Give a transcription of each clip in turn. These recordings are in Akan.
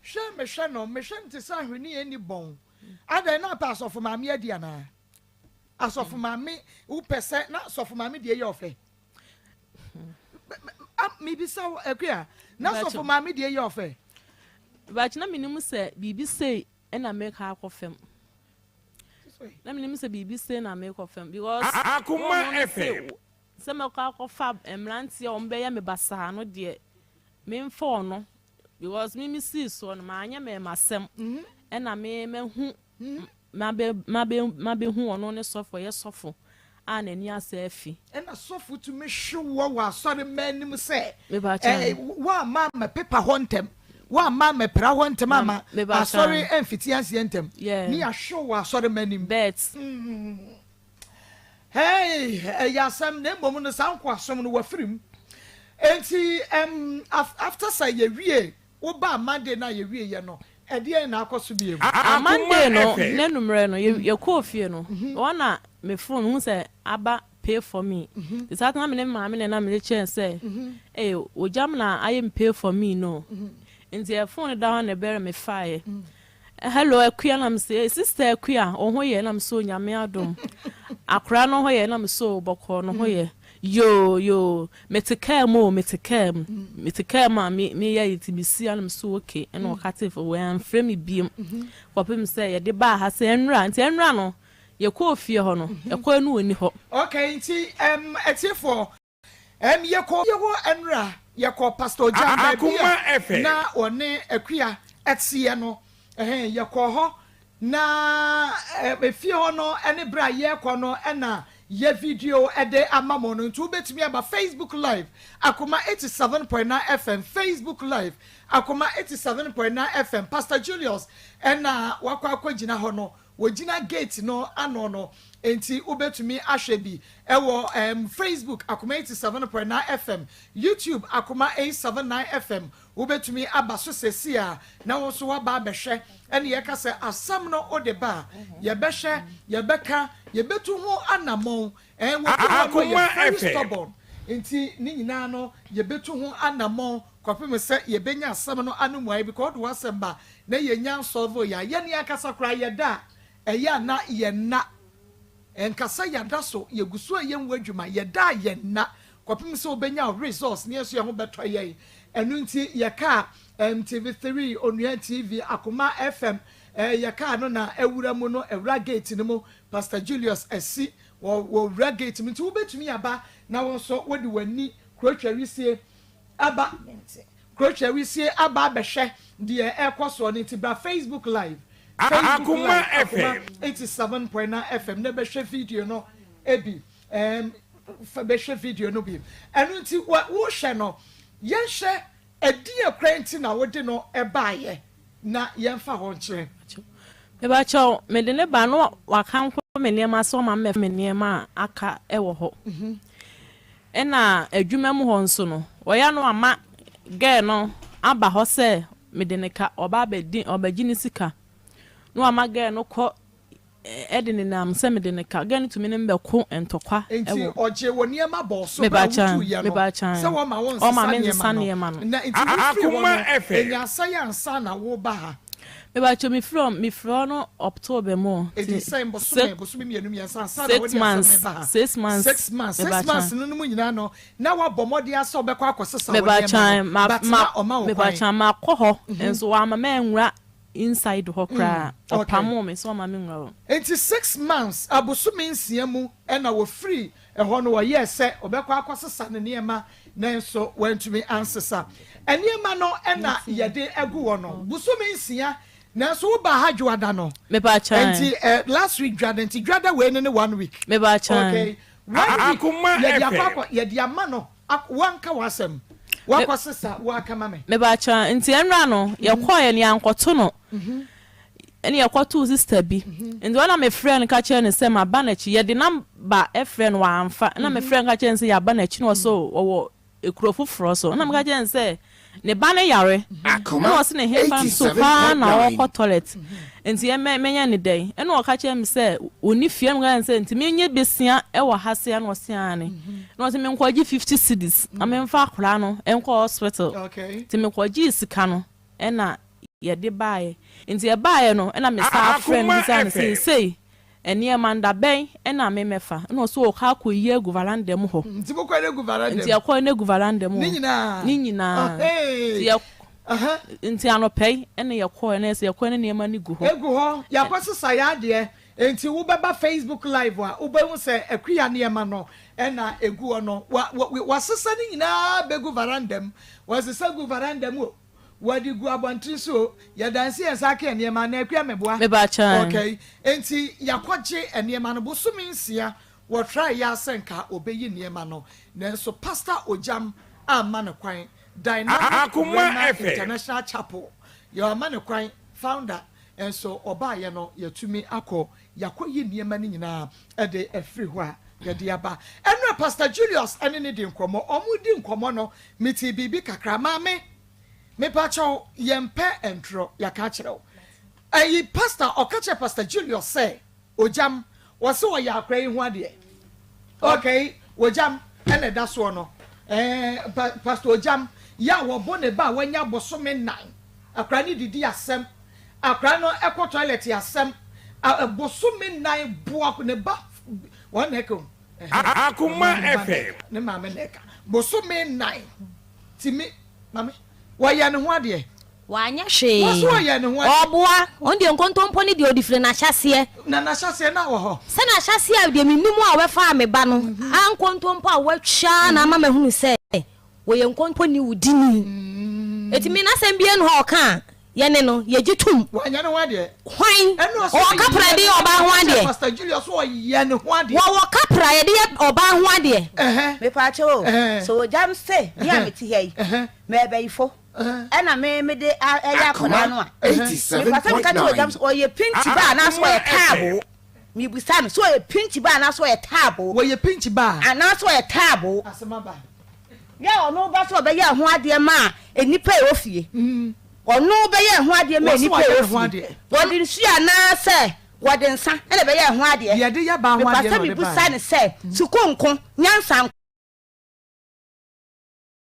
Hwɛ mehwɛ no, mehwɛ no te sɛ ahwene a ɛnni bɔn. Adɛn, na apɛ asɔfo maame adi anaa? Asɔfo maame, wopɛ sɛ na asɔfo maame deɛ yɛ ɔfɛ? Mebisa wo, Akua, na asɔfo maame deɛ yɛ ɔfɛ? But na menim sɛ biribi sei na mekɔ akɔ fam. Na menim sɛ biribi sei na mekɔ fam because Akoma wɔn no se FM. sɛ mɛkɔ akɔfa mmeranteɛ a wɔbɛyɛ me basaa no deɛ, memfa ɔno because me mesii soɔ no, manyɛ me m'asɛm ɛna me mahu mabɛ mabɛ mabɛhu ɔno ne sɔfo, ɔyɛ sɔfo a n'ani asɛ afi. Ɛna sɔfo tumi hwe wɔ wɔ asɔre mma anim sɛ Mepa ɛɛ kyɛw. woamma ammɛpepa hɔ ntɛm, woamma ammɛpra hɔ ntɛm ama Mepa asɔre kyɛw. amfiti aseɛ ntɛm, ne yɛahwe wo wɔ asɔre mma anim. Bet. Hey, ɛyɛ asɛm na mmom no saa nkoasom no wafiri mu. Enti after sɛ yɛwie wobaa Monday no a yɛwieɛ no, ɛdeɛn na akɔ so bio? Na Monday Akoma no FM. n'anummerɛ no yɛkɔɔ fie no, hɔ na me phone hu sɛ aba "pay for me". Nti saa na me ne me maame na ɛnam mede kyerɛɛ sɛ ee ogyam na ayɛ me "pay for me" no. Nti ɛ phone no da hɔ na ɛbɛrɛ me faeɛ. "Hello, Akua," na me sɛ, "Hey, Sister Akua, wo ho yɛ?" Na me sɛ, "Onyame adom." "Akora no ho yɛ?" Na me sɛ, "Bɔkɔɔ no ho yɛ." "Yoo yoo, mete kaa mu o, mete kaa mu. Mete kaa mu a me meyɛ yi nti mesia." Na me sɛ, "Okay." Ɛna ɔka te fo wɔamfrɛ me biem. Kɔpem sɛ yɛde baa ha sɛ ɛnura, nti ɛnura no yɛkɔɔ fie hɔ no, ɛkɔɛ no wɔni hɔ. Okay, nti atiefoɔ, yɛkɔ fie hɔ ɛnura, yɛkɔ Pastor Gya baabi Akoma a FM. na ɔne Akua ɛteɛ no. Ɛhɛn, yɛkɔ hɔ na efie hɔ no ɛne berɛ a yɛrekɔ no ɛna yɛ video ɛde ama mo no. Nti wobɛtumi aba Facebook Live, Akoma 87.9 FM, Facebook Live, Akoma 87.9 FM. Pastor Julius ɛna wakɔ akɔgyina hɔ no, wɔgyina gate no ano no, nti wobɛtumi ahwɛ bi ɛwɔ Facebook, Akoma 87.9 FM, YouTube, Akoma 879 FM. Wobɛtumi aba so sɛsi a na wo nso woaba abɛhwɛ. Ɛne yɛka sɛ asɛm no wode ba a, yɛbɛhwɛ, yɛbɛka, yɛbɛtu ho anammɔn. Wɔbi hɔ no Akoma yɛ very FM. stubborn, nti ne nyinaa no yɛbɛtu ho anammɔn kɔpem sɛ yɛbɛnya asɛm no ano mmuaeɛ bi kɔ. Wode w'asɛm ba na yɛnya nsɔlvo yɛ a, yɛne ankasa koraa yɛda a ɛyɛ a na yɛnna nkasa yɛada so, yɛgu so a yɛnwu adwuma, yɛda a yɛnna kɔpem sɛ wobɛnya results ne yɛso yɛn ho bɛtɔ yɛn. Ɛno nti yɛkaa MTV3, Onua TV, Akoma FM, yɛkaa no na awura mu no, awura gate no mu, Pastor Julius asi wɔ wura gate mu, nti wobɛtumi aba na wɔn nso wode w'ani kurotwa wisie aba, kurotwa wisie aba abɛhwɛ deɛ ɛrekɔ soɔ no. Nti bra Facebook Live, Facebook Akoma Live, Akoma FM. 87.9 FM na bɛhwɛ video no ebi, bɛhwɛ video no bi. Ɛno nti wohwɛ no, yɛnhwɛ ɛdi ekura nti na wode no ɛbaayɛ na yɛmfa hɔ nkyerɛ. Mebakyɛw, mede ne ba no wakanko me nneɛma sɛ ɔma me nneɛma a aka ɛwɔ hɔ. Ɛna adwuma mu hɔ nso no, ɔyɛ no ama girl no aba hɔ sɛ mede ne ka, ɔba abɛdi, ɔbɛgye ne sika na wama girl no kɔ ɛde ne nam sɛ mede ne ka. Girl no tumi ne mbɛko ntɔkwa. Nti ɛwɔ ɔgye wɔ nneɛma bɔ so bere a Mebakyɛn, wotu yɛ no mebakyɛn. sɛ wɔma wo Ɔma me nsesa nsesa nneɛma no nneɛma no. Na nti wofiri hɔ Akoma no FM. ɛnya asɛe ansa na woba ha? Mebakyɛw, mefiri hɔ no October mu. Edi sɛn bosome, bosome 2, 3 ansa na 6 wode asɛm months. ne ba ha? 6 months. 6 months, 6 Mebakyɛn. months no mu nyinaa no na wabɔ mmɔden asɛ ɔbɛkɔ akɔsesa wɔ nneɛma Mebakyɛn no, ma but ma na ɔma wo kwan? Mebakyɛn, makɔ hɔ nso wama manwura inside hɔ koraa. Ɔpamo me sɛ ɔma me nwura hɔ. Nti 6 months, abosome 6 mu ɛna wɔfiri ɛhɔ no, wɔyɛɛ sɛ ɔbɛkɔ akɔsesa ne nneɛma nanso wɔntumi ansesa nneɛma no. Ɛna yɛde agu hɔ no bosome 6, nanso woba ha dwoada no. Mebakyɛn. Nti last week dwada, nti dwada wei ne one week. Mebakyɛn. Okay, one week. Akoma Yɛde akɔ FM. akɔ yɛde ama no wanka w'asɛm wakɔ sesa waka ma me. Mebakyɛn, nti ɛnura no yɛkɔɔ yɛ ne yɛankɔto no, ɛne yɛkɔtoo sister bi. Nti wɔn na mefrɛ no ka kyerɛ no sɛ maba n'akyi. Yɛde number ɛfrɛ no, wamfa. Ɛna mefrɛ no ka kyerɛ no sɛ yɛaba n'akyi na ɔsɛ ɔwɔ ekuro foforɔ so. Ɛna meka kyerɛ no sɛ ne ba ne yare. Akoma Ɛna ɔsɛ ne hefa so paa na ɔkɔ toilet, nti yɛ mɛnyɛ ne dɛn? Ɛna ɔka kyerɛ me sɛ ɔni fie. Ɛna meka kyerɛ no sɛ nti menyɛ besia ɛwɔ ha se. Ɛna ɔse ane, na ɔsɛ menkɔgye 50 cedis na memfa akwaraa no ɛnkɔ hospital. Nti mekɔgyee sika no ɛna Yɛde baeɛ. Nti ɛbaeɛ no ɛna me san frɛɛ no Akoma bisaa no FM. seesei nneɛma no da bɛn na me mɛfa? Ɛna ɔse ɔɔkɔ akɔyi agu varanda mu hɔ. Nti mokɔɛ no agu varanda Nti mu? yɛkɔɛ no agu varanda mu Ne hɔ. nyinaa? Ne nyinaa. Nti Ɔhee! yɛ Aha. nti anɔpa yi ɛna yɛkɔɛ na yɛsɛ yɛkɔɛ na nneɛma no gu hɔ. Egu hɔ. Yɛakɔsesa yɛn adeɛ. Enti wobɛba Facebook live a, wobɛhu sɛ Akua nneɛma no na egu hɔ no. Wa, wa, wasesa ne nyinaa bɛgu varanda mu. Wasesa gu varanda mu o. Wɔde gu abɔntene so o, yɛdanse yɛn nsa aka yɛn nneɛma anaa Akua meboa? Mebakyɛw. Okay, enti yɛakɔgye nneɛma no bosome nsia, wɔtrae yɛ ara sɛ nka wɔbɛyi nneɛma no, nanso Pastor Ogyam amma no kwan, Dynamic Akoma Rhema FM. International Chapel, yɛamma no kwan, founder nso ɔbaeɛ no yɛatumi akɔ, yɛakɔyi nneɛma no nyinaa de afiri hɔ a yɛde aba. Ɛnora Pastor Julius ne no di nkɔmmɔ, wɔredi nkɔmmɔ no, metee biribi kakra, Maame, Mepakyɛw yɛmpɛ ntorɔ yɛaka akyerɛ wo. Ɛyi pastor ɔka kyerɛ pastor Julius sɛ ogyam wɔse ɔyɛ akora yi ho adeɛ okay ogyam ɛna ɛda soɔ no ɛɛ pa pastor ogyam yɛ a wɔbo ne ba a wanya bosome nan akora no didi asɛm akora no ɛkɔ toilet asɛm a bosome nan boa ne ba wɔn na ɛka o ɛhɛn Akoma ne ba na FM. ɛka ne maame na ɛka bosome nan timi Mame, wɔyɛ ne ho adeɛ. Wanyɛ Wɔ so hwee. ɔyɛ ne ho adeɛ. Ɔboa. Ɔno deɛ nkontompo no deɛ ɔde firi n'ahyɛaseɛ. Na n'ahyɛaseɛ na wɔ hɔ. Sɛ n'ahyɛaseɛ a deɛ menim a wɔfaa me ba no a nkontompo a wɔatwa na ama mahunu sɛ wɔyɛ nkontomponi wudini. Enti me n'asɛm biara nni hɔ a ɔka a Yɛne no, yɛgye tom. Wanyɛ ne ho adeɛ. Hwan? Ɛna ɔsɛ Ɔwɔ kapra yɛde yɛ ɔbaa ho ɔyɛ adeɛ. Pastor Julius sɛ ɔyɛ ne ho adeɛ. Wɔwɔ kapra yɛde yɛ ɔbaa ho adeɛ. Ɛhɛn. Mepaakyɛw o, Ɛhɛn. sɛ ogya m se me a mete ha yi, Ɛhɛn. mɛyɛ bayifo, Ɛhɛn. ɛna me mede a ɛyɛ akwadaa no a, Ɛhɛn. mepɛ sɛ meka kyerɛ ogya m sɛ ɔyɛ pinkyi ba anaasɛ Akoma ɔyɛ FM. taaboo? Mebisa no, sɛ ɔyɛ pinkyi ba anaasɛ ɔyɛ taaboo? Wɔyɛ pinkyi ba a. Anaasɛ ɔyɛ taaboo? Asɛm aba. Yɛ a ɔno ba sɛ ɔbɛyɛ ɛho adeɛ maa nnipa a ɛwɔ fie. Ɔno bɛyɛ ɛho adeɛ maa nnipa a ɛwɔ fie. Wɔde nsuo anaasɛ wɔde nsa na ɛbɛyɛ ɛho adeɛ. Mepɛ sɛ mebusa no sɛ, sukuu nko, nyansa nko.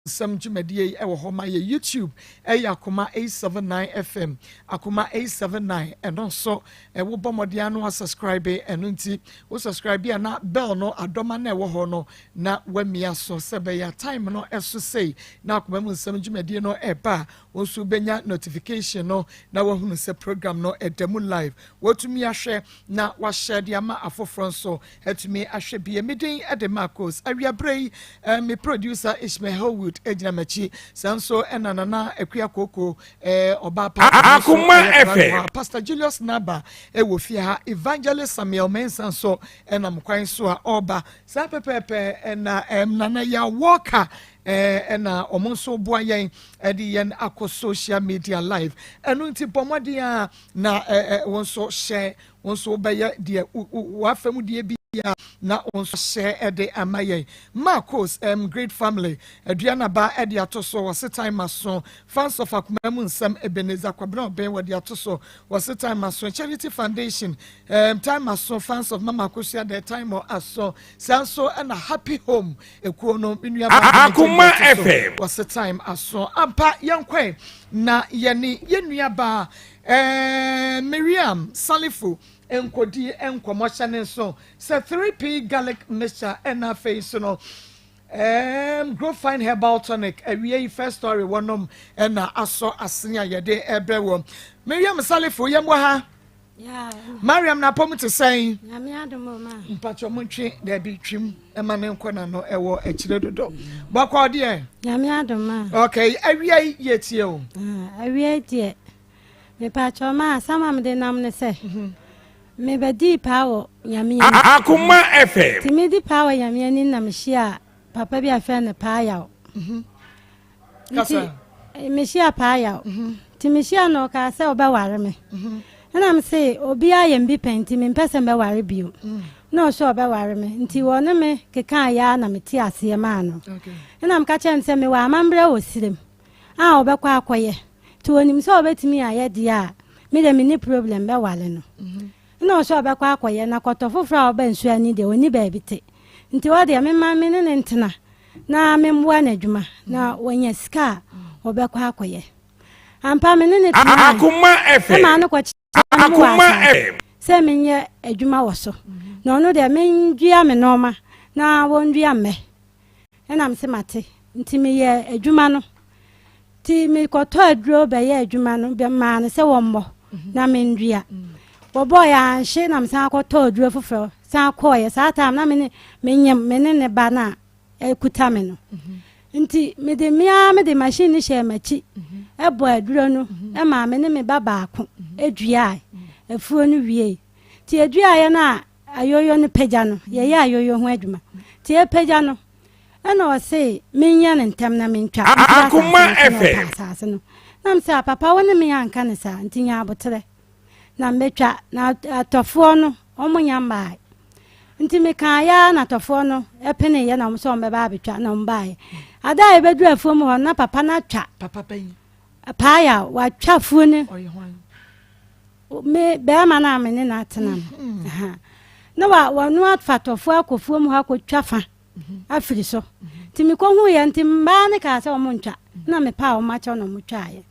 Nsɛm dwumadie yi wɔ hɔ ma yɛ YouTube ɛyɛ Akoma 879 FM Akoma 879 ɛno nso wo bɔ mmɔden ano a subscribe ɛno nti wo subscribe a na bell no adɔma na ɛwɔ hɔ no na wamia so sɛ bɛyɛ a time no ɛso sei na akoma mu nsɛm dwumadie no ɛba a wo nso wobɛnya notification no na wahunu sɛ program no ɛda mu live watumi ahwɛ na wahyɛ de ama afoforɔ nso atumi ahwɛ bie. Me din de Marcos. Awiaberɛ yi eh, me producer Ishmael Howard gyina m'akyi. Saa nso ɛna Nana Akua Koko eh, ɔbaa pa ɔno nso Akoma ɛyɛ krado FM. ha. Pastor Julius Naba ɛwɔ fie ha. Evangelist Samuel Mensah nso ɛnam kwan so a ɔreba. Saa pɛpɛɛpɛ ɛna eh, Nana Yaw Walker eh, ɛna wɔn nso boa yɛn ɛde yɛn akɔ social media live. Ɛno nti bɔ mmɔden a na eh, eh, wɔn nso hyɛ Wo nso wobɛyɛ deɛ w'afa mu deɛ biara na wo nso ahyɛ de ama yɛn. Marcos M. Great Family, Aduanaba de ato so, Ɔsetan Maso, Fans of Akoma Mu Nsɛm, Ebenezer Kwabena Obeng wɔde ato so, Ɔsetan Maso, Charity Foundation, um, Time Maso, Fans of Mama Akosua Dɛ, Time Aso, saa nso na Happy Home ekuo no, me nua baa Akoma de ato so, FM. Ɔsetan Aso. Ampa, yɛnkɔe na yɛne yɛn nua baa Ɛɛ Miriam Salifu nkɔdi nkɔmmɔ hyɛ ne nso sɛ 3P garlic mixture ɛna afei nso no ɛɛm Grow Fine Herbal Tonic awie yi first story wɔnom ɛna asɔ asene a yɛde ɛbrɛ wɔ Miriam Salifu yɛn wɔ ha. Mariam n'apɔm te sɛn? Mpatsɔ mo ntwe daabi twim ɛma ne nkɔ n'ano ɛwɔ akyire dodo. Bɔkɔ deɛ. Nyame adom a. Okay, awia yi yɛ tie o. Ah, awia yi deɛ mepatsɔ ma asɛm a mede nam ne sɛ mhm. mebɛdii paa wɔ Nyame anim. Akoma FM. Nti medi paa wɔ Nyame anim na mehyia papa bi a fɛ no paa yaw. Mhm. Nti mehyia paa yaw. Nti mehyia no ɔkaa sɛ ɔbɛware me. Ɛna me se obiara yɛ me bi pɛn nti mempɛ sɛ mɛware bio. Na ɔsɛ ɔbɛware me. Nti wɔne me kekaa yɛ ara na mete aseɛ maa no. Ɛna meka kyerɛ no sɛ mewɔ amammerɛ wɔ serem a ɔbɛkɔ akɔyɛ. Nti ɔnim sɛ ɔbɛtumi ayɛ deɛ a me deɛ menni problem bɛware no. Ɛna ɔsɛ ɔbɛkɔ akɔyɛ na kɔtɔ foforɔ a ɔba nsuo ani deɛ ɔnni baabi te. Nti hɔ deɛ mema me ne no ntena na memmoa no adwuma na wanya sika a ɔbɛkɔ akɔyɛ. Ampa me ne no tenae Akoma FM. maa no kɔkyerɛɛ me wɔ Akoma asase FM. sɛ menyɛ adwuma wɔ so. Na ɔno deɛ mendua me nnoɔma na wɔndua mmɛ. Ɛna mese mate. Nti meyɛɛ adwuma no. Nti mekɔtɔɔ aduro bɛyɛɛ adwuma no maa no sɛ wɔmmɔ na mendua. Wɔbɔɔyɛ anhye na mesan kɔtɔɔ aduro foforɔ san kɔɔyɛ. Saa time na me ne menyem me ne ne ba no a ɛkuta me no. Nti mede me ara mede machine no hyɛɛ m'akyi bɔɔ aduro no maa me ne me ba baako duae afuo no wiei. Nti yɛduaeɛ no a ayoyo no pagya no, yɛyɛ ayoyo ho adwuma. Nti ɛpagya no, ɛna ɔse menyɛ no ntɛm na mentwa mfiri asase Akoma no so na ɔpɛ FM. asase no. Na mese a papa wo ne me anka no saa nti nya aboterɛ na mɛtwa na atɔfoɔ no ɔmo nya mmae. Nti mekaeɛ ara na atɔfoɔ no peneeɛ na ɔmo sɛ ɔmo bɛba abɛtwa na ɔmo baeɛ. Ada a yɛbɛduru afuom hɔ no na papa no atwa. Papa bɛn? Paaya, watwa afuo no. Ɔyɛ hwan? Me bɛrima no a me ne no atena no. Mhm. Na wa wɔno afa atɔfoɔ akɔ fuom hɔ akɔtwa fa mhm. afiri so. Nti mekɔhuiɛ nti mmaa no kaa sɛ ɔmo ntwa na mepaa ɔmo akyɛw na ɔmo twaeɛ.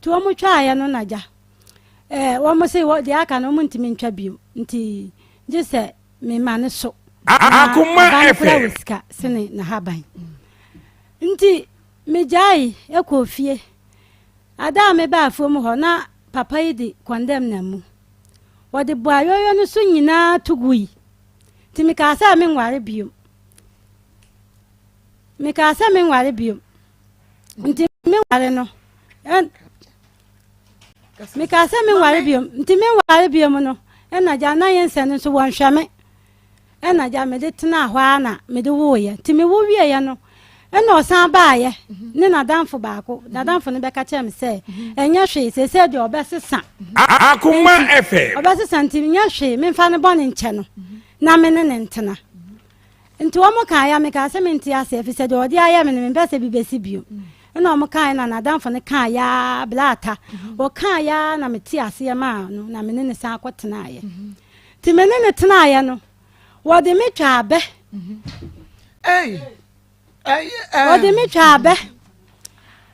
Nti ɔmo twaeɛ no na gya ɛɛ wɔn se wɔ deɛ aka no wɔn ntumi ntwa bio nti gye sɛ mema no so na Akoma ɔba no koraa wɔ FM. sika sene n'ahaban nti megyae kɔɔ fie ada a mebaa afuom hɔ na papa yi de kɔndɛm nam mu wɔde bɔ ayoyo no so nyinaa to gui nti mekaa sɛ menware bio mekaa sɛ menware bio nti menware no Mekaa sɛ menware biom, nti menware biom no, ɛna gya na yɛnsɛ no nso wɔnhwɛ me. Ɛna gya mede tenaa hɔ ara na mede woeɛ. Nti mewo wieɛ no, ɛna ɔsan baeɛ ne n'adamfo baako. N'adamfo no bɛka kyerɛ me sɛ, ɛnyɛ hwee, seesei deɛ ɔbɛsesa. Akoma Nti, FM. ɔbɛsesa nti nyɛ hwee, memfa ne bɔne nkyɛ no na me ne ne ntena. Nti wɔn kaeɛ a, mekaa sɛ mente aseɛ, ɛfiri sɛ deɛ ɔde ayɛ me no, mempɛ sɛ bi bɛsi bio. Ɛna wɔn kaeɛ na n'adamfo no kaeɛ ara, Blaata, ɔkaeɛ ara na mete aseɛ maa no na me ne no san kɔtenaeɛ. Nti me ne no tenaeɛ no, wɔde me twaa bɛ. Wɔde me twaa bɛ.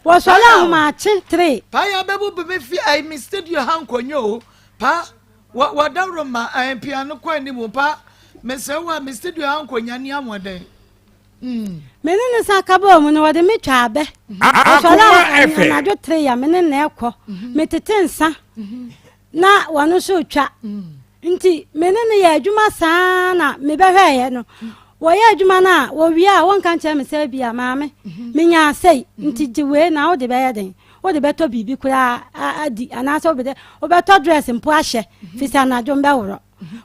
Wɔsɔre ahomakye tere. Paa yɛ abɛbu me fi ayi me studio ha nkonnwa o paa. Wɔ wɔ dawuro ma mpia no kɔ anim pa mesrɛ wo a me studio ha nkonnwa ni ahoɔden. Mm. Me ne ne san ka bɔɔ mu no wɔde me twa abɛ. Ɔsɔre a anadwo tere ya me ne na ɛkɔ. Mhm. Metete nsa mhm. na wɔn nso retwa. Mm. Nti me ne no yɛ adwuma saa na mebɛhwɛeɛ no. Wɔyɛ adwuma no a wɔwie a wɔnka nkyerɛ me sɛ bi a maame mhm. menya asɛi nti gye wei na wode bɛyɛ den. Wode bɛtɔ biribi koraa adi anaasɛ wobɛdɛ wobɛtɔ dress mpo ahyɛ fi sɛ anadwo mbɛworɔ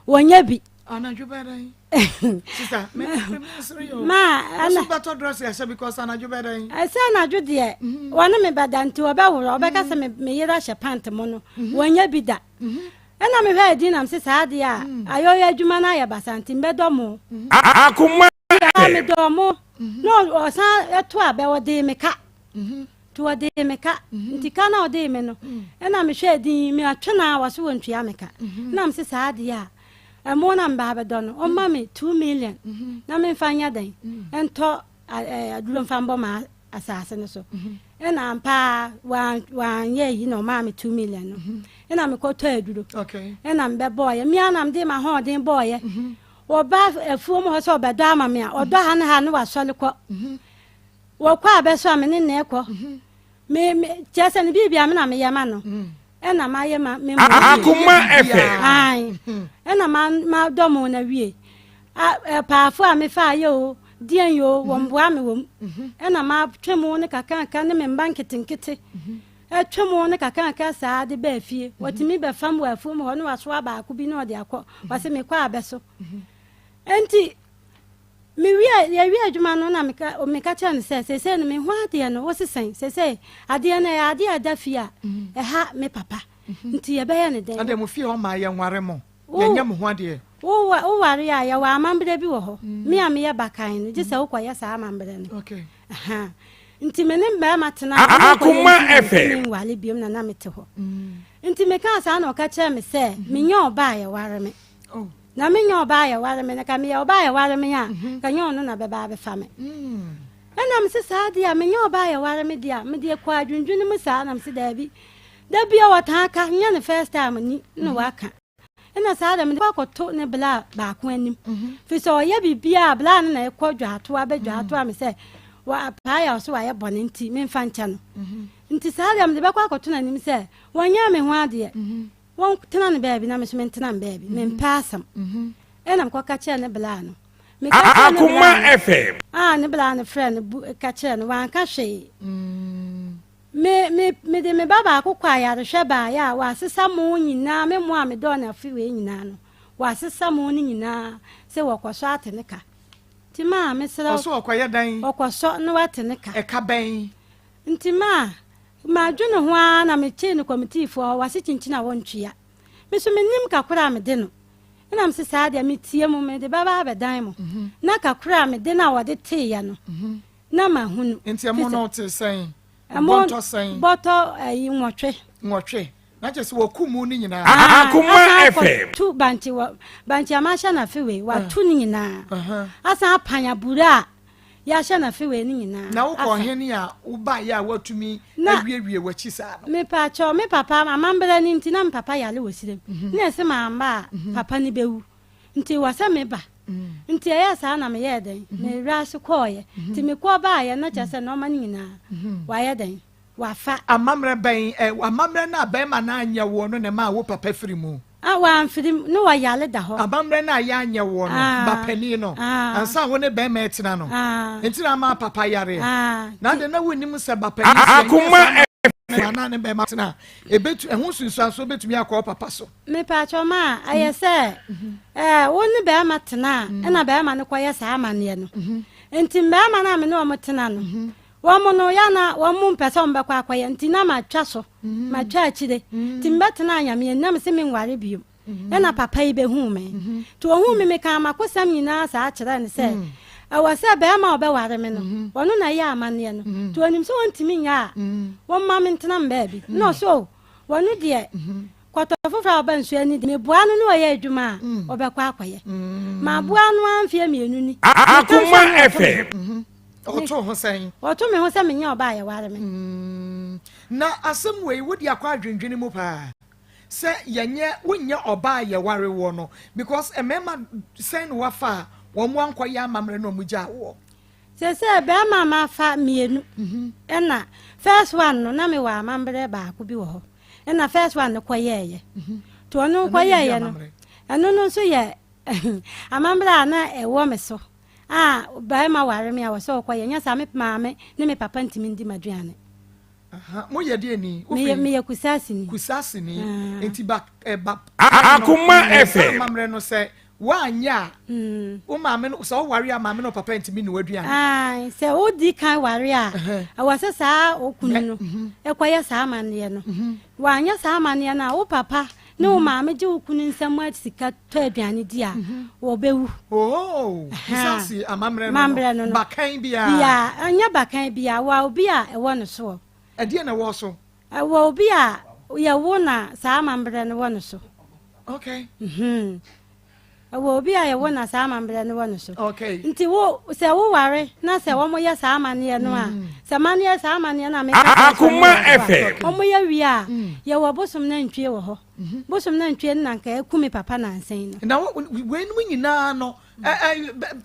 wɔnyɛ bi. Anadwo bɛyɛ dɛn? Sista, me me me sere yɛ o. Ma ana. Wɔso bɛtɔ dress ahyɛ because anadwo bɛyɛ dɛn? Ɛsɛ anadwo deɛ mhm. wɔne me bɛda nti wɔbɛworɔ wɔbɛka sɛ me me yere ahyɛ pant mu no mhm. wɔnyɛ bi da. Mhm. Ɛna mehwɛ adi nam se saa adeɛ a ayɔyɔ adwuma no ayɛ basa nti mbɛdɔ mo. Akoma. Medɔ mo na ɔsan ɛto abɛ ɔde me ka. Nti wɔdee me ka. Nti ka no a wɔdee me no, ɛna mehwɛɛ din, matwe no a wɔse wɔntua me ka. Ɛna mese saa adeɛ a, ɛmo na meba abɛdɔ no, ɔmma me 2 million na memfa nyɛ dɛn, ɛntɔ aduro mfa mbɔ ma asase no so. Ɛna ampa ara wanyɛ ayi na ɔmaa me 2 million no. Ɛna mekɔtɔ aduro. Ɛna mebɛbɔɔyɛ. Me ara na mede m'ahoɔden bɔɔyɛ. Wɔba afuom hɔ sɛ ɔbɛdɔ ama me a, ɔdɔ ha ne ha ne wasɔre kɔ. Wɔkɔ a bɛso a me ne na ɛkɔ. Me me kyerɛ sɛ ne biribi a me na meyɛ ma no. Ɛna mayɛ ma me mo. Akoma FM. Ae. Ɛna ma ma dɔ mo na wie. A paafo a mefa ayɛ o, deɛn o, wɔn boa me wɔm. Ɛna ma twe mo ne kakraka ne me mba nketenkete. Ɛtwe mo ne kakraka saa de baa fie. Wɔtumi bɛfam wɔ afuom hɔ ne wasoa baako bi na ɔde akɔ. Wɔse mekɔ a bɛso. Enti Mewie, yɛwie adwuma no na meka, meka kyerɛ no sɛ, seesei no me ho adeɛ no, wose sɛn? Seesei adeɛ no ɛyɛ adeɛ a ɛda fie a ɛha me papa, nti yɛbɛyɛ no dɛn? Ɛnde mo fie hɔ mmaa yɛnware mo, yɛnyɛ mo ho adeɛ. Wo, woware a, yɛwɔ amammerɛ bi wɔ hɔ. Me a meyɛ bakan no, gye sɛ wokɔyɛ saa amammerɛ no. Okay. Aha. Nti me ne mmarima tena a, na Akoma mekɔyɛ nti na mese FM. menware biom na na mete hɔ. Nti mekaa saa na ɔka kyerɛɛ me sɛ, menyɛ ɔbaa a yɛware me. Oh. Na menyɛ ɔbaa a yɛware me no, ka meyɛ ɔbaa a yɛware me a, ka nyɛ ɔno na bɛba abɛfa me. Ɛna mese saa deɛ a menyɛ ɔbaa yɛware me deɛ a mede kɔ adwendwene mu saa na mese daabi da bia wɔtaa ka nyɛ ne first time ni na mhm. waka ɛna saa deɛ mede kɔ akɔto ne bla baako anim mhm. firi sɛ ɔyɛ biribiaa bla no na ɛkɔ dwaatoa bɛdwaatoa mhm. me sɛ paayɛ ɔso wayɛ bɔne nti memfa nkyɛ no nti saa deɛ mede bɛkɔ akɔto n'anim sɛ wɔnyɛ me ho adeɛ wɔntena ne baabi na me so mentena me baabi mempɛ asɛm ɛna mekɔka kyerɛ ne bla no Meka kyerɛɛ ne Akoma bra no. FM. Ah, ne bra no frɛ no bu ka kyerɛɛ no, wanka hwee. Me, me, mede me ba baako kɔ ayarehwɛ baeɛ a, wasesa mo nyinaa, me mmoa a medɔɔ no afe wei nyinaa no, wasesa mo no nyinaa sɛ wɔkɔsɔ ate ne ka. Nti maa mesrɛ wo. Ɔso ɔkɔyɛ dɛn? Ɔkɔsɔ na wate ne ka. Ɛka bɛn? Nti maa, madwene ho ara na mekyee no kɔmitiifoɔ hɔ, wase kyinkyin a wɔntwea. Me nso mennim ka koro a mede no. Ɛna mese saa deɛ metie mo mede bɛba abɛdan mo mhm. na kakra a mede no a wɔde teeɛ no mhm. na mahunu. Nti ɛmo no te sɛn? Bɔtɔ sɛn? Bɔtɔ ɛyi nwɔtwe. Nwɔtwe na kyerɛ sɛ wɔku mu no nyinaa. Ah, Akoma FM. Tu bankye wɔ bankye a mahyɛ no afe wei watu no nyinaa. Asan apan aburo a Yɛahyɛ no afe wei no nyinaa. Na wokɔ hene a wobaeɛ a woatumi awiewie w'akyi saa no? Mepaakyɛw, me papa amambra no nti na me papa yare wɔ serem. Mhm. Na ɛse mamba a mhm. papa no bɛwu. Nti wɔ sɛ meba. Mhm. Nti ɛyɛɛ saa na meyɛɛ dɛn? Mewerɛ ase kɔɔeɛ. Nti mekɔɔ baeɛ na kyerɛ sɛ nɔɔma no nyinaa wayɛ dɛn? Wafa. Amammerɛ bɛn, ɛ, amammerɛ no a bɛrima no anyɛ woɔ no na ɛmaa wo papa firi mu? Ah, wamfiri mu, na ɔyare da hɔ. Amammerɛ no a yɛanyɛ woɔ no, Ah. ba panin no, Ah. ansa wo ne bɛrima atena no, Ah. nti na ama papa yareɛ. Ah. Na ade na wonnim sɛ ba panin sɛ ɛnyɛ Akoma saa na anaa ne bɛrima tena a, ɛbɛtu, ɛho nsunsuansoɔ bɛtumi akɔ wo papa so. Mepaakyɛw ma a, ɛyɛ sɛ ɛɛ wo ne bɛrima tena a, ɛna bɛrima no kɔyɛ saa amanneɛ no. Nti mmarima no a me ne wɔn tena no, Wɔn no, yɛ a na wɔn mpɛ sɛ wɔbɛkɔ akɔyɛ, nti na matwa so, matwa akyire, nti mebɛtenaa Nyame anim, na mese menware bio. Ɛna papa yi bɛhuu me. Nti ɔhuu me, mekaa m'akosɛm nyinaa saa kyerɛɛ no sɛ, ɛwɔ sɛ bɛrima a ɔbɛware me no, ɔno na ɛyɛ amanneɛ no. Nti ɔnim sɛ ɔntumi nyɛ a, wɔmma mentena me baabi. Na ɔse o, ɔno deɛ, kɔtɔ foforɔ a ɔba nsuo ani deɛ, meboa no na ɔyɛ adwuma a, ɔbɛkɔ akɔyɛ. Maboa no ara mfeɛ mmienu ni. Meka nso Akoma a na ɔto me FM. ho. Ɔto ho sɛn? Ɔto me ho sɛ menyɛ ɔbaa a yɛware me. Mm, na asɛm wei wode akɔ adwendwene mu paa sɛ yɛnyɛ wonyɛ ɔbaa a yɛware woɔ no because mmarima sɛn na wafa a wɔn ankɔyɛ amammerɛ na wɔn gyaa woɔ. Sɛsɛ bɛrima a mafa mmienu mhm. ɛna first one no na mewɔ amammerɛ baako bi wɔ hɔ ɛna first one no kɔyɛɛyɛ mhm. nti ɔno kɔyɛɛyɛ no ɛno no nso yɛ amammerɛ a na ɛwɔ me so A barima ware me a wɔ sɛ ɔkɔ yɛ nyɛ saa me maame ne me papa ntumi ndi m'aduane. Mo yɛ deɛ ni? Meyɛ meyɛ kusasi ni. Kusasi ni. Ah. Nti ba eh, ba. Akoma FM. Amammerɛ no sɛ woanyɛ a mm. wo maame no sɛ woware a maame no papa ntumi ne w'aduane. Sɛ wodi kan ware a ɛwɔ sɛ saa okunu no mhm. ɛkɔyɛ saa amanneɛ no. Mhm. Wanyɛ saa amanneɛ no a wo papa ne wo maame gye wo kunu nsam sika tɔ aduane di a, wɔbɛwu. Oh, Kusasi amammerɛ no no, bakan biara. Biara, ɛnyɛ bakan biara, wɔ obi a ɛwɔ no soɔ. Ɛdeɛ na ɛwɔ so? Ɛwɔ obi a yɛwo na saa amammerɛ no wɔ no so. Okay. Mm-hmm. Ɛwɔ obi a yɛwo na saa amammerɛ no wɔ no so. Okay. Nti wo sɛ woware na sɛ wɔn yɛ saa amanneɛ no a, mm. sɛ amanneɛ saa amanneɛ no a meka Akoma FM. Wɔn yɛ wie a, mm. yɛwɔ bosom nantwie wɔ hɔ. Bosom nantwie no na anka aku me papa nansa yi no. Na weinom nyinaa no,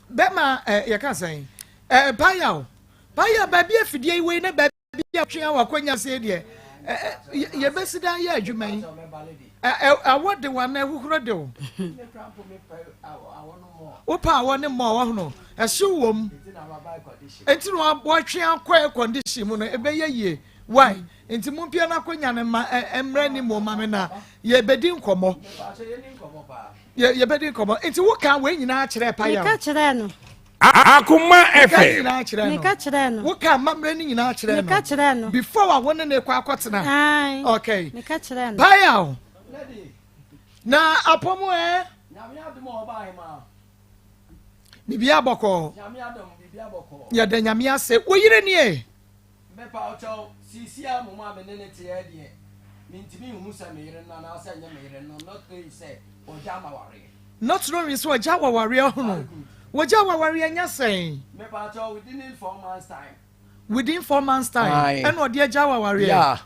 bɛma yɛka sɛn, paya o, paya baabi afidie yi wei na baabi a twe a wakɔnya sei deɛ, yɛbɛsi dan yɛ adwuma yi. Awɔ de wo anaa ahuhuro de wo? Wopɛ awɔ ne mmɔ wahono, ɛhyew wɔ mu. Nti na wɔatwe akɔ air condition mu no, ɛbɛyɛ yie. Why? Nti mompia no akɔnya no ma ɛmmrɛ ne mu ma me na yɛbɛdi nkɔmmɔ. Yɛbɛdi nkɔmmɔ. Nti woka wei nyinaa kyerɛɛ Paya? Meka kyerɛɛ no. Akoma Woka FM. nyinaa kyerɛɛ no. Meka kyerɛɛ no. Woka amammerɛ no nyinaa kyerɛɛ no. Meka kyerɛɛ no. Before a wo ne ne kɔ akɔtena. Ae. Okay. Meka kyerɛɛ no. Paya o. Na apɔmu ɛ? Biribiara bɔkɔɔ. Yɛda Nyame ase. Wo yere nie? Mepa wo kyɛw, seesei ara mmom a me ne no te ɛ deɛ, mentumi nhu sɛ me yere no anaasɛ ɛnyɛ me yere no, not knowing sɛ ɔgya m'awareɛ. Not knowing sɛ ɔgya w'awareɛ hunu. Wogya w'awareɛ nyɛ sɛn? Mepakyɛw within 4 months time. Within 4 months time Aye. ɛna ɔde agya w'awareɛ? Yeah.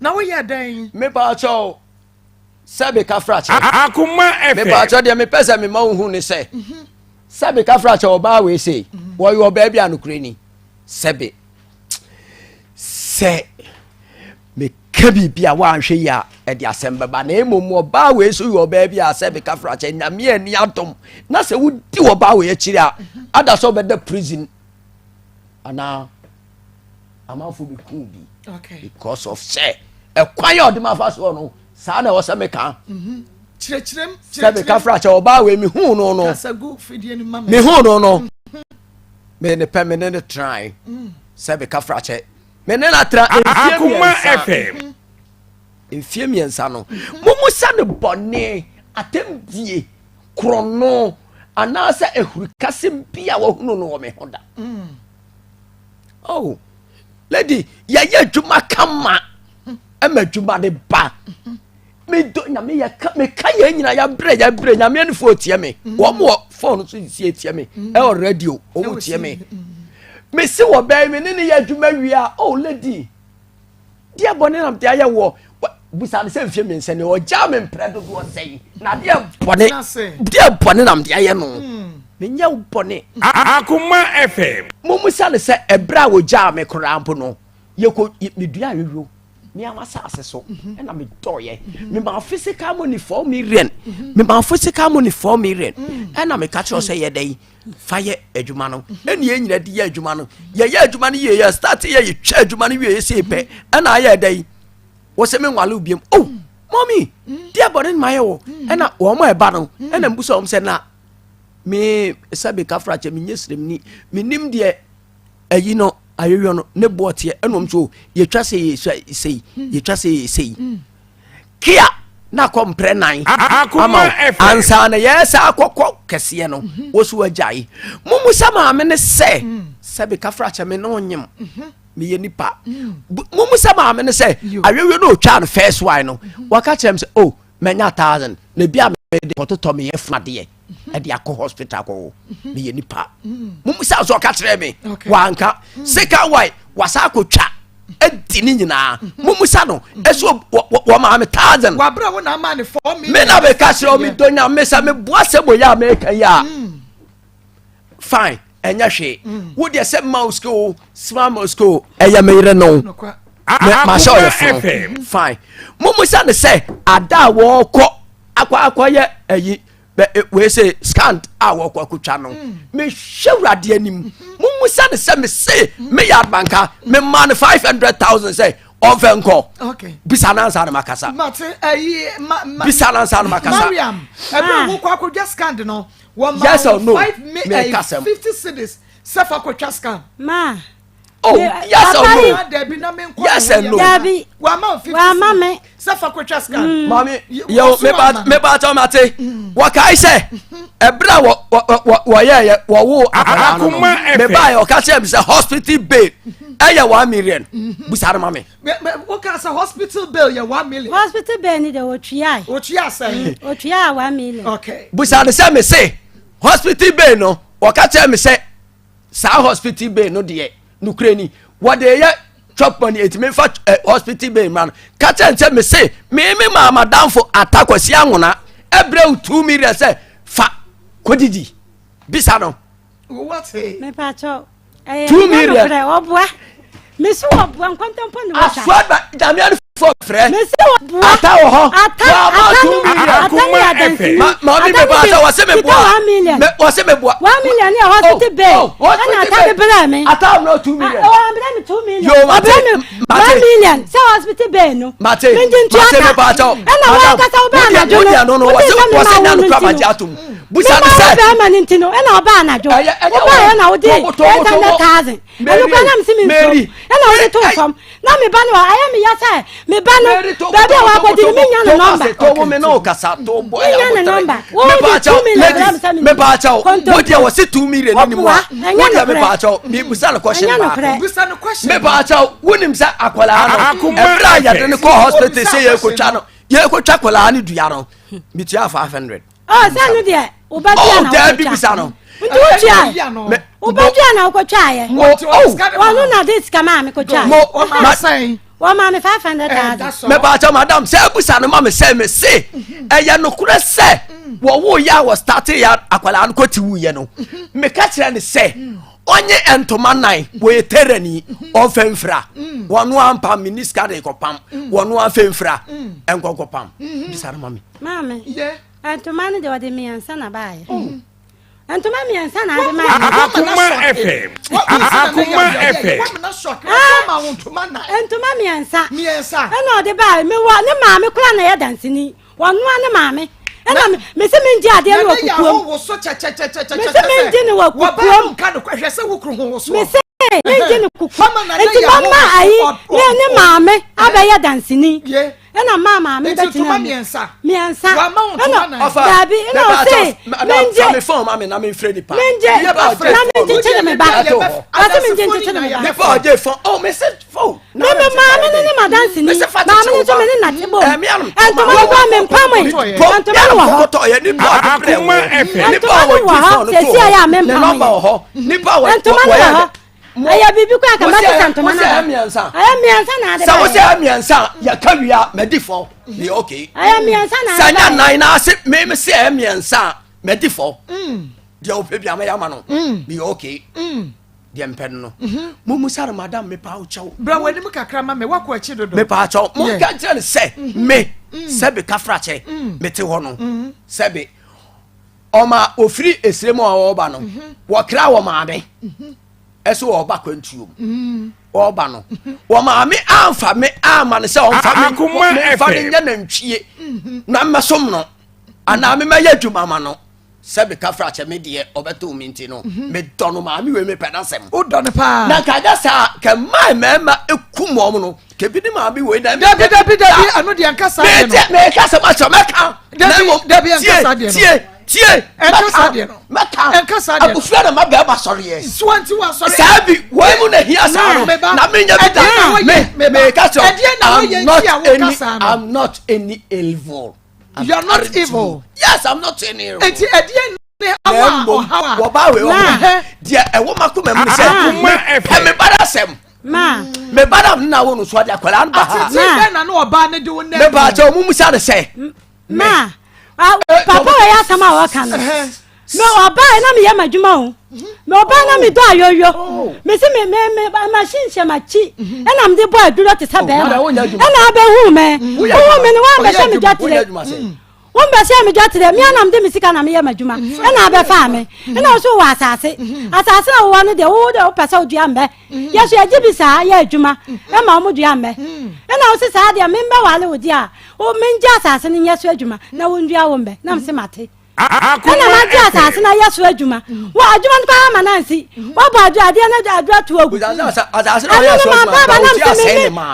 Na woyɛ dɛn? Mepakyɛw, sɛ meka fra kyɛ. Akoma FM. Mepakyɛw, deɛ mepɛ sɛ mema wo hu ne sɛ, sɛ meka fra kyɛ, ɔbaa wei sei, wɔyɛ ɔbaa bi a nokorɛ ni, sɛbe sɛ meka biribi a woanhwɛ yi a ɛde asɛm bɛba, na mmom ɔbaa wei so yɛ ɔbaa bi a sɛ meka fra kyɛ, Nyame ani adom na sɛ wodi ɔbaa wei akyiri a, ada sɛ wobɛda prison anaa amanfo bi kuu bi because of sɛ ɛkwan a ɔde ma fa soɔ no, saa na ɛwɔ sɛ meka. Kyerɛkyerɛm. Sɛ meka fra kyɛ, ɔbaa wei, mehuu no no, Kasagu fidie no ma me. mehuu no, me ne pɛ me ne ne trae. Sɛ meka fra kyɛ, me ne no atra mfie Akoma 3. FM. Mfie 3 no, momusa ne bɔne, atɛmdie, korɔno anaasɛ ahurikasɛm bi a wahunu no wɔ me ho da. Oh lady, yɛyɛ adwuma kama ɛma adwuma de ba. Medɔ Nyame, yɛka meka yɛn nyina yɛabrɛ, yɛabrɛ. Nyame anifoɔ tie me, wɔn wɔ phone so sie tie me, ɛwɔ radio wɔn tie me. Mesi wɔ bɛn me ne ne yɛ adwuma wie a, oh lady, deɛ bɔne nam deɛ ayɛ wɔ busa ne sɛ mfie 3 ne ɔgyaa me mprɛ dodoɔ sɛn, na deɛ bɔne, deɛ bɔne nam deɛ ayɛ no, menyɛ wo bɔne. Akoma FM. Mumusa ne sɛ ɛberɛ a wɔgyaa me koraa mpo no, yɛkɔ medua ayɔyɔ meama asase so, ɛna medɔɔyɛ, mema physical money 4 million, mema physical money 4 million, ɛna meka kyerɛ sɛ yɛdɛ yi fa yɛ adwuma no, ɛne yɛn nyina de yɛ adwuma no. Yɛyɛ adwuma no yie, yɛ start yɛ, yɛtwa adwuma no wie, yɛsei pɛ, ɛna ayɛ dɛ yi wɔ sɛ menwale wo biam. Oh mɔmi, deɛ bɔne no mayɛ wɔ, ɛna wɔn a ɛba no, ɛna mbusa wɔn sɛ na me sɛ meka fra kyɛ, menyɛ sremni, menim deɛ ayi no ayɔyɔ no ne boɔ teɛ, ɛna wɔn so yɛtwa sɛ yɛ sei, yɛtwa sɛ yɛ sei kia na akɔ mprɛ nan ama wo ansa na yɛyɛ saa akɔkɔ kɛseɛ no, wo so agyae. Mumu sɛ maame ne sɛ sɛ meka fra kyɛ, me ne onyem, meyɛ nipa. Mumu sɛ maame ne sɛ awewe no otwa no first one no, waka kyerɛ m sɛ oh, manya 1,000 na bi a mede kɔtotɔ meyɛ funadeɛ ɛde akɔ hospital kɔwɔ. Meyɛ nipa. Mumu sɛ so ɔka kyerɛ me wanka. Second one wasa akɔtwa adi ne nyinaa. Mumusa no ɛso wɔ maa me 1,000. Wabra wo na ama ne 4 million. Me na meka kyerɛ wo, medɔ Nyame sɛ meboa sɛ moyɛ a meka yi a, fine, ɛnyɛ hwee. Wo deɛ sɛ ma wo sika o, sima ma wo sika o, ɛyɛ me yere no mahyɛ ɔyɛ fono, fine. Mumusa ne sɛ ada a wɔkɔ akɔ akɔyɛ ayi wei sɛ scan a wɔkɔ akɔtwa no, mehwɛ Awurade anim, mumusa ne sɛ mese meyɛ adebanka mema no 500,000 sɛ ɔmfɛ nkɔ. Bisa no ansa no makasa. Bisa no ansa no makasa. Mariam, ɛberɛ wokɔ akɔdwa scan no, wɔma Yes or no? 5 mi Meka sɛm. 50 cedis sɛ fa kɔtwa scan. Ma. Oh, yes or no? Dabi na menkɔ. Yes and no. Dabi. Wama wo 50 Wama me. sɛ fa kɔtwa scan. Maame yɛwo, meba kyɛw, mate wɔkae sɛ ɛberɛ a wɔyɛɛyɛ wɔwo akwadaa no, mebaeɛ ɔka kyerɛ me sɛ hospital bill ɛyɛ 1 million. Busa no ma me. Woka sɛ hospital bill yɛ 1 million? Hospital bill ni de, otua. Otua sɛn? Otua 1 million. Okay. Busa no sɛ me se hospital bill no, wɔka kyerɛ me sɛ saa hospital bill no deɛ, nokorɛ ni, wɔde yɛ chop money, ɛtumi fa hospital bill ma no. Ka kyerɛ n sɛ me se me me maa madamfo Atakwasi Anwona ɛbrɛ wo 2 million sɛ fa kɔdidi. Bisa no. Wate. Mepakyɛw. Ɛyɛ 2 million. Ɔboa. Mesi wɔboa nkɔntɔmpɔ ne wɔtwa. Asoa ba Nyame no fo frɛ. Mesi wɔboa. Ata wɔ hɔ. Ata Wama ata 2 million. Ata ne adansini. Maame mi ba sɛ wɔse me boa. 1 million. Wɔse me boa. 1 million ne hospital bill. Ɛna ata de brɛ me. Ata amuna 2 million. Ɔ amuna mi 2 million. Yo mate. Ɔbrɛ mi 1 million sɛ hospital bill no. Mate. Mi ndi ntua Mate ka. me ba kyɛw. Ɛna wɔn ankasa wo bɛ anadwo no. No wɔse wɔse nya no kura ma gye atom. Busa ne ne sɛ. Mi ma wo bɛrima ne nti no, ɛna ɔba anadwo. Ɔba yɛ na wode 800,000. Ɛnu kura na mi si mi nsuo. Ɛna wode to fam. Na mi ba no ayɛ mi ya sɛ mi ba no baabi a wakɔdi no mi nya ne nɔmba. To wo me ne wo kasa to bɔ Mi nya ne nɔmba. Wo de 2 million brɛ mi sɛ mi Me pa kyɛw. Wo deɛ wɔse 2 million ni mu a. Ɔboa. Wo deɛ me pa kyɛw. Mi busa no question Ɛnyɛ baako. nokorɛ. Bisa no question. Me pa kyɛw, wonim sɛ akwadaa no, Akoma ɛberɛ a yɛde no kɔ hospital sɛ yɛkɔtwa no, yɛkɔtwa akwadaa no dua no, metua 500. Ɔ sɛ no deɛ wo ba bia Oh, na daabi wokɔtwa. bisa no. Nti wotua wobɛtua na wokɔtwaeɛ. Ɔno na de sika maa me kɔtwaeɛ. Wɔmaa me 500,000. Mepaakyɛ madam sɛ abusa no ma me sɛ me se ɛyɛ nokorɛ sɛ wɔwo yɛ a wɔ starte yɛ akwadaa no kɔti wuyɛ no meka kyerɛ ne sɛ ɔnye ntoma nan wɔyɛ terani ɔmfa mfira wɔno ampa me ni sika de kɔpam wɔno amfa mfira ɛnkɔnkɔpam bisa no ma me. Maame ntoma no deɛ ɔde mmiɛnsa na baayɛ. Oh. Ntoma mmiɛnsa na ade maa me. Akoma FM. Akoma FM. Ah, ntoma mmiɛnsa. Mmiɛnsa. Ɛna ɔde baa me wɔ ne maame kora na ɛyɛ danseni. Wɔnoa ne maame. Ɛna me se me ngye adeɛ no wɔ kukuom. Me se me ngye no wɔ kukuom. Me se me ngye no kukuom. Nti mama ayi ne ne maame abɛyɛ danseni. Ɛna maa maame Nti bɛtena ntoma mu. mmiɛnsa. Mmiɛnsa. Wama wo ntoma Ɛna nan. Ɔfa, daabi ɛna mepɛ ɔse akyɛw, madam, mengye fa me phone ma me na memfrɛ nipa. mengye Nipa a ɔgye na phone no. menkyekyere me ba. Ɛto hɔ. Ɔse mengye nkyekyere me ba. Nipa a ɔgye phone, oh, mese phone. Me me maame ne ne madanse ni. Mese fa Maame kyekyere ne wo nso ba. me ne nate bom. Eh, me anom ntoma Ntoma no kɔ me mpam yi. Nipa Ntoma no wɔ hɔ. kɔtɔ yɛ nipa a ɔde brɛ Akoma wo. FM. Nipa a Ntoma no ɔgye wɔ hɔ. phone no to Sɛsi a yɛ a hɔ. Ne mempam nɔmba yɛ. wɔ hɔ. Nipa a wɔ- Ntoma no wɔyɛ wɔ hɔ. dɛ. Mo- Ɛyɛ biribi kɔ a ka Wosɛ- mɛsesa ntoma no wosɛ aba. mmiɛnsa. Ɛyɛ mmiɛnsa na ade Sɛ wosɛ baeɛ. mmiɛnsa a, yɛka wie a madi fɔ. Meyɛ okay. Ɛyɛ mmiɛnsa na Sɛ ade nyɛ baeɛ. nan na ase me me se ɛyɛ mmiɛnsa a madi fɔ. Deɛ wopɛ bi a mɛyɛ ama no. Meyɛ okay. Deɛ mpɛ no no. Mummusa no madam mepa wo kyɛw. Bra w'anim kakra ma me, woakɔ akyi dodo. Mepa kyɛw. Yeah. Monka nkyerɛ no sɛ me sɛbe kafrakyɛ mete hɔ no sɛbe ɔma ofiri esire mu a ɔreba no wɔkra wɔ maame ɛso ɔreba kwantuo mu ɔreba no wɔ maame amfa me ama no sɛ ɔmfa me mfa no nyɛ nantwie na mmɛsom no anaa memmɛyɛ adwuma ma no sɛ meka fra kyɛ me deɛ ɔbɛtoo me nti no mhm. medɔ no maame wei mepɛ n'asɛm wodɔ no paa na nka nyɛ saa kɛ mmaa mmarima ekum wɔn no kebi ne maame wei na dabi dabi dabi ɛno deɛ nka saa deɛ no meka sɛ makyɛ mɛka dabi dabi ɛnka saa deɛ no tie tie ɛnka saa deɛ no mɛka ɛnka saa deɛ no abusua na ma bɛrima sɔreɛ suwanti wa sɔre saa bi wɔn mu na hia saa no na mi nya bi da me meka sɛ i'm not any i'm not any evil you are not evil yes i'm not any evil eti ɛdeɛ ne awa ɔhaw a wɔba wei wɔ deɛ ɛwɔ ma koma mu sɛ pɛ me ba asɛm me ba na na wo no so ade akwadaa no ba ha atete bɛn na no ɔbaa ne de wo nɛ me ba kyɛ ɔmo musa ne sɛ ma papa wɔ yɛ asɛm a wɔka no me ɔbaa na meyɛ m'adwuma o me ɔbaa na medɔ ayoyo oh. me se me me me machine hyɛ m'akyi mhm. ɛna mede bɔ aduro te sɛ oh, bɛrima ɛna abɛhu me wohu me no woambɛhyɛ me dwa tire wombɛhyɛ me dwa tire me anam de me sika na meyɛ m'adwuma mhm. ɛna abɛfaa me mhm. ɛna wo so wɔ asase asase na wowɔ no deɛ wo deɛ wopɛ sɛ wodua mbɛ yɛ so yɛgye bi saa yɛ adwuma ɛma wɔn dua mbɛ ɛna wo se saa deɛ membɛwale wo deɛ a wo mengye asase no nyɛ so adwuma na wondua wo mbɛ na mese mate ɛna magye asase no ayɛ so adwuma wɔ adwuma no koraa ma no ansi wɔbɔ adwo adeɛ no adwo ato agu ɛno no mampa ba nam sɛ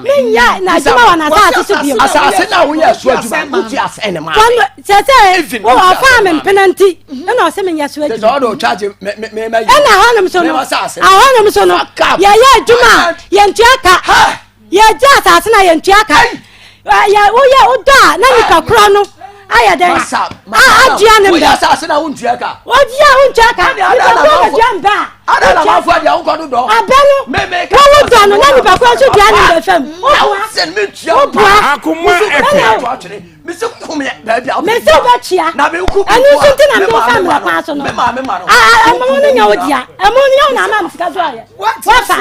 menyɛ n'adwuma wɔ n'asase so bio asase no a woyɛ so adwuma wotua sɛn ne maame sɛ sɛ ɔfaa me mpena nti ɛna ɔsɛ menyɛ so adwuma ɛna hɔnom so no ahɔnom so no yɛyɛ adwuma a yɛntua ka Yɛgye asase na yɛntua ka. Yɛ woyɛ wodɔ a na nipa korɔ no ayɛ dɛn? A adua ne mbɛ. Woyɛ asase na wontua ka. Wodua wontua ka. Nipa korɔ bɛdua mbɛ a. Ada na manfo adeɛ wonkɔ do dɔ. Abɛ no wowo dɔ no na nipa korɔ nso dua ne mbɛ fam. Woboa. Akoma FM. Mese kum yɛ baabi a Mese wobɛtua. Ɛno nso nti na mede wo fa mmerɛ kwan so no. Ɛmo no nyɛ wo dea. Ɛmo no nyɛ wo na ama me sika so ayɛ. Wafa.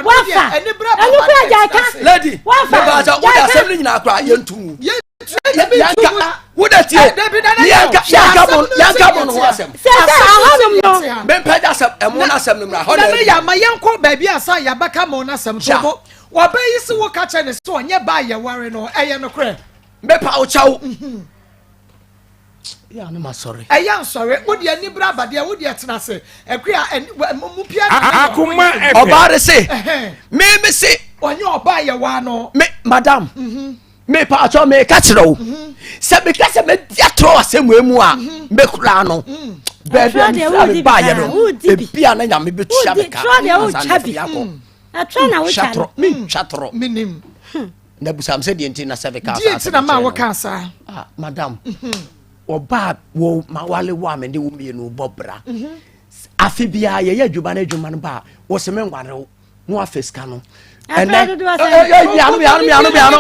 Wafa. Ɛno kura gyae ka. Lady, Wafa. mebaasa wode Gyae ka. asɛm no nyinaa koraa yɛnto mu. Yɛnka wode tie. Yɛnka yɛnka mo yɛnka mo no ho asɛm. Sɛ sɛ ahanom no. Mempɛ gya asɛm ɛmo no asɛm no mmra hɔ na. Nana yɛ ama yɛnkɔ baabi a sa yɛabɛka mo no asɛm to bo. Ɔbaa yi se woka kyerɛ no sɛ ɔnyɛ baa yɛware no, ɛyɛ nokorɛ? Mepa wo kyɛw. Yɛ ano ma sɔre. Ɛyɛ nsɔre, wo deɛ ani bere aba deɛ, wo deɛ tena ase. Akua, ɛni, mo mu biara na ɛyɛ Akoma ɔmo. FM. Ɔbaa de se, me me se. Ɔnyɛ ɔbaa yɛwaa no. Me, madam. Mepaakyɛw meka kyerɛ wo sɛ meka sɛ mɛdi atorɔ wɔ asɛm wei mu a mɛkura no baabi a mefiri a mebaeɛ no ebi a na nyame bɛtua me ka ansa na mafiri akɔ Ɛtorɔ na wotwa no. Mentwa torɔ. Ɔbaa wo mawale wo a me ne wo mmienu bɔ bra. Afe biara yɛyɛ adwuma no adwuma no ba a, wo se menware wo na wafa sika no. Ɛnɛ miano miano miano miano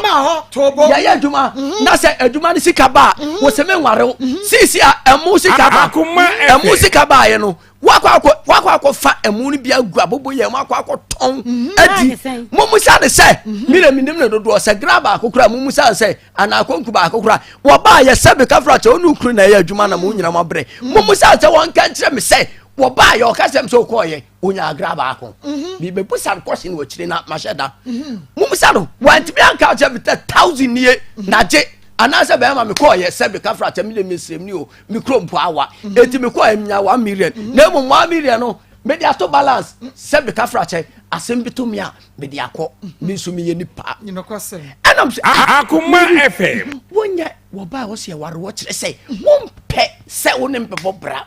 yɛyɛ adwuma mhm. na sɛ adwuma no sika ba a mhm. wo se menware wo. Mhm. Sisi a ɛmo sika ba ɛmo sika ba yɛ no wakɔ akɔ wakɔ akɔ fa ɛmo no bi agu abobo yɛn wakɔ akɔ tɔn adi. Mumusa ne sɛ mi na mi nim ne dodoɔ sɛ gra baako kura mumusa ne sɛ anaa konku baako koraa wɔbaa yɛ sɛ meka fra kyɛ ɔne okunu na ɛyɛ adwuma na mo nyina mo abrɛ mo mu sɛ sɛ wɔnka nkyerɛ me sɛ wɔbaa yɛ ɔka sɛm sɛ ɔkɔɔyɛ ɔnya agra baako mhm. mebɛbusa no kɔhye no akyire na mahyɛ da mhm. mo mu sa no wantumi anka kyerɛ me sɛ thousand nie mhm. na gye anaasɛ bɛrima mekɔɔyɛ sɛ meka fra kyɛ mede mesrɛm ni o me kuro mpo awa enti mekɔɔyɛ menya one million na mmom one million no mede ato balance sɛ meka fra kyɛ asɛm bi to me a mede akɔ me nso meyɛ nipa ɛnam sɛ ah, akoma fm wonyɛ wɔba a wɔsɛ yɛware wɔ kyerɛ sɛ wompɛ sɛ wo ne mbɛbɔ bra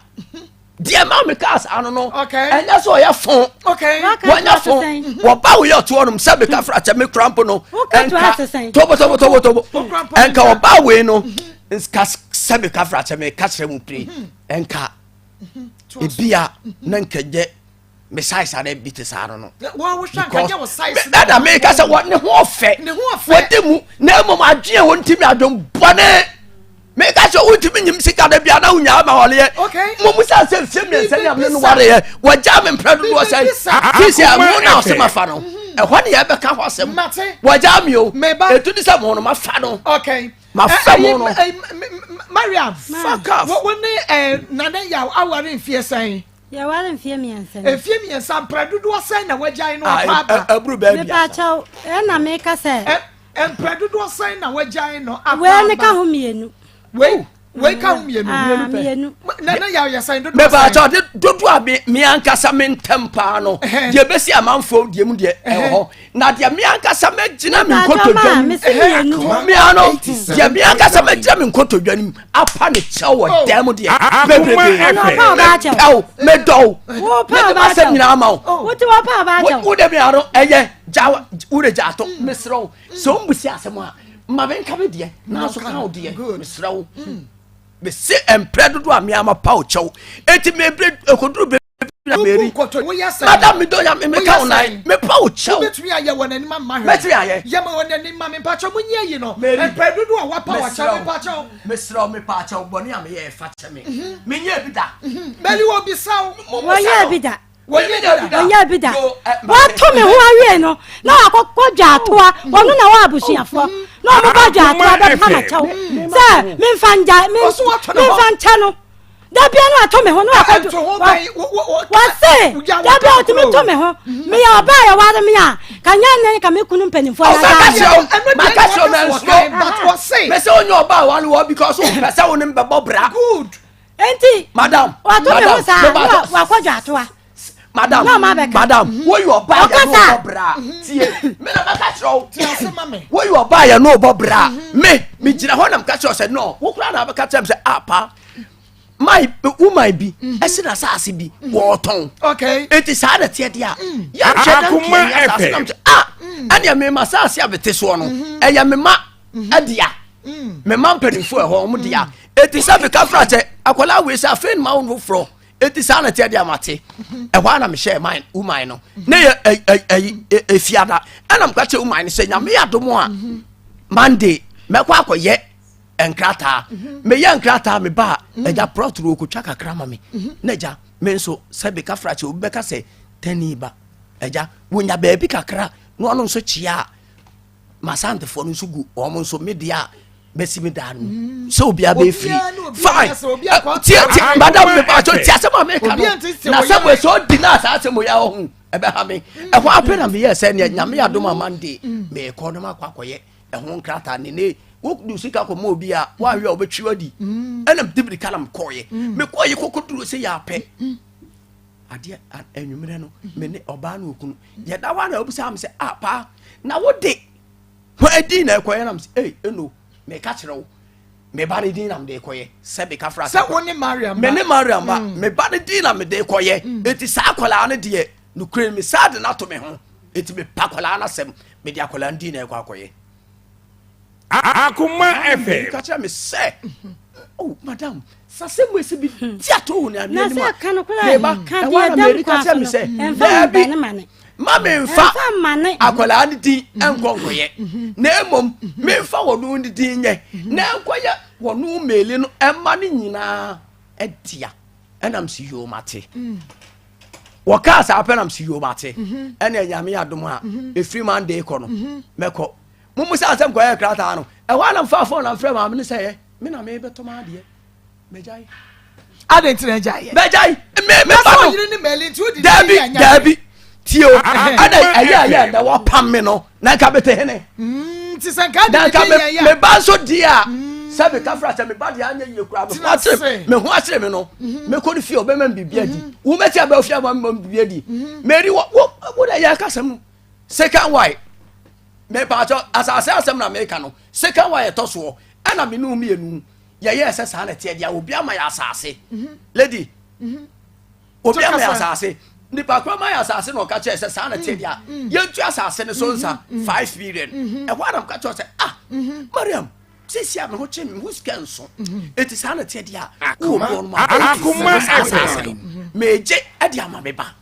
deɛ maa me kaa saa no no ɛnyɛ sɛ ɔyɛ fo wɔnyɛ fo wɔba woyɛ ɔtoɔ nom sɛ meka fra kyɛ me kora mpo no ɛnka tobotobotobotobo ɛnka wɔba wei no nka sɛ meka fra kyɛ meka kyerɛ mu pire ɛnka ebia na nkɛnyɛ me size ana bi te saa no no because ɛna meka sɛ wɔ ne ho ɔfɛ wɔde mu na mmom adwene a wɔntumi adwen bɔne meka sɛ wontumi nyim sika da bia na wonyaa ma wɔleyɛ momu sɛ sɛ mfie mmiɛnsa ne amene no wareyɛ wɔgyaa me mprɛ dodoɔ sɛ fii sɛ mo na ɔsɛ mafa no ɛhɔ ne yɛbɛka ho asɛm wɔgyaa me o ɛtu ne sɛ mo no mafa no mafa mo no Mariam fuck off wo ne nane yaw aware mfie sɛn Yɛware mfeɛ mmiɛnsa ni. Mfeɛ mmiɛnsa, mprɛ dodoɔ sɛn na wagyae no akɔ aba? Aburu bɛɛ biasa. Mepaakyɛw, ɛna meka sɛ. Mprɛ dodoɔ sɛn na wagyae no akɔ aba? Wei ne ka ho mmienu. Wei wei ka ho mmienu. Ah, mmienu. Na na yɛ yɛ sɛn dodoɔ sɛn? Mepaakyɛw, de dodoɔ a me me ankasa me ntɛm paa no, deɛ bɛsi amanfoɔ deɛ mu deɛ ɛwɔ hɔ. Na deɛ me ankasa mɛgyina me nkotodwe mu. Mmea no, deɛ me ankasa mɛgyina me nkotodwe no mu. apa ne kyɛw wɔ oh. dan mu deɛ bebrebe mepɛw medɔw mede m'asɛm nyinaa ma wo wo de me ano ɛyɛ gya wo de gya ato mm. mesrɛ wo sɛ wombusi asɛm a ma menka me deɛ nanso ka wo deɛ mesrɛ wo mm. mese mprɛ dodoɔ a meama pa wo kyɛw enti mebrɛ ɛkɔduru Mary. Madam mi do ya mi mi ka wo nan mi pa wo kyɛw. Wobɛtumi ayɛ wɔ n'anim ama hwɛ. Mɛtumi ayɛ. Yɛ ma wɔ n'anim ma me mpakyɛw mo nyɛ yi no. Mary. Mpɛ dodo a wapa wɔ kyɛw me mpakyɛw. Mesrɛ wo me pa kyɛw bɔne a meyɛ fa kyɛ me. Mhm. Menyɛ bi da. Mhm. Mary wɔ bisa wo. Wɔnyɛ bi da. Wɔnyɛ bi da. Wɔato me ho awie no na wakɔkɔ dwaatoa wɔno na wɔ abusuafoɔ na wɔn bɔ dwaatoa bɛpa ma kyɛw sɛ memfa ngya memfa nkyɛ no. Dabia no ato me ho no akɔdo wɔse dabia ɔtumi to me ho meyɛ ɔbaa yɛ ware me a ka nyɛ nnɛ ka me kunu mpanimfoɔ na daa maka kyerɛ wo mansuro mɛsɛ wonyɛ ɔbaa ware wɔ because wompɛ sɛ wo ne mbɛbɔ bra good enti madam wato me ho saa wakɔdwa atoa madam madam woyɛ ɔbaa yɛ no ɔbɔ bra tie me na mɛka kyerɛ wo woyɛ ɔbaa yɛ no ɔbɔ bra me megyina hɔ na meka kyerɛ wo sɛ no wo koraa na wobɛka kyerɛ me sɛ apa my woman bi ɛsi na asase bi wɔɔtɔn eti saa na teɛ deɛ a yɛnhwɛ na nkeɛ ni asase nam sɛ ah ɛnea mema asase a mete soɔ no ɛyɛ mema ɛdea mema mpanimfoɔ ɛhɔ wɔn dea eti sɛ meka fira sɛ akwadaa wei sɛ afei na ma wo foforɔ eti saa na teɛ deɛ mate ɛhɔ a na mehyɛ man woman no ne yɛ ɛyi efiada ɛna meka kyerɛ woman no sɛ nyame yɛ adom a Monday mɛkɔ akɔyɛ nkrataa meyɛ nkrataa me ba a agya prɔt no ɔkɔtwa kakra ma me na agya me nso sɛ beka frakye obi bɛka sɛ tani ba agya wonya baabi kakra na ɔno nso kyea a masantefoɔ no nso gu wɔn nso me deɛ a bɛsi me daa no mu mm. sɛ obiara bɛyɛ firi fine tie tie madam me ba so tie asɛm a meka no na sɛ mo sɛ ɔdi na saa asɛm yɛ ɔho ɛbɛha me ɛhɔ apɛ na meyɛ sɛ neɛ nyame adom amande mekɔ no makɔ akɔyɛ ɛho nkrataa ne ne wodu sika kɔma obi a woahwɛ a wobɛtwi wadi mm. ɛna mede mirika na mekɔɔyɛ mm. mekɔɔyɛ kɔkɔduru sɛ yɛ apɛ mm. adeɛ anwummerɛ no me ne ɔbaa no okunu yɛda hɔ a na wobisa me sɛ ah paa na wode hwan din na ɛkɔyɛ nam sɛ ei ɛno meka kyerɛ wo me ba no din na mede kɔyɛ sɛ meka fra sɛ wo ne mariam me ne mariam ba me ba no din na mede kɔyɛ enti saa akwadaa no deɛ nokorɛ me saa de no ato me ho enti mepa akwadaa no asɛm mede akwadaa no din na ɛkɔ akɔyɛ Akoma FM. Ka kyerɛ me sɛ. Oh, madam, sasɛ mu esi bi ti ato wo ne Na anim sɛ a. ka no koraa, Meba, ka ɛhɔ deɛ ara na ɛdam Mary ka kwan kyerɛ so me no, sɛ, ɛmfa wo daabi, ba ne ma ne. ma memfa Ɛmfa mma ne. akwadaa no din nkɔ nkɔyɛ, na mmom memfa wɔn ne din nyɛ, na nkɔyɛ wɔn meeli no ɛma no nyinaa ɛdea. Ɛnam si yoo mate. Wɔkaa saa pɛ nam si yoo mate. Ɛna Nyame adom a, ɛfiri Monday kɔ no, mɛkɔ. Momu sɛ asɛm kɔyɛ krataa no, ɛhɔ ara na mfaa fon na mfrɛ maame no sɛ yɛ, me na mebɛtɔ m'adeɛ. Mɛgyae. Adɛn nti na agyae yɛ? Mɛgyae. Me me ba no. Ɔyere ne mɛli nti wodi Dabi dabi. Tie o. Ɛna ɛyɛ ɛyɛ na wɔpam me no na nka mete hene. Mm, nti sɛ nka Na de nka ne yɛ me me ba nso deɛ a sɛ meka fra sɛ me ba deɛ anyɛ yie koraa me ho akyere me ho akyere me no mekɔ no fie ɔbɛma me biribi adi. Wo mɛti abɛ ofie ama me biribi adi. Mary wo wo wo na yɛ kasɛm no. Second wife. Mepaakyɛ asase asɛm na meka no. Second wife ɛtɔ soɔ ɛna me ne wo mmienu yɛyɛɛ sɛ saa na ɛteɛ deɛ obi ama yɛ asase mhm. lady mhm. obi ama yɛ asase nipa koro ma yɛ asase na ɔka kyerɛ sɛ saa na ɛteɛ deɛ mhm. yɛntu asase no so nsa 5 million ɛhɔ anam ka kyerɛ sɛ ah Mariam sisi a me ho kye me ho sika nso eti saa na ɛteɛ deɛ a wowɔ bi wɔn mu a saa asase no megye ɛde ama me ba.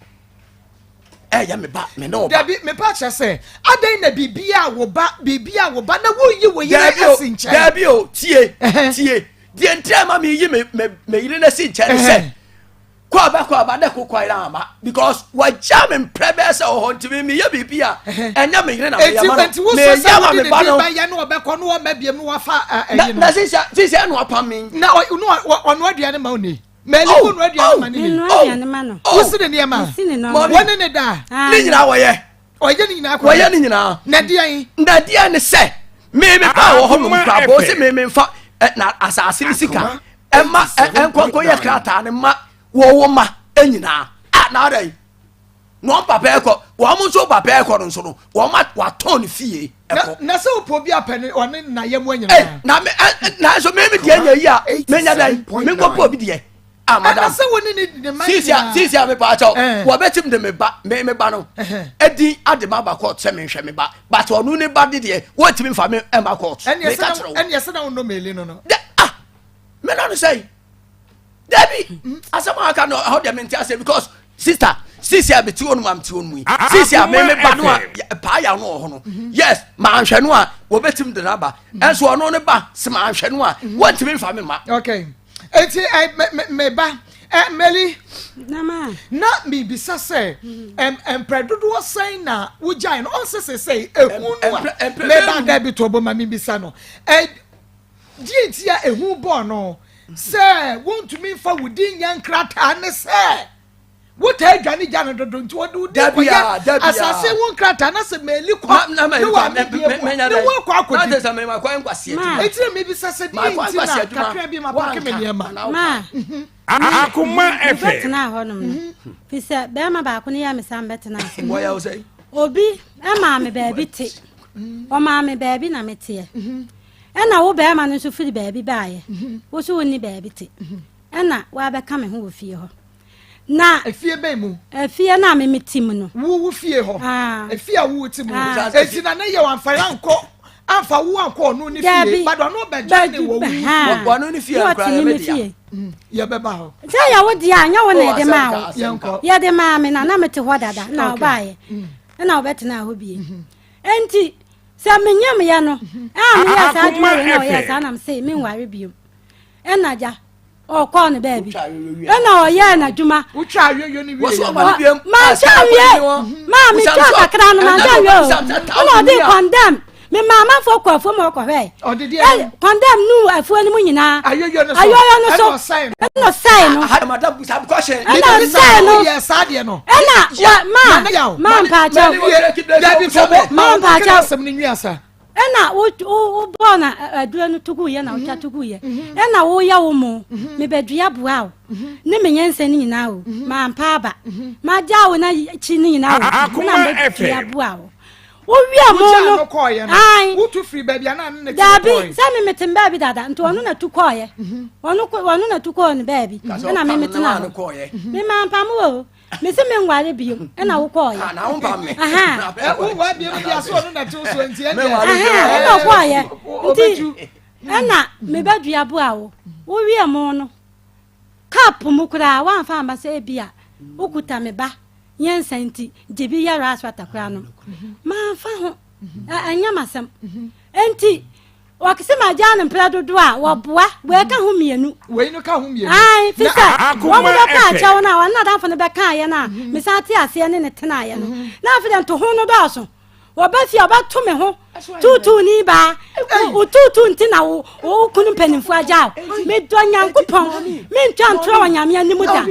Ɛyɛ me ba, me ne wo ba. Dabi, me ba kyerɛ sɛ, adɛn na biribi a wo ba, biribi a wo ba, na woyi wo yere asi nkyɛn? Dabi o, tie, tie. Deɛ nti a ɛma meyi me me me yere no asi nkyɛn ne sɛ, kɔ aba kɔ aba na ɛkɔ kwan ama because wagya me mprɛ bɛyɛ sɛ wɔ hɔ nti me meyɛ biribi a ɛnyɛ me yere na meyɛ ma no meyɛ ama me ba no. Eti wosɔ sɛ wode ne din bɛyɛ na ɔbɛkɔ na ɔma biem na wafa ɛyi no. Na sisi sisi ɛna wapam me. Na ɔno aduane ma wo ni. Mɛli ko nua aduane ma ne ni. Menua aduane ma no. Wosi ne nneɛma. Mesi ne nneɛma. Wɔne ne da. Ne nyinaa wɔyɛ. Ɔyɛ ne nyinaa kɔ. Wɔyɛ ne nyinaa. Na deɛn? Na deɛn ne sɛ me me ba wɔ hɔ nom kura bɔ ɔsi me me nfa na asase ne sika ɛma ɛnkɔnkɔ yɛ krataa ne ma wɔwɔ ma nyinaa a na adɛ yi na wɔn papa ɛkɔ wɔn nso papa ɛkɔ no nso no wɔn watɔn ne fie ɛkɔ. Na sɛ wopɔ obi apɛ ne ɔne na yɛ mu nyinaa. Ɛ na me ɛ na nso me me deɛ nyɛ yi a me nya dɛ me nkɔ pɔ obi deɛ. Ah madam. Ɛna sɛ wo ne ne ne ma nyinaa. Sisi sisi a me pa akyɛw wɔbɛtim de me ba me me ba no ɛdin ade ma ba court sɛ me nhwɛ me ba but ɔno ne ba de deɛ wɔntumi nfa me ɛma court. Ɛne ɛsɛ na wo nnɔ meli no no. Dɛ ah me na no sɛ. Dabi asɛm a aka no ɛhɔ deɛ mente aseɛ because sister sisi a mete hɔ no mu a mete hɔ no mu yi sisi a me me ba no a paa yaw no wɔ hɔ no yes manhwɛ no a wɔbɛtumi de no aba ɛnso ɔno ne ba sɛ manhwɛ no a wɔntumi nfa me ma. Okay eti ɛ me me ba ɛ Meli na mibisa sɛ mprɛ dodoɔ sɛn na wogyae no ɔnsɛ sɛ sɛ ehu no a meba dabi to ɔbɔ ma mibisa no ɛ. Deɛ nti a ehu bɔɔ no sɛ wontumi mfa wo din nyɛ nkrataa ne sɛ wotaa dwane gya no dodo nti wɔde wo din kɔyɛ asase ho nkrataa na sɛ meli kɔ ne wɔ amedie mu a ne woakɔ akɔdi. Enti na mebisa sɛ deɛ nti na kakra bi ma pake me nneɛma. Ma Akoma FM. Mebɛtenaa hɔnom no, fi sɛ bɛrima baako no yɛ me saa mebɛtenaa so. Obi maa me baabi te, ɔmaa me baabi na meteɛ. Ɛna wo barima no nso firi baabi baeɛ, wo nso wonni baabi te, ɛna woabɛka me ho wɔ fie hɔ. Na efie bɛn mu? Efie no a me mete mu no. Wo wo fie hɔ? Ah. Efie a wo te mu. Ah. Eti na ne yɛ wamfa yɛ ankɔ amfa wo ankɔ ɔno ne fie. But ɔno bɛgye ne wɔ wo fie. Ɔno ne fie nkura yɛ bɛ dea. Yɛ bɛba hɔ. Sɛ yɛ wo dea nyɛ wo na yɛde maa wo. Yɛde maa me na na mete hɔ dada na ɔbaeɛ. Ɛna ɔbɛtena hɔ bie. Enti Sɛ menyamyɛ no a meyɛɛ saa adwuma wei na ɔyɛɛ saa na mese menware biom. Ɛna gya ɔkɔɔ no baabi ɛna ɔyɛɛ n'adwuma. Mankyɛ wie maa metwa kakra no mankyɛ wie o ɛna ɔde kɔndɛm mema amanfoɔ kɔ afuo ma ɔkɔhwɛe kɔndɛm nu afuo no mu nyinaa ayoyo no so ɛna ɔsɛe no ɛna ɔsɛe no ɛna ma ma mpaakyɛw ma mpaakyɛw ɛna wobɔɔ na aduro no to guiɛ na wotwa to guiɛ ɛna woyɛ wo mo mebɛdua boa wo ne menyɛ nsɛ no nyinaa o mampa aba magya wo na kyi no nyinaa o na mebɛdua boa wo Wowie mo Wogyaa no, no kɔɔeɛ no, ae. wotu firii baabi a na ne te no Daabi, kɔɔe? sɛ me mete me baabi dada, nti ɔno na tu kɔɔeɛ. Ɔno kɔ- ɔno na tu kɔɔ ne baabi, Ka sɛ ɛna me ɔpam no metena maa no hɔ. kɔɔeɛ. Me mampam wo o, mese menware biom, ɛna wo kɔɔeɛ. Ah, na wompam me. Aha. Ɛ, wonware biom deɛ, sɛ ɔno na te wo soɔ nti, ɛndeɛ, Menware biom. Aha, ɛna ɔkɔɔeɛ. ɛ, Nti, ɔbɛtu. ɛna mebɛdua boa wo. Wowie mo no, cup mu koraa woamfa amma sɛ ebia wokuta me ba nyansa nti gye bi yɛ rice water koraa nom. Mamfa ho. Ɛnyɛ m'asɛm. Enti wɔse magyaa no mprɛ dodoɔ a wɔboa wei ka ho mmienu. Wei no ka ho mmienu. Ae, fi sɛ wɔn bɛkɔ akyɛw no a wɔne n'adamfo no bɛkaeɛ no a mesan te aseɛ ne ne tenaeɛ no. Na afei deɛ ntoho no dɔɔso. Wɔba fie a ɔbɛto me ho tuutuuni baa. Wo tuutuu nti na wo wo kunu mpanimfoɔ agya wo. Medɔ Nyankopɔn, mentwa ntorɔ wɔ Nyame anim da.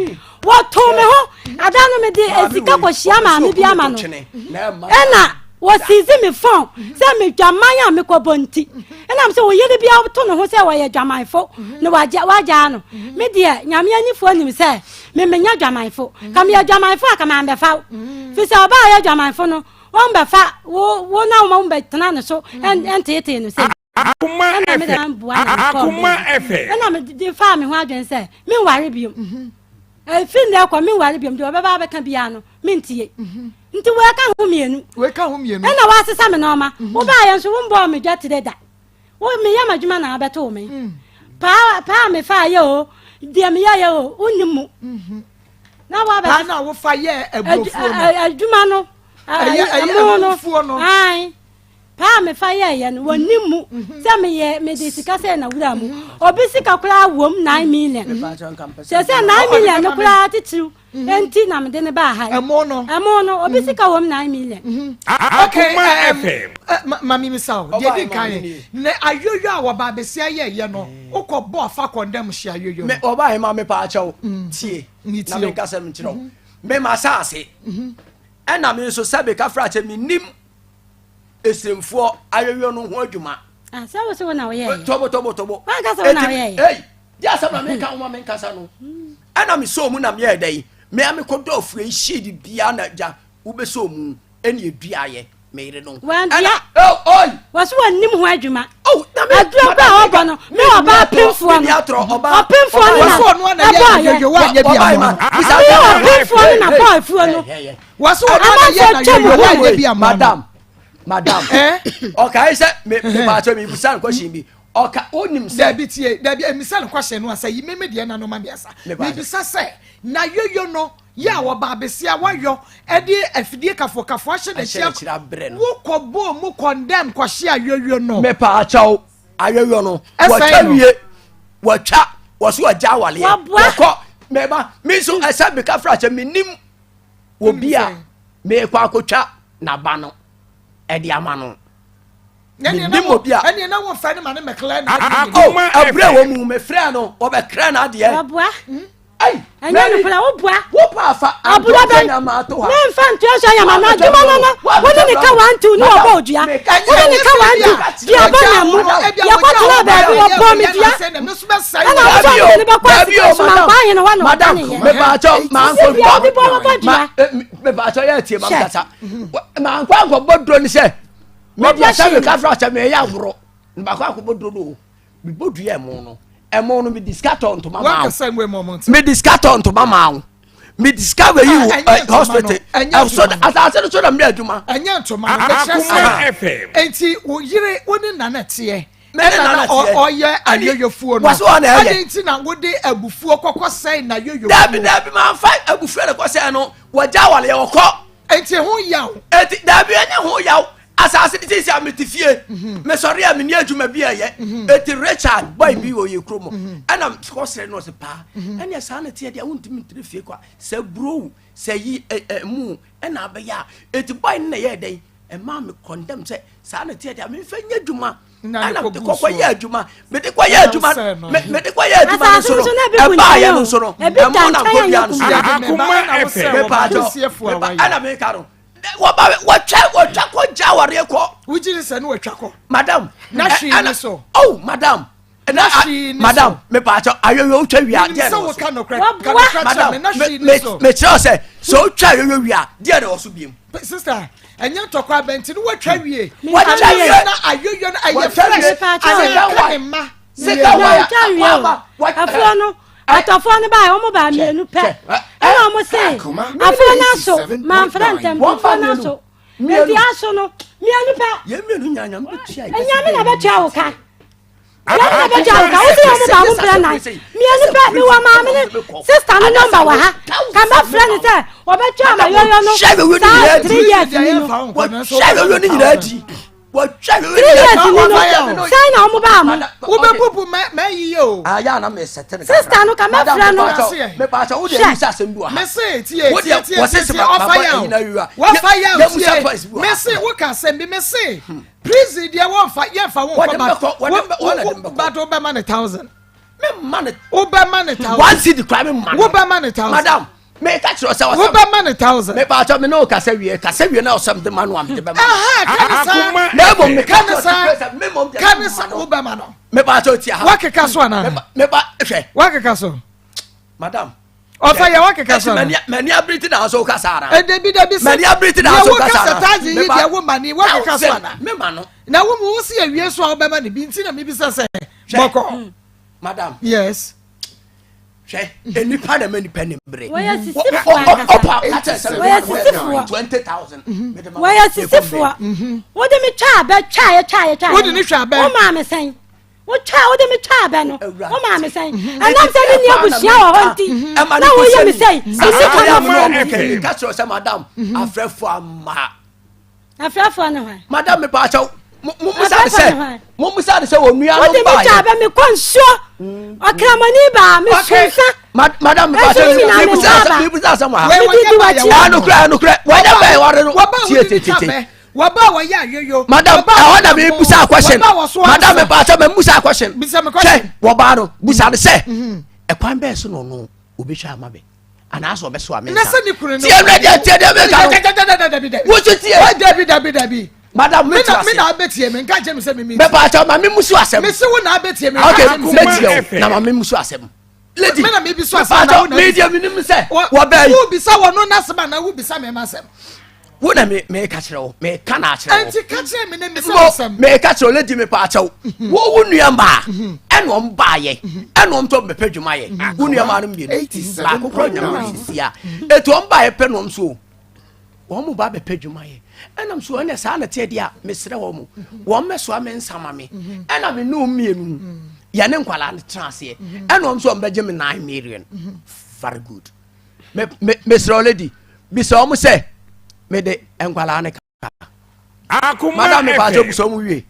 Wɔtoo me ho, ada no mede sika kɔhyia maame bi ama no. Ɛna wɔsizi me fon sɛ medwaman a mekɔbɔ nti. Ɛnam sɛ wo yere bi ato ne ho sɛ wɔyɛ dwamanfo na wagyaa no. Me deɛ Nyame anifoɔ nim sɛ me menyɛ dwamanfo. Ka meyɛ dwamanfo a ka mambɛfa wo. Firi sɛ ɔbaa a ɔyɛ dwamanfo no, Wɔmbɛfa wo wo na wɔn bɛtena ne so nteetee no sɛ. Akoma Ɛna me FM. boa na mekɔɔ Akoma baabi. FM. Ɛna mede faa me ho adwene sɛ menware biom. Ɛfiri nnɛ kɔ menware biom deɛ ɔbɛba abɛka biara no mentie. Nti wei ka ho mmienu. Wei ka ho mmienu. Ɛna woasesa me nɔɔma. Wobaeɛ nso wombɔɔ me dwatire da. Wo meyɛ m'adwuma na abɛtoo me. Paa paa a mefaa yɛ o, deɛ meyɛyɛ o, wonnim mu. Na woabɛ. Paa na wofa yɛ aburofuo no. Adwuma no. Ɛyɛ ɛyɛ aburofuo no. Ae. Paa a mefa yɛɛyɛ no, wɔnnim mu. Sɛ meyɛ mede sika sɛ na wura mu. Obi sika koraa wom 9 million. Sɛ sɛ 9 million no koraa titiriw. Enti na mede no baa ha yi. Ɛmo no. Ɛmo no, obi sika wom 9 million. Okay, Akoma um, FM. Ma mi misa o, deɛ di nkan yɛ, na ayoyo a wɔba abesia yɛ yɛ no, wokɔ bɔ afa kɔndɛm hyɛ ayoyo Me no. ɔbaa hema me paa kyɛw tie Me na tie me o. nkasa me kyerɛw me ma saase ɛna me nso sɛbe kafra kyɛ me nim esremfoɔ ayoyo no ho adwuma. Ah, sɛ wo sɛ wo na woyɛɛ. Tɔbo tɔbo tɔbo. Wanka sɛ wo na woyɛɛ. Ei, di asɛm na meka wo ma menkasa no. Ɛna mesɔɔ mu na meyɛɛ dɛn? Me a mekɔdɔ afue yi seed biara na gya wobɛsɔɔ mu ɛne ɛduaeɛ me yere no. Wandua. Oh, oi. Wɔso wɔnnim ho adwuma. Oh, na me. Aduro kora a ɔbɔ no, me ɔbaa pemfoɔ no. Ɔpemfoɔ no na ɛbɔɔyɛ. Me ɔpemfoɔ no na bɔɔ afuo no. Wɔso ɔno na yɛ na yɛ yɛ bi ama no. Madam, madam. Ɔkae sɛ me me baakyɛ me busa no question bi. Ɔka onim sɛ. Dabi tie, dabi emisa no question no asa yi me me deɛ na no ma me asa. Me bisa sɛ na yoyo no yɛ a wɔba abesia wayɔ ɛde afidie kafo kafo ahyɛ n'akyi abrɛ no. Wokɔ bɔɔ mu condemn kɔhye ayoyo no. Me paakyɛw ayoyo no. Wɔtwa wie wɔtwa wɔso wɔgya awaleɛ wɔkɔ mɛba me nso ɛsɛ meka fra kyɛ menim obi a mekɔ akɔtwa n'aba no ɛde ama no menim obi a ɛneɛ na wɔmfrɛ no ma ne mɛklɛ no oh, ɛberɛ wɔ mu mefrɛ no wɔbɛkrɛ no adeɛ wɔboa ɛnyɛ nokorɛ woboa wopa afa abura bɛn memfa ntoa so ayama no adwuma no no wone ne ka wantu ne wɔbɔ odua wone ne ka wantu duabɔ na mu yɛkɔtena baabi wɔbɔ me dua ɛna wosɔ mede ne bɛkɔ asika so mankɔ ahene hɔ na ɔdaneyɛ sibia wode bɔ wɔbɔ dua mepaakyɛ yɛ atie ma mekasa mankɔ ankɔbɔ duro no sɛ medeɛ sɛ meka fra sɛ meyɛ agorɔ na makɔ akɔbɔ duro no o mebɔ dua ɛmo no ɛmo no mede sika tɔ ntoma maa wo mede sika tɔ ntoma maa wo mede sika wɛyi wo eh, hospital ɛso asase no so na meyɛ adwuma ɛnyɛ ntoma no mekyerɛ sɛ enti wo yere wo ne nana teɛ ɛna na ɔyɛ ayoyofuo no adi nti na wode abufuo kɔkɔ sɛn na yoyofuo dabi dabi maa nfa abufuo na kɔ sɛn no wɔgya awale yɛ wɔkɔ enti ho yaw eti dabi ɛnyɛ ho yaw asase de sisi a mete fie mhm. mesɔre a menni adwuma bi ɛyɛ mhm. eti richard boy bi wɔ yɛ kurom mhm. ɛna kɔsrɛ no ɔsɛ paa ɛnna saa na teɛ deɛ wontumi ntene fie kɔ a sɛ burow sɛ yi ɛ ɛ mu ɛna abɛyɛ a eti boy no na ɛyɛ dɛn ɛmaa me condemn sɛ saa na teɛ deɛ memfa nyɛ adwuma ɛna mede kɔkɔ yɛ adwuma mede kɔ yɛ adwuma mede kɔ yɛ adwuma no nso no ɛbaa yɛ no nso no ɛmo na nkɔdua no so mepaakyɛ ɛna meka no wɔba wɔtwa wɔtwa kɔ gya awareɛ kɔ wogye ne sɛ ne wɔtwa kɔ madam na hwee ne so oh madam na hwee ne madam mepaakyɛ ayoyo wotwa wia deɛ na wɔ so madam mekyerɛ sɛ sɛ wotwa ayoyo wia deɛ na wɔ so biem sister ɛnyɛ ntɔkwa abɛnti no wɔtwa wie wɔtwa wie na ayoyo no ɛyɛ fresh asɛ ka ne mma sika waya afuo no atɔfoɔ no baa wɔn baa mmienu pɛ ɛna wɔn se afuo no aso manfrɛ ntɛm afuo no aso nti aso no mmienu pɛ nyame na bɛtua wo ka. Yɛn na bɛgya wo ka wosi wɔn baako mpira nan mmienu pɛ mi wɔ maame ne sista no nɔmba wɔ ha ka mɛ frɛ ne sɛ wɔbɛtwa ama yɔyɔ no saa 3 years ni no 3 years ni no sɛn na wɔn baa mo. Wobɛbubu mɛ yiye o. Sista no ka mɛ frɛ no hwɛ. Mese tie tie tie tie ɔfa yaw wɔfa yaw tie mese woka asɛm bi mese. Prison deɛ wɔnfa yɛnfa wo nkɔ but but wobɛma ne thousand. Mema ne. Wobɛma ne thousand. One cedi kura mi ma no. Wobɛma ne thousand. Madam meka kyerɛ sɛ ɔsɛ. Wobɛma ne thousand. Mepa kyɛ me ne wo kasa wie kasa wie na ɔsɛm de ma no a mede bɛma no. Aha ka ne saa. Na mmom meka Ka ne saa. Ka ne saa wobɛma no. Mepa kyɛ tia ha. Wakeka so anaa. Mepa hwɛ. Wakeka so. Madam. Ɔfɛ yɛ wakeka so ana. Mani abiri ti na aso kasa ara. Eh, dabi dabi sɛ. Mani abiri ti na aso kasa ara. Yɛ wo kasa tazi yi deɛ wo ma ni wakeka so ana. Me ma no. Na wo mu wo si awie so a wobɛma ne bi nti na mi bisa sɛ. Bɔkɔ. Madam. Yes. Hwɛ nipa na ma nipa ni bere. Wɔyɛ sisifoɔ ankasa. Wɔyɛ sisifoɔ. 20,000. Wɔyɛ sisifoɔ. Wode me twa abɛ twa yɛ twa yɛ twa. Wode ne twa abɛ. Wo maa me sɛn. Wotwaa wode me twaa bɛ no, wo maa me sɛn? Ɛnam sɛ menni abusua wɔ hɔ nti, na woyɛ me sɛi, me sika no afoɔ nti. Ka kyerɛ sɛ madam, afrɛfoɔ ama. Afrɛfoɔ ne hwan? Madam me paakyɛw, mummusa ne sɛ, mummusa ne sɛ wɔn nua no baayɛ. Wode me twaa bɛ, mekɔ nsuo, ɔkramoni baa, me sunsa. Madam me paakyɛw, mebusa asɛm wɔ ha. Medidi w'akyi. Anokorɛ, anokorɛ, wɔnyɛ bɛn wɔre no, tie tie tie. Wɔba a wɔyɛ ayoyo. Madam, ɛhɔ na mi busa question. Madam mi ba sɛ mi busa question. Hwɛ wɔbaa no busa no sɛ mhm. ɛkwan bɛɛ so na ɔno obetwa ama mi anaasɛ ɔbɛso ame nsa. Tie mi deɛ tie deɛ mi ka no. Wosu tie. Dabi dabi dabi. Madam mi tu ase. Mi na abɛ tie mi nka kyɛn mi sɛ mi mi. Mɛ pa ma mi musu asɛm. Mi si wo na abɛ tie mi. Ok mɛ tie o na ma mi musu asɛm. Lady mi na mi bi so asɛm na wo na mi deɛ mi nim sɛ wɔbɛn. Wo bisa wɔ no n'asɛm ana wo bisa mi ma asɛm. Wo na me me ka kyerɛ wo me ka na akyerɛ wo. Ɛnti ka kyerɛ mi ne mi sɛ asɛm. Me ka kyerɛ wo lady me pa akyɛw. Mhm. Wo wo nua maa mhm. ɛna ɔm baayɛ mhm. ɛna ɔm tɔ mbɛpɛ dwuma yɛ. Wo nua maa no mmienu baako kora nyame sisi a. Etu ɔm baayɛ pɛ na ɔm so wɔn mo ba bɛpɛ dwuma yɛ ɛnam so ɛna saa na teɛ deɛ a mesrɛ wɔn mo wɔn mɛsoa me nsa ma me ɛna me ne wɔn mmienu yɛne nkwadaa no tena aseɛ ɛna wɔn nso wɔn bɛgye me 9 million. Very good. Me me mesrɛ lady bisa wɔn sɛ mede nkwadaa no ka. Akoma Madam FM. mepa kyɛw bisa wɔn wie.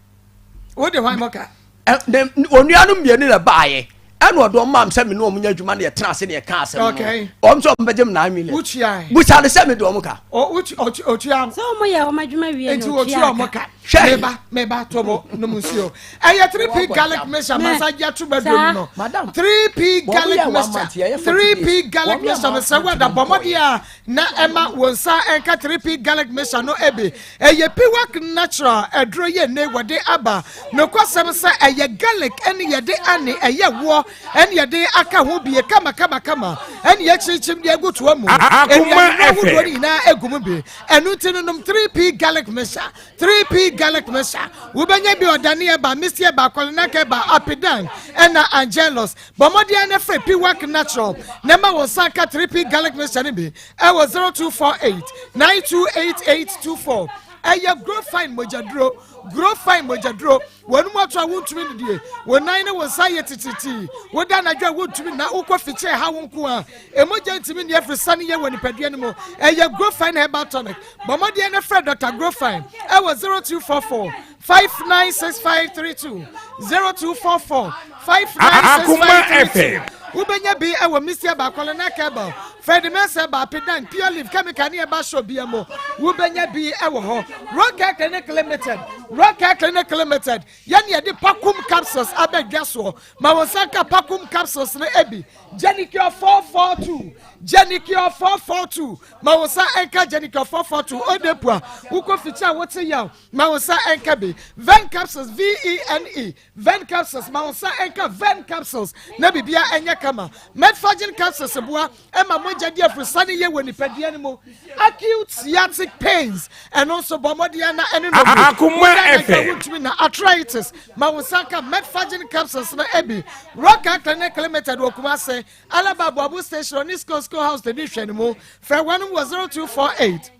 Wode hwan mɔ ka? Onua no mmienu na baayɛ ɛna ɔde wɔn maa sɛ me ne wɔn nyɛ adwuma na yɛtena ase na yɛka asɛm no. Okay. Wɔn sɛ wɔn bɛgye me 9 million. Wotua. Busa no sɛ mede wɔn ka. Otua. Sɛ wɔn yɛ wɔn adwuma wie na Nti otua otua wɔn ka. Hwɛ. Meba meba tobo nom nsuo. Ɛyɛ 3P garlic mixture masa gye ato badwom no. 3P garlic mixture 3P garlic mixture mesrɛ wo ɛda bɔ mmɔden a na ɛma wo nsa nka 3P garlic mixture no bi. Ɛyɛ Piwak natural aduro yɛ nne wɔde aba. Nokwasɛm sɛ ɛyɛ garlic ɛne yɛde ane ɛyɛ woɔ ɛne yɛde aka ho bie kama kama kama ɛne yɛkyinkyim de agu toa mu. Akoma Nnuane ahodoɔ no FM. nyinaa egu mu bi. Ɛno nti no nom 3P garlic mixture. 3P garlic mixture. Wobɛnya bi ɔdane ɛba, misty ɛba, kɔlenak ɛba, apidan, ɛna angelus. Bɔ mmɔden na frɛ Piwak Natural na ma wo nsa nka 3P garlic mixture no bi ɛwɔ 0248 928824. Ɛyɛ Grow Fine mogyaduro. Grow Fine mogyaduro. Wɔn mu ato a wontumi nnidie. Wo nan ne wo nsa yɛ titiritii. Woda anadwo a wontumi nna. Wokɔ fikyɛ ɛha wo nko a. Emogya ntumi nni afiri sane yɛ wɔ nipadua no mu. Ɛyɛ Grow Fine herbal tonic. Bɔ mmɔden na frɛ Dr. Grofine ɛwɔ 0244 596532 0244 596532. Wobɛnya bi ɛwɔ Misia Baakɔle na Kebal, Fred Mensah Baapedan, Pure Leaf Chemical ne ɛba shop bia mu. Wobɛnya bi ɛwɔ hɔ. Rock Clinic Limited, Rock Clinic Limited, yɛne yɛde Pakum capsules abɛdwa soɔ. Ma wɔn nsa nka Pakum capsules no ebi. Genicure 442, Genicure 442. Ma wo nsa nka Genicure 442 Odepu a wokɔ fikyi a wote yaw. Ma wo nsa nka bi. Ven capsules, V-E-N-E, Ven capsules. Ma wo nsa nka Ven capsules na bibia ɛnyɛ kama. Metforgen capsules boa ma mogya di afurusane yie wɔ nipadua no mu. Acute sciatic pains, ɛno nso bɔ mmɔden na ɛne no bi. Akoma Woda anadwo a FM. wontumi na arthritis. Ma wo nsa nka Metforgen capsules no bi. Rock Clinic Limited wɔ Kumase. Alaba Aboabo Station ɔne School School House na di nhwɛanimu. Frɛ wɔnom wɔ 0248.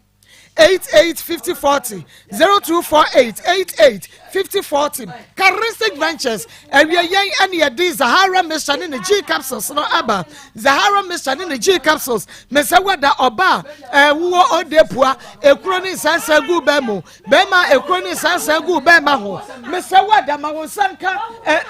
88 50 40, 0248 88 50 40. Charistic Ventures, ɛwiɛ yɛn ɛne yɛde Zahara mixture ne ne G capsules no aba. Zahara mixture ne ne G capsules, mesɛ wada ɔba a ɛwowɔ ɔde pua, ekuro ne nsansan gu bɛn mu, bɛrima ekuro ne nsansan gu bɛrima ho, mesɛ wada ma wɔn nsa nka ɛ.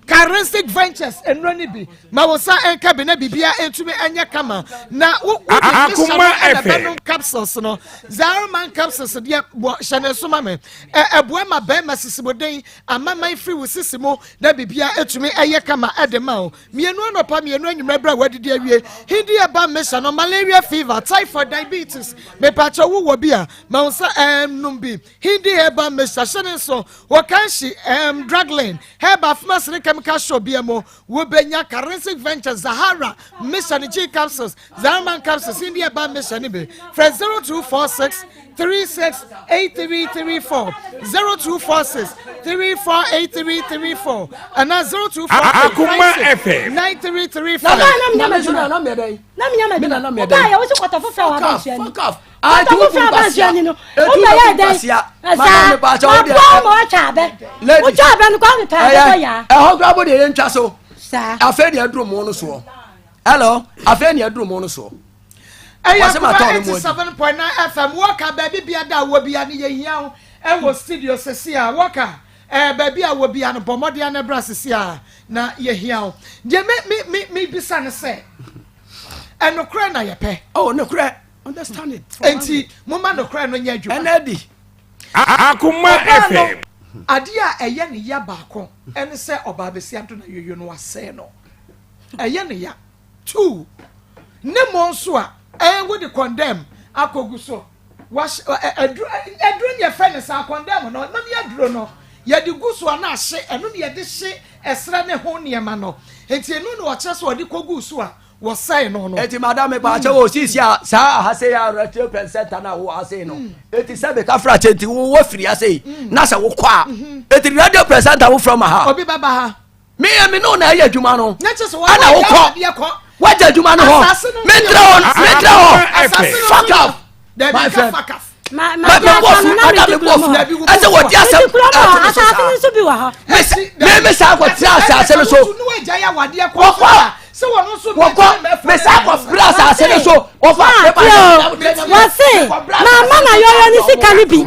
Charistic Ventures nnuro no bi ma wo nsa nka bi na biribiara ntumi nyɛ kama na wo wode mixture no Akoma ɛna FM. bɛnom capsules no. Zarman capsules deɛ bɔ hyɛ ne nso ma me. Ɛboa ma bɛrima sisimoden amaman firi wo sisi mu na biribiara etumi ɛyɛ kama ɛde ma wo. Mmienu anɔpa, mmienu anwummerɛ berɛ a wadidi awie. Hindi ɛba mixture no, malaria, fever, typhoid, diabetes, mepakyɛ wowɔ bi a, ma wo nsa ɛnum bi. Hindi herbal mixture, hyɛ ne nso wɔ Kanshi drug lane, herbal pharmacy ne chemical shop bia mu. Wobɛnya Charistic Ventures Zahara mixture ne G capsules, Zaraman capsules, Hindi herbal mixture ne bi. Frɛ 0246 36 8334, 0246 34 8334 anaa 0248 Akoma 56 FM. 9335. Na na Na me so na na meyɛ dɛn? Na menya Me na madwuma na meyɛ wobaa dɛn? yɛ wo sɛ kɔtɔ foforɔ a Fuck off, waba nsuani fuck off. kɔtɔ foforɔ a aba nsuani no wobɛyɛ dɛn saa maboa ma woatwa abɛ, wotwa abɛ no kɔ mepɛ abɛ bɔ yaa. Ɛhɔ koraa bɔ deɛ yɛntwa so. Saa. Afei deɛ aduru mo no soɔ. Hello, afei deɛ aduru mo no soɔ. Ɛyɛ Wɔsɛ ma Akoma tɔn no mu adi. 87.9 FM. Wɔka baabi bia da a wɔ bia no, yɛhia wo ɛwɔ studio sesi a. Wɔka baabi a wɔ bia no, bɔ mmɔden no bra sesi a na yɛhia wo. Deɛ me me me me bisa no sɛ, ɛnokorɛ na yɛpɛ. Oh, nokorɛ, understand it. Enti momma nokorɛ no nyɛ adwuma. Ɛnɛ di. Akoma Ɔbaa no, FM. adeɛ a ɛyɛ ne ya baako ɛne sɛ ɔbaa bɛsi ato na yoyo no wasɛe no, ɛyɛ ne ya. Two, ne mo nso a ɛyɛ wode condemn akɔgu so wahyɛ ɛduro, ɛduro ne yɛfrɛ no saa condemn no, no ne aduro no yɛde gu so a na ahye. Ɛno ne yɛde hye ɛsrɛ ne ho nneɛma no, nti ɛno na ɔkyerɛ sɛ ɔde kɔgu so a wɔsɛe no. Eti madam, mepa akyɛ wɔ sisi a saa aha se yɛ radio pen center na wo ase no, eti sɛ meka fra kyɛ nti wo wɔ firi ase yi na sɛ wokɔ a, eti radio presenter wo from ha. Obi bɛba ha. Meyɛ me no na ɛyɛ adwuma no. Na kyerɛ sɛ Ana wɔn wokɔ adeɛ kɔ. Wagya adwuma no hɔ. Asase no nso Mentrɛ yɛ hɔ. wɔn. Mentrɛ hɔ. Asase no nso Fuck yɛ- off. Dabi, My ka friend. fuck off. Ma ma Ma gye me bɔ asa fu no na madam, mede me bɔ fu kurom hɔ. Dabi, wo ɛsɛ bɔ wɔdi fu. asɛm Mede kurom hɔ ɛto ne so asase saa. no nso bi wɔ hɔ. Me me saa akɔtena asase no so. Wɔkɔ. Wɔkɔ me saa akɔfra asase no so wɔfa. Wɔse mama na yɔyɔ ne sika no bi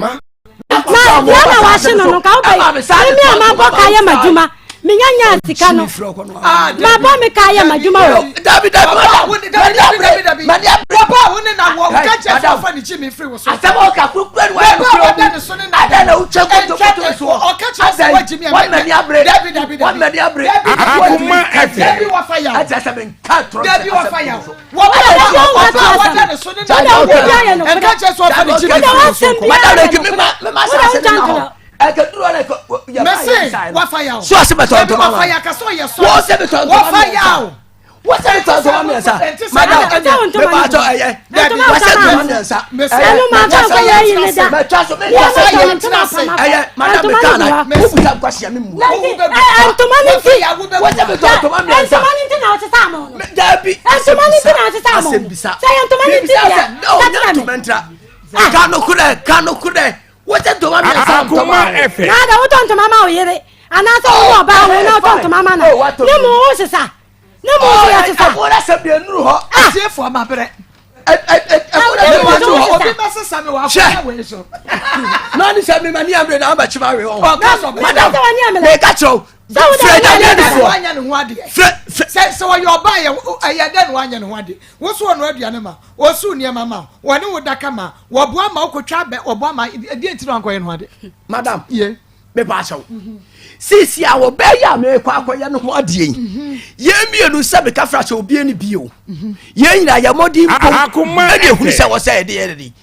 na deɛ na wahye no nka wobɛ meme a mabɔ ka yɛ m'adwuma, menya nyaa sika no, mabɔ me ka yɛ m'adwuma o. Dabi, dabi, madam, mani abere, mani abere. Papa a wo ne na wɔ ka kyerɛ sɛ ɔfa ne kyi mi firi wo so. Asɛm a ɔka kurukura ni wayɛ no Papa a kura wɔda mu ne so ne na adan na wotwa kotokoto soɔ. Ɔka kyerɛ sɛ wagyi mi a. Wɔn mani abere. Dabi, dabi, dabi. Wɔn mani abere. Dabi, dabi. Akoma FM. Dabi, wafa yaw. Ɛkyɛ sɛ menka torɔ. Dabi, wafa yaw. Wọ́n Papa a wɔda ne so ne na Wọ́n wɔ wọ́n yɛ no ɛnka kyerɛ sɛ ɔfa ne kyi mi firi wo so kɔ. Madam, eki mi ma mi ma sa ase ne na hɔ ɛkɛ duro na ɛkɛ yɛ ba yɛ Mese sa wafa yaw. So ase bɛtɔ Dabi, ntoma wafa ma yaw kasa ɔyɛ sɔ. Wọ́n sɛ bɛtɔ ntoma Wafa mmiɛnsa. yaw. Wọ́n sɛ bɛtɔ ntoma mmiɛnsa. Madam, Ɛnɛ wo ntoma mi ba no atɔ bi. ɛyɛ Ntoma wọ́n sɛ wo ntoma ntoma mmiɛnsa. Mese- Ɛno ma fa nkɔyɛ yi ne da. Mɛtwa so mi Yɛ ntwa so ma ɛyɛ tɔ ntoma pama ɛyɛ madam, mi ntoma kaa no na bi hɔ. wo busa nkwasi mi mu. Na nti ntoma no nti Wọ́n sɛ bɛtɔ ntoma mmiɛnsa. Ntoma no nti na wɔsesa ama wo no. Dabi. Ntoma no nti na wɔsesa ama wo Asɛm no. bisa. Sɛ yɛ ntoma no nti Bisa deɛ, sɛ, no, ka nyɛ kyerɛ me. ntoma ntira. Ka nokorɛ, ka nokorɛ. Wọ́n sɛ ntoma mmiɛnsa ntoma Akoma wo. FM. Na ada wotɔ ntoma ma wo yere anaasɛ wo ne ɔbaa wo na wotɔ ntoma ma no Oh, watɔ ne bi. mu wo sesa ne mu wo yɛ sesa. Ɛfɔ sɛ deɛ nuru hɔ. Atiefoɔ ma brɛ. Ɛfɔ sɛ deɛ nuru hɔ. Obi bɛsesa mi wɔ akɔnya wei so. Nani sɛ mi ma ni amire na ama kyima awi hɔ. Ɔka sɔ bɛ. Madam, Sɛ wɔne amena. meka kyerɛ wo. Sɛ wo de Frɛ wɔne Nyame amena. adifoɔ. Wanyɛ ne ho adeɛ. Frɛ frɛ. Sɛ ɔyɛ ɔbaa yɛ ɛyɛ dɛ na wanyɛ ne ho adeɛ. Woso ɔno aduane ma ɔsu nneɛma ma wɔne wo daka ma wɔboa ma wokɔtwa abɛ, wɔboa ma ɛdeɛ nti na wankɔyɛ ne ho adeɛ. Madam, Ye. mepa akyɛw. Sisi a wɔbɛyɛ a mekɔ akɔyɛ no ho adeɛ yi. Yɛn mmienu sɛ meka fra sɛ obi ani bio. Yɛn nyinaa yɛ mmɔden mpo. Akoma Ɛna ehunu FM. sɛ wɔsɛ yɛde yɛ de.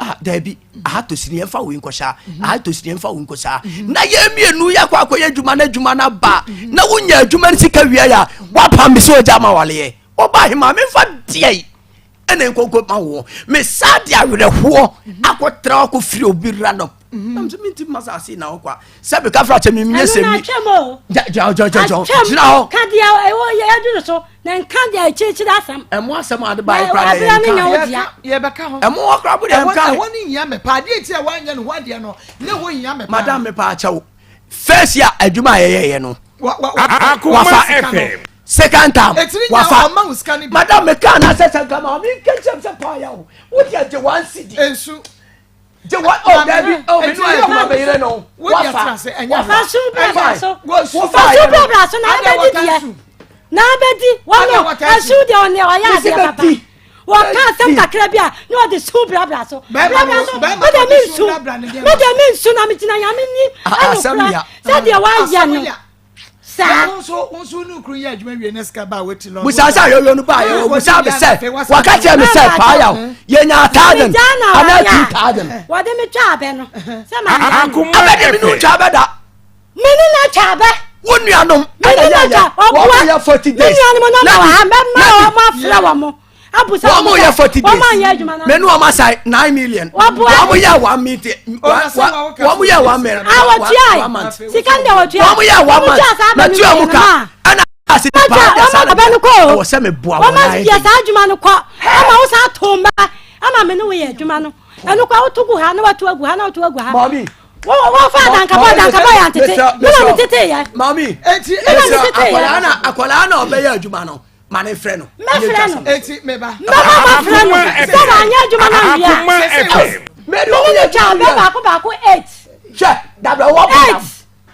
Ah, dabi, aha to sini yɛmfa wei nkɔhyɛ ha, aha to sini yɛmfa wei nkɔhyɛ ha. Na yɛn mmienu yɛakɔ akɔyɛ adwuma na adwuma no aba na wonya adwuma no sika wie a, woapam me sɛ ogya ma waleɛ ɔba ahema memfa deɛ yi ɛna nkɔnkɔ ma woɔ. Mesa de awerɛhoɔ akɔtra akɔfiri obi random. Na mesɛ mentimi ma asase na hɔ kwa sɛ meka fra kyɛ menyɛ Ɛno sɛ na mi atwam o. gyɔgyɔgyɔgyɔ Atwam. gyina hɔ. Ka deɛ ɛwɔ yɛ aduru so na nka deɛ akyirikyiri asɛm. Ɛmo asɛm a ade Na baeɛ koraa deɛ abira no yɛnka. nyɛ wo dea. Yɛbɛka ho. Ɛmo hɔ koraa bo deɛ Ɛhɔ yɛnka. ɛhɔ ne hia me paa. Adeɛ nti a wanyɛ ne ho adeɛ no ne ho hia me paa. Madam mepaa kyɛw. First year adwuma a yɛyɛyɛ no. Akoma FM. Second time. Etiri nya Wafa. ɔma wo sika no bi. Madam meka na sɛ sɛ nka ma ɔme nka kyerɛ m sɛ paa yɛ wo. Wo deɛ gye one cedi. Ensu. Gye one oh dabi oh me no ayɛ adwuma bɛyere no. Wo deɛ Wafa. tena ase ɛnyɛ Wafa. Fa so bra bra so. Wo Fa fa so yɛ bra no. bra so na Ada abɛdi wɔta deɛ. nsu. Na abɛdi wɔn Ada no wɔta ɛsu nsu. deɛ ɔne ɔyɛ Mesi adeɛ papa. bɛdi. Wɔka asɛm Bɛdi. kakra bi a na ɔde su bra bra so. Bɛrima Bra bra no- so. bɛrima Me deɛ no me de su nsu. bra bra ne deɛ Me deɛ me nsu na me gyina nyame ni Asɛm ɛnokora ya. sɛdeɛ wayɛ Asɛm no ya. saa. Wo nso wo nso ne okunu yɛ adwuma wie ne sika ba a wati lɔn. Busa sɛ ayoyo no baayɛ wɔ busa me sɛ waka kyerɛ me sɛ paaya o yɛnya thousand Megyaa na anaa awareɛ a 2,000. wɔde me twa abɛ no sɛ maa Akoma Abɛde me ne wo FM. twa abɛda. Me ne na twa abɛ. Wo nuanom Me ɛna ne na yɛyɛ twa ɔboa. wɔn yɛ 40 Me days. nuanom no na wɔ ha mɛma Nabi. wɔn afrɛ wɔn abusa Wɔn wɔn yɛ sɛ 40 wɔn days. anyɛ adwuma no. Me ne wɔn asa 9 million. Wɔboa. Wɔn yɛ one meeting. Ɔna sɛ wɔn ka Wɔn yɛ one million. A wɔtua One month. sika no deɛ wɔtua. Wɔn yɛ one Wɔn month. tua saa Na abɛ no tua wie mu no ka. ma. Ɛna ase Wɔn paa tua deɛ saa wɔn abɛ no kɔ o. Ɛwɔ sɛ me boa Wɔn wɔn ayɛ yɛ den. saa adwuma no kɔ ama wo saa to mba ama me ne wo yɛ adwuma no ɛno kɔ woto gu ha na watu agu ha na woto agu ha. Mami. Wọ́n wọ́n fa adankabɔ adankabɔ yɛ antete mi na mi tete yɛ. Mami. Eti Me na me Mesrɛ tete yɛ. akwadaa na akwadaa na ɔbɛyɛ adwuma no ma ne frɛ no. Mɛfrɛ no. Eti meba. Mɛma ma frɛ no Akoma sɛ wanyɛ adwuma no anwie a. Akoma FM. Mɛri Me ɔmo ne yɛ ne twa adwuma abɛ wie a. baako baako eight. Hwɛ dabrɛ wɔ bɔ Eight. nam.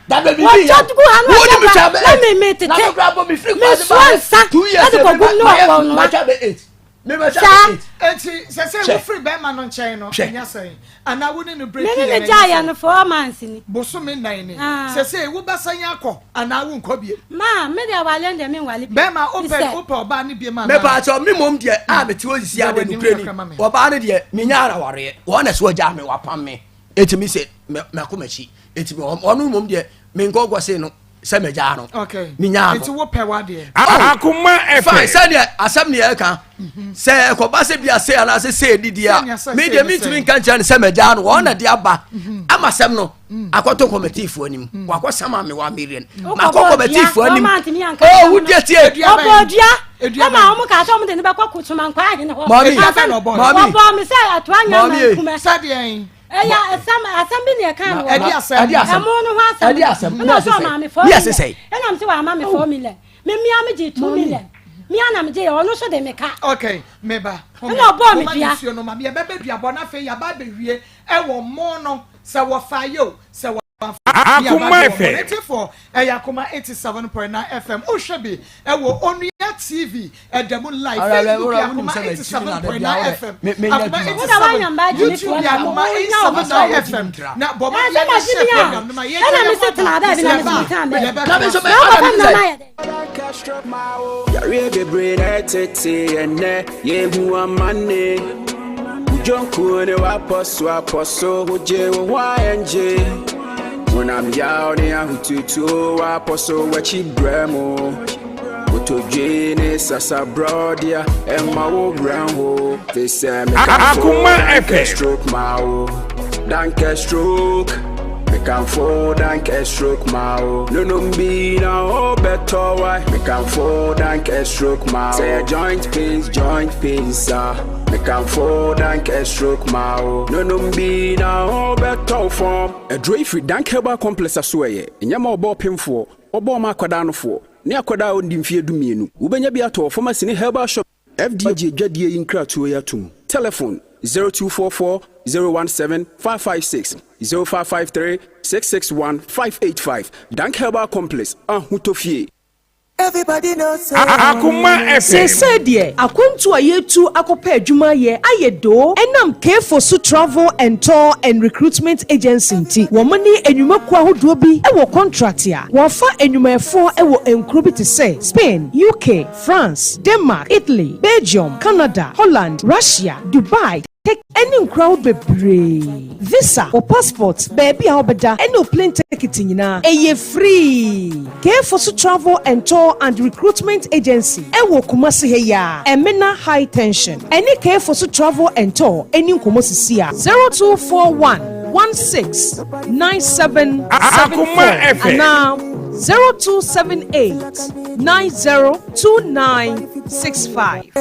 Dabrɛ bibi yɛ. Wɔtwa gu ha na Wo ni mi wɔtwa twa ba bɛ na eight. me me tete. Na me kura bɔ mi firi Me kwasi soa ba. nsa 2 years ɛde kɔ gum ne ma yɛ wɔn ma noa. twa bɛ eight. Mi ma twa Saa. bɛ eight. Eti sɛ sɛ Hwɛ. wofiri bɛrima no nkyɛn no Hwɛ. ɛnyɛ sɛn anaa wo ne no break Me ne yɛ ne no gya ɛnyɛ yɛ sɛn? no 4 months ni. Bosome 4 ni. Ah. Sɛ sɛ wobɛsan akɔ anaa wonkɔ bie. Maa me deɛ wale deɛ me nwale bi. Bɛrima wopɛ Sɛ wopɛ ɔbaa ne bie ma Mɛ pa akyɛw mi mom deɛ a mi ti hɔ sisi ade Yɛ nukure w'anim ni kakra ma me. ɔbaa no deɛ mi nya arawareɛ wɔn na so ɔgya mi wapam mi eti mi sɛ mɛ mɛ kɔ m'akyi eti mi ɔno mom deɛ mi nkɔ kɔ no sɛ mɛ gyaa no Okay. mi nya Eti no. wopɛ wadeɛ. Akoma Fine FM. sɛdeɛ asɛm ne yɛka sɛ ɛkɔba sɛ bi ase anaasɛ sɛ ɛdidi a Sɛnea sɛ me sɛ deɛ ne mentumi sɛ. nka nkyerɛ no sɛ magyaa no wɔn na de aba ama asɛm no akɔto kɔmɛtiifoɔ anim wakɔ sama me wa million makɔ Wokɔbɔ kɔmɛtiifoɔ dua, anim wɔma ntumi anka oh asɛm no. wodeɛ tie Dua Ɔbɔ bɛn? dua Edua ɛma bɛn? wɔn kaa sɛ wɔn de ne bɛkɔ kusumankwa ahene hɔ. Mami. Edua bɛn na ɔbɔɔ no? Mami. Wɔbɔ me sɛ atoa nya Mami. ma nkumɛ. Sɛdeɛn. Ɛyɛ asɛm asɛm bi na ɛka no wɔ Ɛde hɔ. asɛm. Ɛde asɛm. Ɛmo no ho asɛm. Ɛde asɛm. Ɛna Ne ɔsɛ ɛsesɛe. ɔmaa me four Ne million. ɛsesɛe. Ɛna m sɛ wama me 4 million. Me mmea me gye 2 million. Mmea na me gye yɛ ɔno nso de me ka. Okay, meba. Ɛna ɔbɔɔ me Homa dua. nsuo no ma me yɛbɛbɛ duabɔ na afei yɛaba abɛwie ɛwɔ mo no sɛ wɔfa yɛ o sɛ wɔamfa Akoma FM. Ɛtifo ɛyɛ Akoma 87.9 FM. Wohwɛ bi ɛwɔ Onua TV ɛda mu live. Ara, ara, Facebook yɛ ara, wonim Akoma sɛ m'akyi na da 87.9 FM. me- menya Akoma adwuma. Wo na woanya 87 mmaa gye me YouTube foɔ yɛ na Akoma wonya wo ho sɛ 879 wogye FM. Na bɔ Ɛsɛ mmɔden na ma gye hyɛ me a. program no ma yɛgya Ɛna yɛn me se ho tena aba. baabi na me se Yɛba a, me tena baabi. yɛbɛtoa Na me nso so. mɛ- Na wɔfa me na mayɛ dɛ. Yàrá bebree na ɛtete ɛnɛ yehu amane. Ujonkuo ne wapɔ so apɔ so wogye wo ho ayɛngye. Wonam yaw ne ahotutuo wapɔ so w'akyi brɛ mu. Kotodwe ne sasabrɔdeɛ ɛma wo brɛ ho. Te sɛ mekamfo Akoma Danke FM. stroke ma wo. Danke stroke. Mekamfo danke stroke ma wo. Nonom bi na wobɛtɔ wa. Mekamfo danke stroke ma wo. Sɛ joint pains a. Mekamfo danke stroke ma wo. Nonom bi na wobɛtɔ fam. Aduro yi firi Dank Herbal Complex aso ɛyɛ nyɛma ɔbɔ ɔpemfoɔ ɔbɔ ɔma akwadaa nofoɔ ne akwadaa a ɔndi mfeɛ 12. Wobɛnya bi atɔ wɔ pharmacy ne herbal shop. FDA gye dwadie yi nkratoɔ yi atom. Telephone 0244 017 556, 0553 661 585. Dank Herbal Complex, ahotɔ fie. Everybody knows. Akoma FM. Seesei deɛ akwantu a yɛtu akɔpɛ adwuma yɛ ayɛ doo ɛnam Kefo so Travel and Tour and Recruitment Agency nti wɔn ne nnwumakuo ahodoɔ bi wɔ contract a wɔfa nnwumayɛfoɔ wɔ nkuro bi te sɛ Spain, UK, France, Denmark, Italy, Belgium, Canada, Holland, Russia, Dubai ɛne nkurawo bebree. Visa, wɔ passport, baabi a wobɛda ɛne wo plane ticket nyinaa ɛyɛ free. Kefo so Travel and Tour and Recruitment Agency ɛwɔ Kumase ha yi a Ɛmena High Tension. Ɛne Kefo so Travel and Tour ɛni nkɔmmɔ sisi a 0241. 16 97 74 anaa 0278 90 29 65.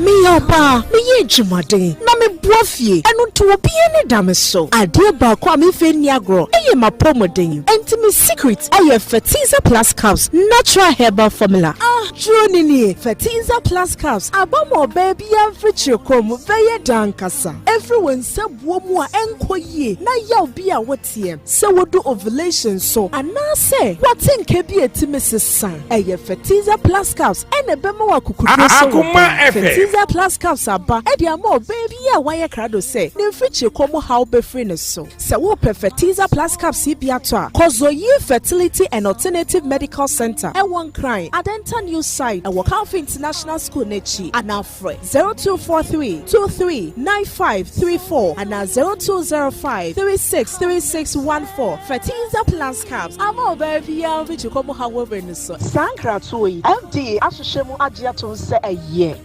Meyɛ ɔbaa, meyɛ adwumaden, na meboa fie, ɛno nti obiara ani da me so. Adeɛ baako a memfa nni agorɔ yɛ m'apɔwmuden, enti me secret yɛ Fertiza Plus Caps Natural Herbal Formula. Aduro no nie, Fertiza Plus Caps aba ma ɔbaa biara mfirikyiri kɔm bɛyɛ dɛ ankasa. Ɛfiri wo nsabuo mu a ɛnkɔ yie na yaw bi a woteɛ, sɛ wodu ovulation so anaasɛ woate nka bi a ɛtumi sesa. Ɛyɛ Fertiza Plus Caps na ɛbɛma wo akokoduro sɛ wo ba. Fertiza Plus Caps aba de ama ɔbaa biara a wayɛ krado sɛ ne mfirikyiri kɔ mu haw bɛfiri ne so. Sɛ worepɛ Fertiza Plus Caps yi bi atɔ a, kɔ Zoe Fertility and Alternative Medical Centre ɛwɔ Nkran, Adenta New Site ɛwɔ Calvin International School no akyi anaa Frɛ 0243 23 9534 anaa 0205 36 3614. Fertiza Plus Caps ama ɔbaa biara mfikyikɔ mu haw wɔ ne so. Saa nkratoɔ yi, FDA ahwehwɛ mu agye atom sɛ ɛyɛ.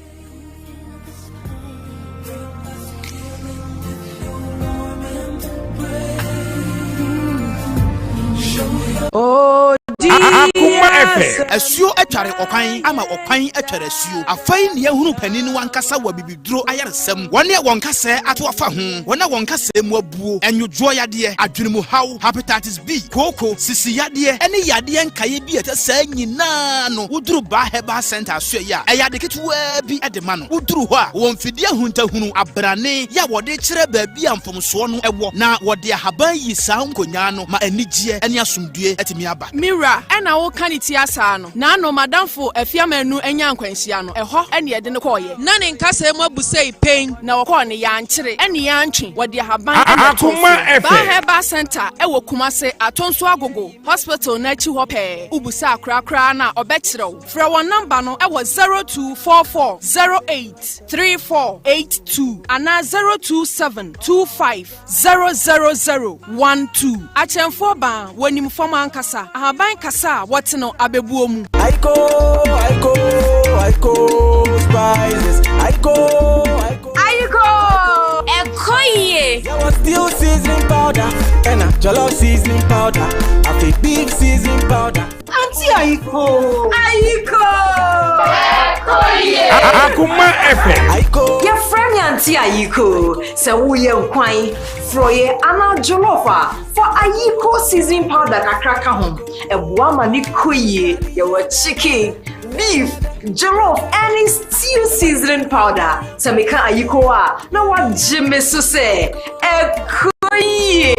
Akoma FM. Asuo atware ɔkwan ama ɔkwan atware asuo. Afei na yɛahunu panin no ankasa wɔ abibiduro ayaresa mu. Wɔn a wɔn kasɛɛ ato afa ho, wɔn a wɔn kasɛɛ mu abuo, nnwodwoɔ yadeɛ, adwene mu haw, hepatitis B, kooko, sisi yadeɛ, ne yadeɛ nkaeɛ bi a ɛte saa nyinaa no, woduru Baa Herbal Centre asoɛeɛ a, ɛyɛ ade ketewaa bi de ma no. Woduru hɔ a, wɔwɔ mfidie ahuntahunu, abrane, yɛ a wɔde kyerɛ baabi a mfomsoɔ no wɔ, na wɔde ahaban yi saa nkonyaa no ma anigyeɛ ne asomdwoeɛ atumi aba. Me wura, ɛna woka ne ti asaa no, naano m'adamfo Afiamanu nyaa nkwanhyia no, ɛhɔ ɛne yɛde no kɔɔeɛ. Na ne nkasɛɛ mu abu sei pen, na wɔkɔɔ no yɛankyere ɛne yɛantwe, wɔde ahaban ɛna ɛtoo soɔ. Baa Herbal Centre ɛwɔ Kumase, Atonso Agogo Hospital no akyi hɔ pɛɛ, wobusa akora koraa no a ɔbɛkyerɛ wo. Frɛ wɔn namba no ɛwɔ 0244 08 3482 anaa 02725 00012. Akyɛnfoɔ baa, wɔnim fam ankasa. Ahaban kasa a wɔte no abɛbuo mu. Aiko, aiko, aiko, spices. Aiko, aiko. Aiko! Ɛkɔ yie! Yɛwɔ stew seasoning powder, ɛna jollof seasoning powder, afei beef seasoning powder. Auntie Aiko! Aiko! Ɛkɔ yie! Akoma FM. Aiko. Yɛfrɛ me Auntie Aiko. Sɛ woyɛ nkwan, frɔyɛ anaa jollof a, fa Aiko seasoning powder kakra ka ho. Ɛboa ma ne kɔ yie. Yɛwɔ chicken, beef, jollof ɛne stew seasoning powder. Sɛ meka Aiko a, na wagye me so sɛ ɛkɔ yie.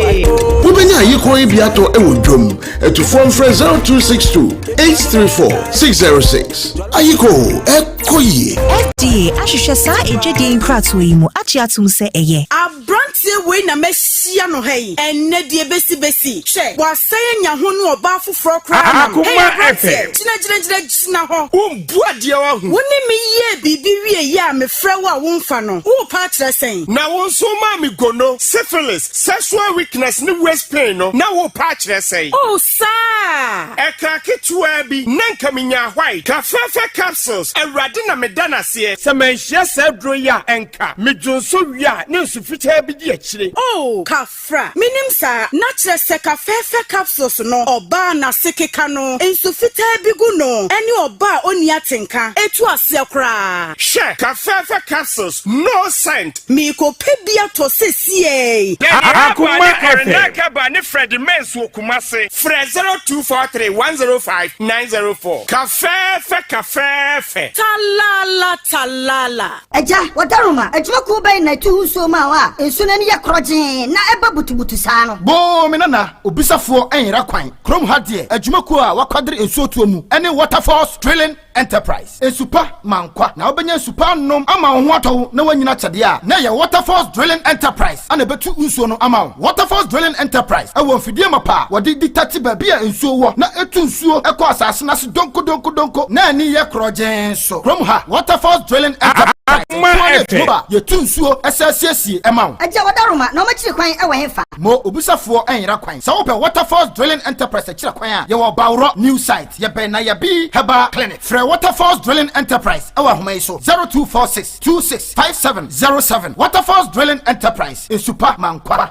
Wobɛnya ayikɔ yi bi atɔ wɔ dwam. Atufoɔ mfrɛ 0262 834 606. Ayikɔ ɛkɔ yie. FDA ahwehwɛ saa adwadie nkratoɔ yi mu agye atom sɛ ɛyɛ. Abranteɛ wei na mahyia no ha yi ɛnnɛ deɛ bɛsi bɛsi hwɛ wasan anya ho ne ɔbaa foforɔ koraa nam hey abranteɛ gyina gyina gyina gyina hɔ. Wo mbu adeɛ wahu. Wo ne me yɛɛ biribi wie yɛ a mefrɛ wo a wo nfa no wo repa akyerɛ sɛn? Na wo nso wo maa me gono, syphilis, sexual weakness ne waist pain no na wo repa akyerɛ sɛn? Oh saa! Ɛkaa ketewaa bi na nka menyaa white kafɛɛfɛ capsules, Awurade na meda no aseɛ. Sɛ manhyia saa aduro yi a ɛnka me dwonsɔ wie a ne nsu fitaa bi di akyire. Oh Kafra, menim saa, na kyerɛ sɛ kafɛɛfɛ capsules no ɔbaa n'ase keka no nsu fitaa bi gu no ɛne ɔbaa a ɔnni atenka ɛtu aseɛ koraa. Hwɛ! Kafɛɛfɛ capsules, no scent. Meekɔpɛ bi atɔ sesiei. Danny Abah ne Corinna Kaba ne Freddie Mens wɔ Kumasi. Frɛ 0243 105 904. Kafɛɛfɛ kafɛɛfɛ. Talala talala. Agya, wɔdaroma, adwumakuo bɛn na ɛtu nsuo maa wo a nsuo no ani yɛ korɔgyee na ɛba butubutu saa no? Boo me nana, obisafoɔ nyera kwan. Kurom ha deɛ, adwumakuo a wɔakwadare nsuo tuo mu ne Waterfalls Drilling Enterprise. Nsu pa ma nkwa. Na wobɛnya nsu pa anom ama wo ho atɔ wo na woanyini akyɛ deɛ a, na ɛyɛ Waterfalls Drilling Enterprise na ɛbɛtu nsuo no ama wo. Waterfalls Drilling Enterprise wɔ mfidie mapa a wɔde ditakye baabi a nsuo wɔ na ɛtu nsuo kɔ asase no ase donkodonkodonko na ani yɛ korɔgyee nso. Kurom ha, Waterfalls Drilling Enterprise. Enterprise Akoma nkoa ne FM. adwuma a yɛtu nsuo ɛsɛ siesie ɛma wo. Agya Wadaroma na ɔmakyiri kwan wɔ hefa? Mo obusafoɔ ɛnyera kwan. Sɛ wopɛ Waterfalls Drilling Enterprise akyira kwan a, yɛwɔ Bawrɔ New Site, yɛbɛn Nayabi Herbal Clinic. Frɛ Waterfalls Drilling Enterprise ɛwɔ ahoma yi so, 0246 26 5707. Waterfalls Drilling Enterprise, nsu pa ma nkwa.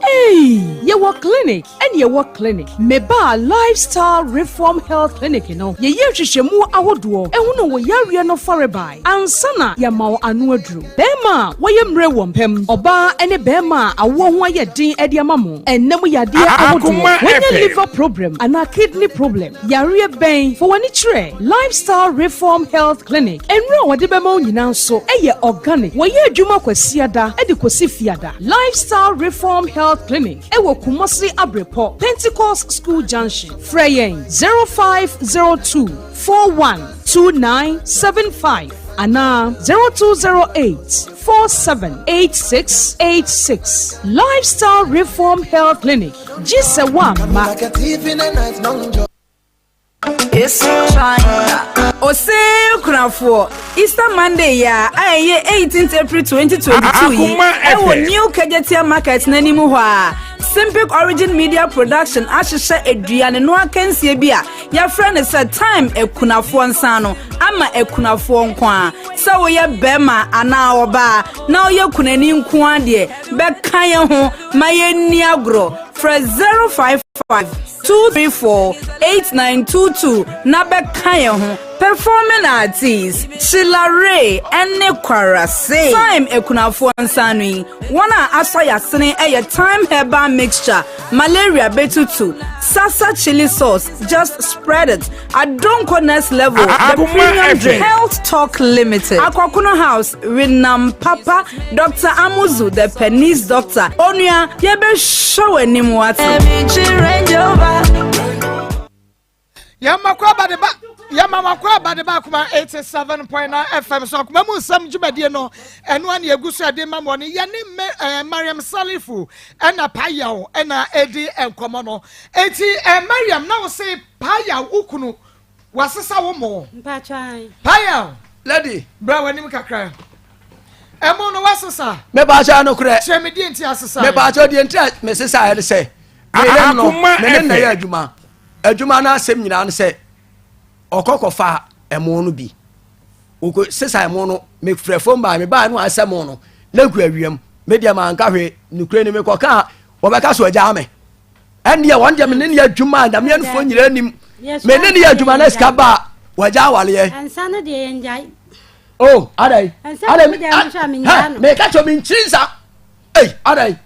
Hey, yɛwɔ clinic ɛne yɛwɔ clinic. Mebaa Lifestyle Reform Health Clinic no, yɛyɛ nhwehwɛmu ahodoɔ ɛhunu wo yareɛ no farebae ansa na yɛama wo ano aduro. Bɛrima a wɔyɛ mmerɛ wɔ mpam, ɔbaa ne bɛrima a awoɔ ho ayɛ den ɛde ama mo, ɛnna mu yadeɛ ahodoɔ, wɔnyɛ liver problem anaa kidney problem, Yareɛ bɛn? Fa w'ani kyerɛ Lifestyle Reform Health Clinic. Nnuro a wɔde bɛma wo nyinaa nso yɛ organic. Wɔyɛ adwuma Kwasiada de kɔsi Fiada. Lifestyle Reform Health Clinic wɔ Kumasi Abrepɔ, Pentecost School Junction. Frɛ yɛn 0502 41 2975 anaa 0208 478686. Lifestyle Reform Health Clinic. Gye sɛ woamma. Ose kunafoɔ Easter Monday yi a a ɛyɛ 18th April 2022 yi ɛwɔ New Kejetia Market n'anim hɔ a Simpic Origin Media Production ahyehyɛ aduane no akansie bi a yɛfrɛ no sɛ Time Akunafoɔ nsa no ama akunafoɔ nko a sɛ woyɛ bɛrima anaa ɔbaa na woyɛ kunani nko a deɛ bɛka yɛn ho ma yɛnni agorɔ. Frɛ 055 234 8922 na bɛka yɛn ho. Performing artists, Sheila Ray ne Kwarase. Time akunafoɔ nsa ano yi, wɔn a asɔ yasene yɛ Thyme Herbal Mixture, Malaria bɛtutu, Sasa Chili Sauce, Just Spread It, Adonko Next Level, The Premium Drink, Health Talk Limited, Akwakono House, Renam Papa, Dr. Amuzu, The Penis Doctor, Onua, yɛbɛhwɛ w'anim wate. Yɛma kɔ aba de ba yɛma wakɔ aba de ba akoma 87.9 FM so akoma mu nsɛm dwumadie no ɛno ana egu so ɛde ma mɔ no yɛne me ɛɛ Mariam Salifu ɛna Payaw ɛna ɛdi nkɔmɔ no eti ɛɛ Mariam na wose Payaw ukunu wasesa wo mo Payaw lady bra w'anim kakra ɛmo no wasesa mepaakyɛ no korɛ kyerɛ me deɛ nti asesa mepaakyɛ deɛ nti a mesesa ɛne sɛ meyɛ no mene na yɛ adwuma Adwuma no asɛm nyinaa no sɛ ɔkɔ kɔfa ɛmo no bi ɔkɔ sesa ɛmo no mefrɛ fam baa mebaa no asɛ mo no na gu awiam me deɛ manka hwee nokure ni mekɔka a wɔbɛka so agyaa me ɛndeɛ wɔn deɛ mene ne yɛ adwuma a nyameɛ nofoɔ nyinaa nim mene ne yɛ adwuma na sika ba a wɔagya awaleɛ ɛnsa no deɛ yɛngyae o oh, adai adai meka kyɛ menkyiri nsa ei adai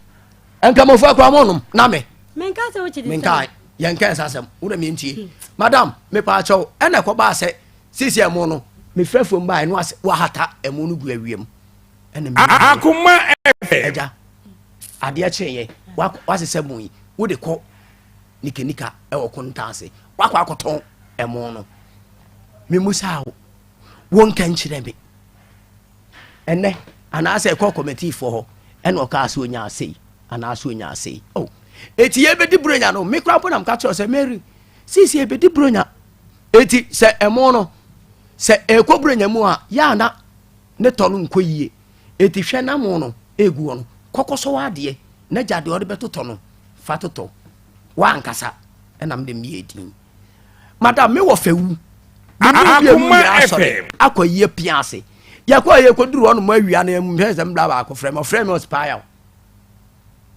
Nkramofo akora mo nom na me. Menka sɛ wokyiri Menka yɛn nka ɛnsa asɛm wo na mentie. Hmm. Madam mepa akyɛw ɛna ɛkɔ baa sɛ sisi ɛmo no mefrɛ fam baa ɛno ase wahata ɛmo no gu awiam ɛna me. Akoma FM. Ɛgya adeɛ kyeeɛ wasesɛ mo yi wode kɔ nikanika ɛwɔ kontaase wakɔ akɔtɔn ɛmo no memusaa wo wonka nkyerɛ me Ɛnnɛ, anaasɛ ɛkɔɔ kɔmɛtiifoɔ hɔ ɛna ɔkaa sɛ ɔnyaa sei anaasɛ ɔnyaa sei. Oh, eti yɛbɛdi buronya no, me koraa mpo na meka kyerɛ sɛ Mary, sisi yɛbɛdi buronya. Eti sɛ ɛmo no, sɛ ɛkɔ buronya mu a, yɛ ana ne tɔ no nkɔ yie. Eti hwɛ na mo no egu hɔ no, kɔkɔ sɔ w'adeɛ na gya deɛ ɔde bɛtotɔ no, fa totɔ. W'ankasa ɛna mede meyɛ din. Madam, me wɔ fɛwu. Me ne obi emu nyinaa asɔre akɔ yie pia ase. Yɛkɔ yɛ kɔduru hɔ nom awia no yɛmu hwɛ sɛ mbla baako frɛ me ɔfrɛ me ɔse paa yaw.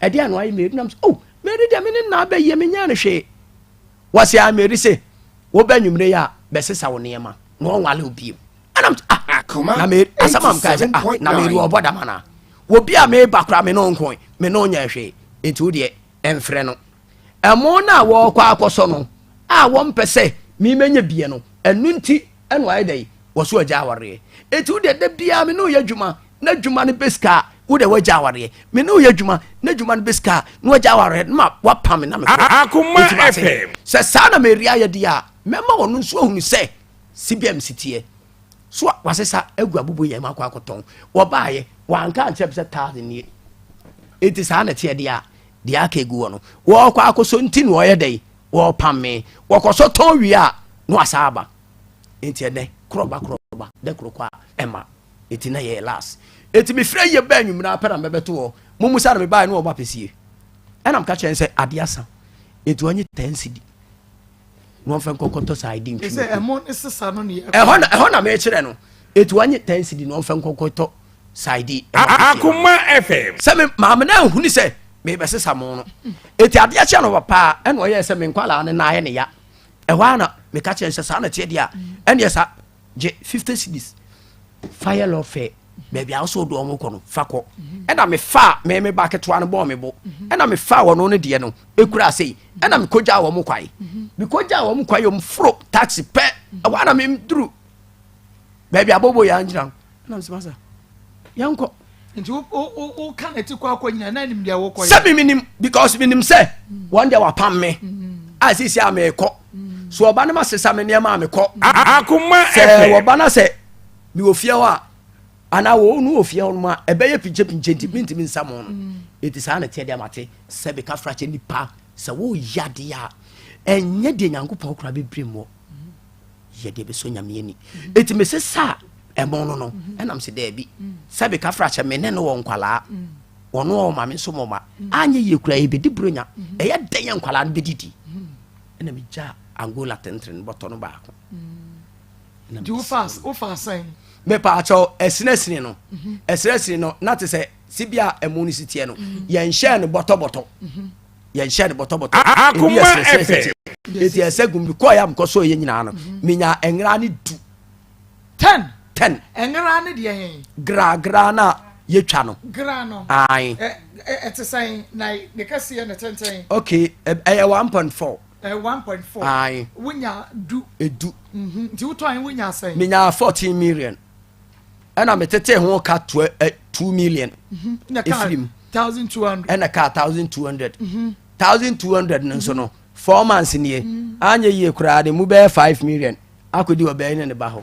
Ɛde ano ayɛ Mary nam sɛ oh Mary deɛ me ne nna abɛyie me nyɛ no hwee. Wɔse a Mary se wobɛ nwumire yi a bɛsesa wo nneɛma na ɔnwale wo biem. Ɛnam sɛ ah na Mary asɛm a mkae sɛ ah na Mary ɔbɔ dam anaa. Obi a meba koraa me ne ɔnkoe me ne ɔnyɛ hwee nti wo deɛ ɛmfrɛ no. Ɛmo no a wɔrekɔ akɔsɔ no a wɔmpɛ sɛ memɛnya bie no, ɛno nti ɛna wɔayɛ dɛn? Wɔso agya awareɛ. Enti wo deɛ da biara me ne woyɛ adwuma na adwuma no bɛ sika a, wo deɛ woagya awareɛ. Me ne woyɛ adwuma na adwuma no bɛ sika a, na woagya awareɛ na ma woapam me na mekɔ. Akoma Enti mate. FM. Sɛ saa na Mary ayɛ deɛ a, mɛma ɔno nso ahunu sɛ sibia msi teɛ. So a wasesa agu abobo yɛn mu akɔ akɔtɔn. Wɔbaeɛ, wanka ankyerɛ me sɛ thousand nie. Enti saa na ɛteɛ deɛ a, deɛ aka egu hɔ no wɔkɔ akɔsɔ nti na ɔyɛ dɛn wɔpam me wɔkɔsɔ tɔn wie a na wasa aba nti ɛnɛ Korɔba korɔba dɛ koro kɔ a ɛma eti na yɛyɛ last. Eti mefiri ayie baa anwummerɛ ara pɛ na mɛbɛto hɔ. Mommisa no mebaeɛ no wɔbɔ apɛsie. Ɛna meka kyerɛ no sɛ adeɛ asa eti ɔnye 10 cedi na ɔmfa nkɔ nkɔtɔ saa adi ntwi Sɛ ɛmo ne sesa no ne ɛhɔ na ɛhɔ na mekyerɛ no eti ɔnye 10 cedi na ɔmfa nkɔ nkɔtɔ saa adi Akoma FM. Sɛ me maame no anhunu sɛ mebɛsesa mo no eti adeɛ kye anɔpa paa ɛna ɔyɛɛ sɛ me nkwalaa no nan ayɛ ne ya. Ɛhɔ ara na meka kyerɛ no sɛ saa na ɛteɛ deɛ a ɛnneɛ sa gye 50 cedis fa yɛ lɔfɛ baabi a wosɛ wode wɔn kɔ no fa kɔ. Ɛna mefaa me me ba ketewa no bɔɔ me bo ɛna mefaa wɔn no deɛ no ekura sei ɛna mekɔgyaa wɔn kwae mekɔgyaa wɔn kwae wɔn foro taxi pɛ ɛhɔ ara na meduru baabi a bobo yɛ angyina no ɛna mesɛ masa yɛnkɔ. Nti wo wo wo ka na ti kɔ akɔ nyina na nim deɛ wokɔ yɛ. Sɛ mi minim because minim sɛ wɔn deɛ wapam me a sisi a mekɔ so ɔba no ma sesa me nneɛma a mekɔ. Akoma sɛ wɔba na sɛ mi wɔ fie hɔ a anaa wɔn no wɔ fie hɔ nom a ɛbɛyɛ pinkye pinkye nti mi ntumi nsa mo no eti saa na ɛteɛ deɛ mate sɛ beka frakyɛ nipa sɛ wɔyɛ adeɛ a ɛnyɛ deɛ Nyankopɔn kora bɛbire mu yɛ deɛ bɛsɔ Nyame ani. Eti me sesa ɛmo no no, ɛna mese daabi, sɛ beka fra kyɛ me ne no wɔ nkwalaa, ɔno ɔwɔ ma me nso mɔ ma, anyɛ yie koraa yɛbɛdi buronya, ɛyɛ dɛn a nkwalaa no bɛdidi. Ɛna megyaa Angola tentene no bɔtɔ no baako. Nti wofa sɛn? Mepaakyɛw, ɛsinasini no, ɛsinasini no, na te sɛ sibia ɛmo no si teɛ no, yɛnhyɛɛ no bɔtɔbɔtɔ. Yɛnhyɛ no bɔtɔbɔtɔ. Akoma Ebi yɛ srɛsrɛ FM. Eti ɛsɛ gum bi kɔɔ yɛ a mekɔ sɔɔ yɛ nyinaa no menya nwera ne du. Ten. Ten. Nwera ne deɛ he? Gra gra na yɛtwa no. Gra no. Ae. Ɛ ɛte sɛn na ne kɛseɛ ne tenten? Okay, ɛyɛ 1.4. Ɛyɛ 1.4. Ae. Wonya du. Edu. Mhm. Nti wotɔn wonya sɛn? Menya 14 million. Ɛna metetee ho ka 2 million. Efiri mu. 1200. Ɛna kaa 1200. 1200 no nso no 4 months nie. Anyɛ yie koraa de mu bɛyɛ 5 million akɔdi ɔbɛn ne ne ba hɔ.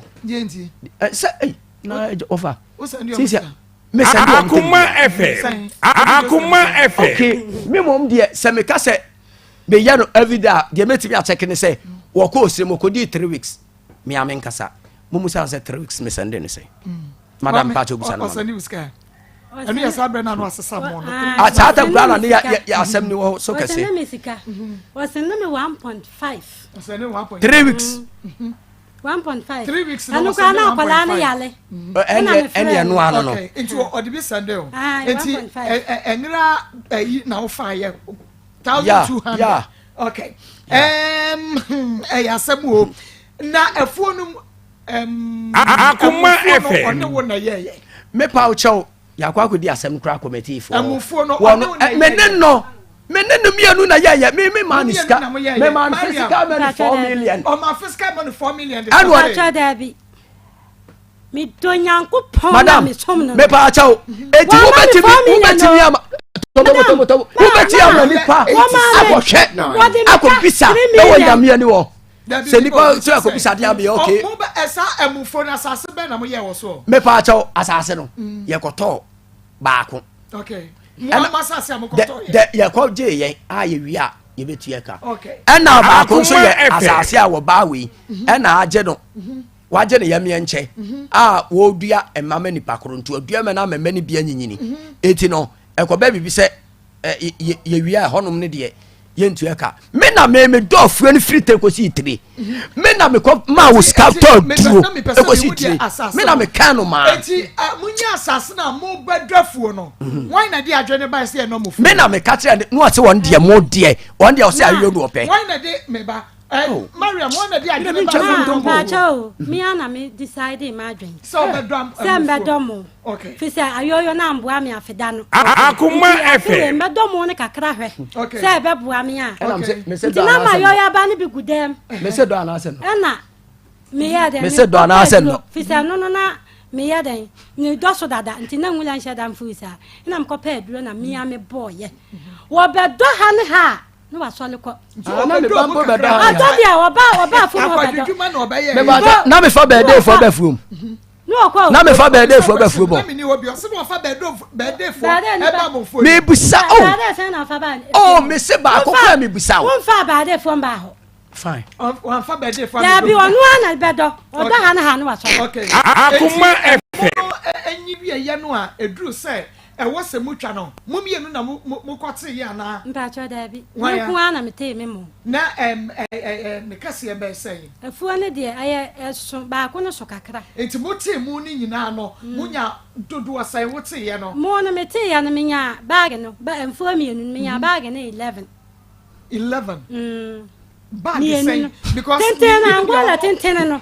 Sɛ ɛy na ɔfa. Sisi mesɛn de wɔn Akoma FM. Akoma FM. Okay, me mom deɛ sɛ meka sɛ meyɛ no everyday a deɛ mɛtumi akyɛke ne sɛ wɔkɔ osire mu ɔkɔdii 3 weeks. Me a menkasa. Mo musa sɛ 3 weeks mesɛn de ne sɛ. Madam Pacho busa no. Ɔsɛn de sika. Ɛno yɛ saa berɛ no ano asesa mɔ no. Ah, saa tam koraa na ne yɛ asɛm ni wɔ so kɛse. Ɔsɛn me sika. Ɔsɛn me 1.5. Ɔsɛn ne 1.5. 3 weeks. 1.5. 3 weeks na ɔsɛn ne 1.5. Ɛno koraa na akwadaa no yale. Ɛne ɛne ɛno ano no. Okay, nti ɔde bi sɛn de o. Nti ɛnira ɛyi na wofa yɛ 1200. Yeah. Okay. Um, ɛyɛ asɛm o. Na ɛfuo no um, Akoma FM. Ɔne wo na yɛyɛ. Mepa wo kyɛw yɛakɔ akɔdi asɛm koraa kɔmɛtiifoɔ. Ɛmufuo no ɔne wo na yɛyɛ. Me ne no me ne no mmienu na yɛyɛ me me maa ne sika me maa ne physical money 4 million. Ɔma physical money 4 million. Ɛna ɔde. Daabi. Medɔ Nyankopɔn na Madam, mesom no. mepa akyɛw. Eti wobɛtumi wobɛtumi ama tobo tobo tobo wobɛtumi ama nipa akɔhwɛ akɔbisa ɛwɔ nyame ani wɔ. Sɛ nipa sɛ akɔbisa deɛ abɛyɛ okay. Ɛsa ɛmufo no asase bɛn na moyɛ wɔ soɔ? Mepa akyɛw asase no yɛkɔtɔɔ baako. Okay. Mo ama asase a mokɔtɔɔ yɛ. Yɛkɔ gye yɛn a yɛwie a yɛbɛtua ka. Ɛna baako nso yɛ asase a wɔbaa wei ɛna agye no. Wagye ne yamyɛ nkyɛ a wɔredua mma ma nipa koro nti ɔdua mma no ama mma no bi anyinyini. Eti no ɛkɔbɛ biribi sɛ yɛwie a ɛhɔnom no deɛ yɛntua ka. Me na me medɔ afuo no firi tire kɔsi tire. Me na mekɔ maa wo sika tɔ aduro kɔsi tire. Me na meka no maa. Eti munya asase na mo bɛdɔ afuo no. Wɔn na de adwene ba ɛsɛ ɛnɔ mo fuo. Me na meka kyerɛ no ɔse wɔn deɛ mo deɛ wɔn deɛ ɔse ayɛ no ɔpɛ. Wɔn na de me ba. Eh, oh. Mariam, wɔn na di adwene ba ma mpakyɛ o me ara na me decide m'adwene sɛ ɔbɛdɔ sɛ mbɛdɔ mo okay fi sɛ ayɔyɔ na amboa me afeda no Akoma afei FM. mbɛdɔ mo no kakra hwɛ Okay. sɛ ɛbɛboa me a Ɛna mese nti dɔ na ma anaasɛ ayɔyɔ aba no bi gu dɛm mese dɔ anaasɛ no ɛna meyɛ dɛn Mese dɔ anaasɛ nnɔ? fi sɛ no no na meyɛ dɛn medɔ so dada nti na nwura nhyɛ da mfiri saa ɛna mekɔpɛ aduro na mea mebɔɔyɛ wɔbɛdɔ ha ne ha a na wasɔre kɔ. Ah, na meba mpo bɛdɔ ha. Ɔtɔ deɛ ɔba ɔba afuom hɔ bɛdɔ. Meba sɛ na mefa bɛɛde fo bɛ fuom. Na mefa bɛɛde fo bɛ fuom. Mebusa o. O mese baako kura mebusa o. Wonfa bɛɛde fo mbaa hɔ. Fine. Wamfa bɛgye fa. Daabi ɔno ara na bɛdɔ. Ɔdɔ ha ne ha ne wasɔ. Okay. Akoma FM. Mo enyi wie yɛ no a eduru sɛ ɛwɔ sɛ mo twa no. Mo mmienu na mo mo kɔ tee yɛ anaa? Mpakyɛ daabi. Me nko ara na me tee me mo. Na ɛm ɛ ɛ ne kɛseɛ bɛyɛ sɛn? Afuo no deɛ ɛyɛ ɛso baako no so kakra. Nti mo tee mo no nyinaa no mo nya dodoɔ sɛn wo tee yɛ no? Mo no me tee yɛ no me nya bag no ba mfuo mmienu no me nya bag no 11. 11. Mm. Bag Mmienu sɛn? no. Because Tenten no Angola tenten no